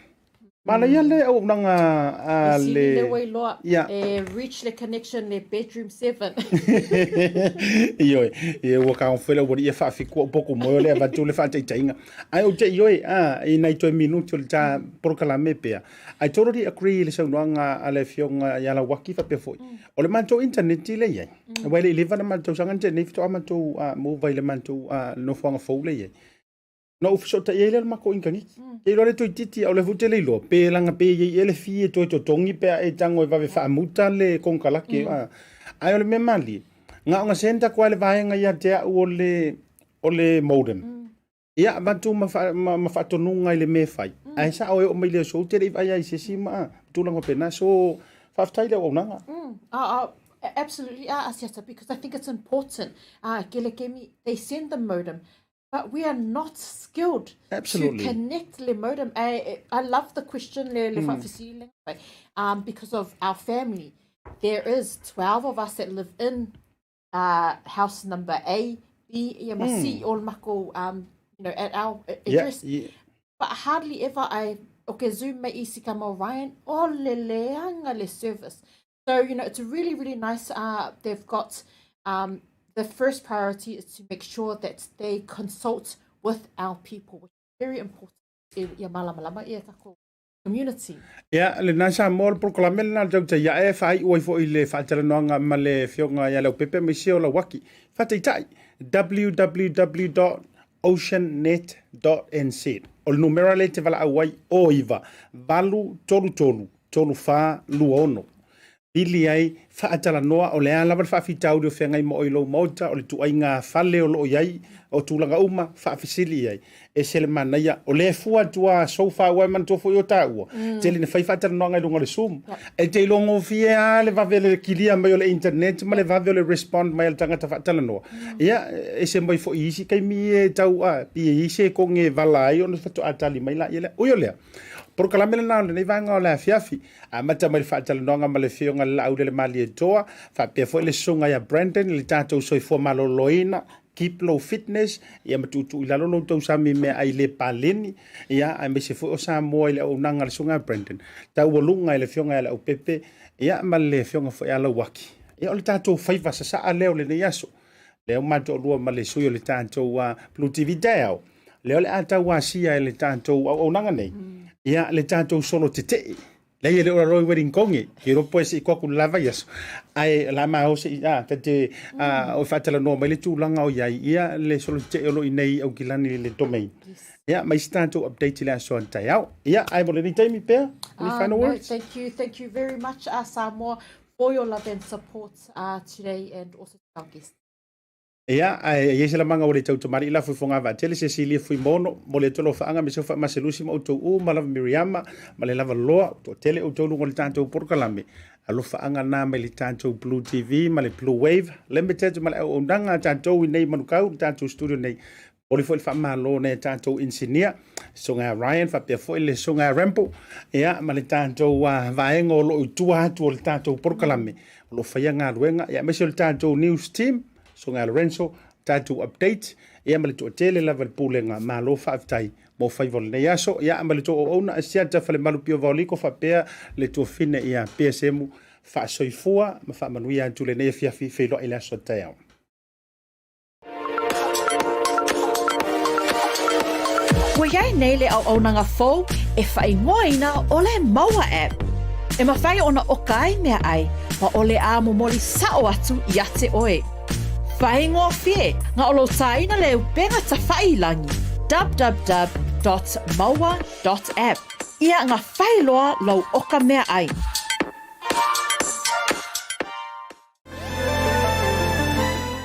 Manaia le auaunaga a E sili le le ua iloa Ia. e reach le connection le bedroom 7. Ioe, ia ua kaofe le ualii e faafitu au potu moe o le avatu le faataitaiga. Ae ou te ioe, a, i nai toe minuti o le ta polokalame pea. I totally agree i le saunoaga a le Afioga ia Lauaki faapea foi. O le matou internet lea e i ai, aua e le i leva na matou tausaga na tea nei faatoa matou move ai i le matou nofoaga fou lea e i ai. Na ou fesootai ai lea i le matou initaneti. Ke iloa le toeitiiti, a o lea foi ou te le iloa, pe laga pe i ai ea le fee e toe totogi pe a e tago e vave faamuta le konekarate. Ae o le mea malie, na ona send atu lava e le vaega ia te au o le, o le modem. Ia, avatu ma, fa, ma, ma faatonuga i le mea e fai. Ae sao e oo mai le aso, ou te le i vaai lava i se isi ma tulaga faapena. So, faafetai i le auaunaga. Oh, absolutely, Asiata, because I think it's important. Kele kemi, they send the modem, But we are not skilled Absolutely. to connect le modem. I, I love the question le, le mm. because of our family. There is 12 of us that live in uh, house number A, B, E, mm. C, all mako, you know, at our address. Yeah, yeah. But hardly ever I, okay, Zoom me isi ka mo Ryan, o le leanga le service. So, you know, it's really, really nice. Uh, they've got um, the first priority is to make sure that they consult with our people, which is very important. Ia malamalama ia takou community. Ia, lena Samoa, o le polokalame lena a le tautai ae e faaiu ai foi le faatalanoaga ma le Afioga ia Leaupepe aemaise o Lauaki. Faataitai, www.oceannet.nz. O le numera lea e te valaau ai, 09 833 34 26. Pili ai, faatalanoa, o le a lava le faafitauli o feagai ma oe i lou maota, o le tuaiga fale o lo o i ai, o tulaga uma, faafesili i ai. Ese le manaia, o lea e fua atu a so far aua e manatua foi o taua, tele ina fai faatalanoaga i luga o le Zoom. E te iloa gofie lava le vave o le kilia mai o le internet ma le vave o le respond mai a le tagata faatalanoa. Ia, ese mai foi i isi taimi e tau a, pi e i ai se koge e vala ai ona faatoa tali mai laia lea. Ui o lea, polokalame lena o lenei vaega o le afiafi, Amata mai le faatalanoaga ma le Afioga i le Laaulele Malietoa, faapea foi le Susuga ia Brandon i le tatou soifua maloloina, keep low fitness, ia ma tuutuu i lalo lo outou sami i meaai le paleni, ia, aemaise foi o Samoa i le auaunaga a le Susuga ia Brandon, taualuga i le Afioga ia Leaupepe, ia, ma le Afioga foi ia Lauaki. Ia, o le tatou faiva sasaa lea o lenei aso. Lea ua matou toalua ma le sui o le tatou Blue TV Taeao, lea o le a tau asia e le tatou auaunaga nei, ia, le tatou solo tetee. Leai e le o lalo i wedding kongi, ke iloa po e sii koaku le la vaiaso. Ae o le a ma o se i, a, ta te, a, o e faatalanoa mai le tulaga o i ai, ia, le solo tetee o lo o i inei i Aukilani i le domain. Ia, ma isi tatou update i le aso a le taeao. Ia, ae mo lenei taimi pea, any final No, words? thank you, thank you very much, Samoa, for your love and support today and also to our guests. Ia, ae i ai se lamaga ua le tau tamalii la fuifuga vaatele Cecilia Fuimono, momoli atu alofaaga me seu faamaselusi ma outou uma lava Miriama ma le lava loa, ua toatele outou luga o le tatou polokalame. Alofaaga na mai le tatou Blue TV ma le Blue Wave Limited ma le auaunaga a tatou i nei Manukau, le tatou studio nei. Momoli foi le faamalo nai a tatou inisinia, Susuga ia Ryan faapea foi le Susuga ia Rambo, ia ma le tatou vaega o lo o i tua atu o le tatou polokalame, o lo o faia galuega, ia aemaise o le tatou news team, Susuga ia Lorenzo, tatou update, ia ma le toatele lava i le Pulega, malo faafetai mo faiva o lenei aso, ia ma le tou auauna Asiata Falemalu Pio Vaoliko faapea le tuafine ia Pea Semu, faasoifua ma faamanuia atu lenei afiafi feiloai i le aso a taeao. Ua i ai nei le auaunaga fou e faaigoaina ʻo le Maua App. E mafai ona ʻoka ai meaʻai ma o le a momoli sa'o atu iā te ʻoe. Faigofie na o lou tāina le upega tafaʻi i lagi, www.maua.app, ia ga fai loa lou ʻoka meaʻai.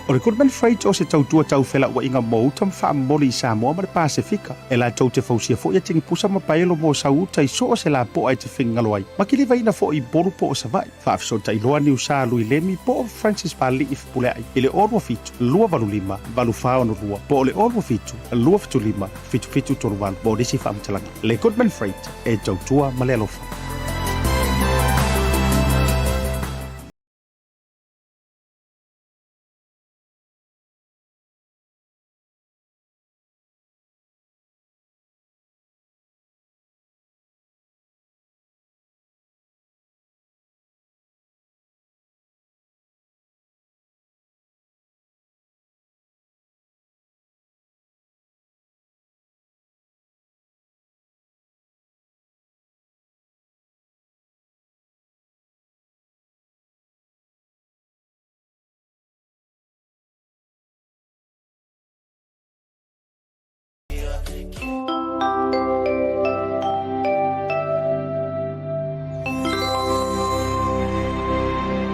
O le Goodman Freight o se tautua tau felauaiga mo uta ma faamomoli i Samoa ma le Pasefika. E latou te fausia foi atigi pusa ma paelo mo sau uta i so o se lapoa e te finagalo ai, ma kilivaina foi i Upolu po o Savaii. Faafesootai loa Niusa Lui Lemi po o Francis Pali'i Fepuleai i le 027 285 8462 po o le 027 275 7738 mo nisi faamatalaga. Le Goodman Freight e tautua ma le alofa.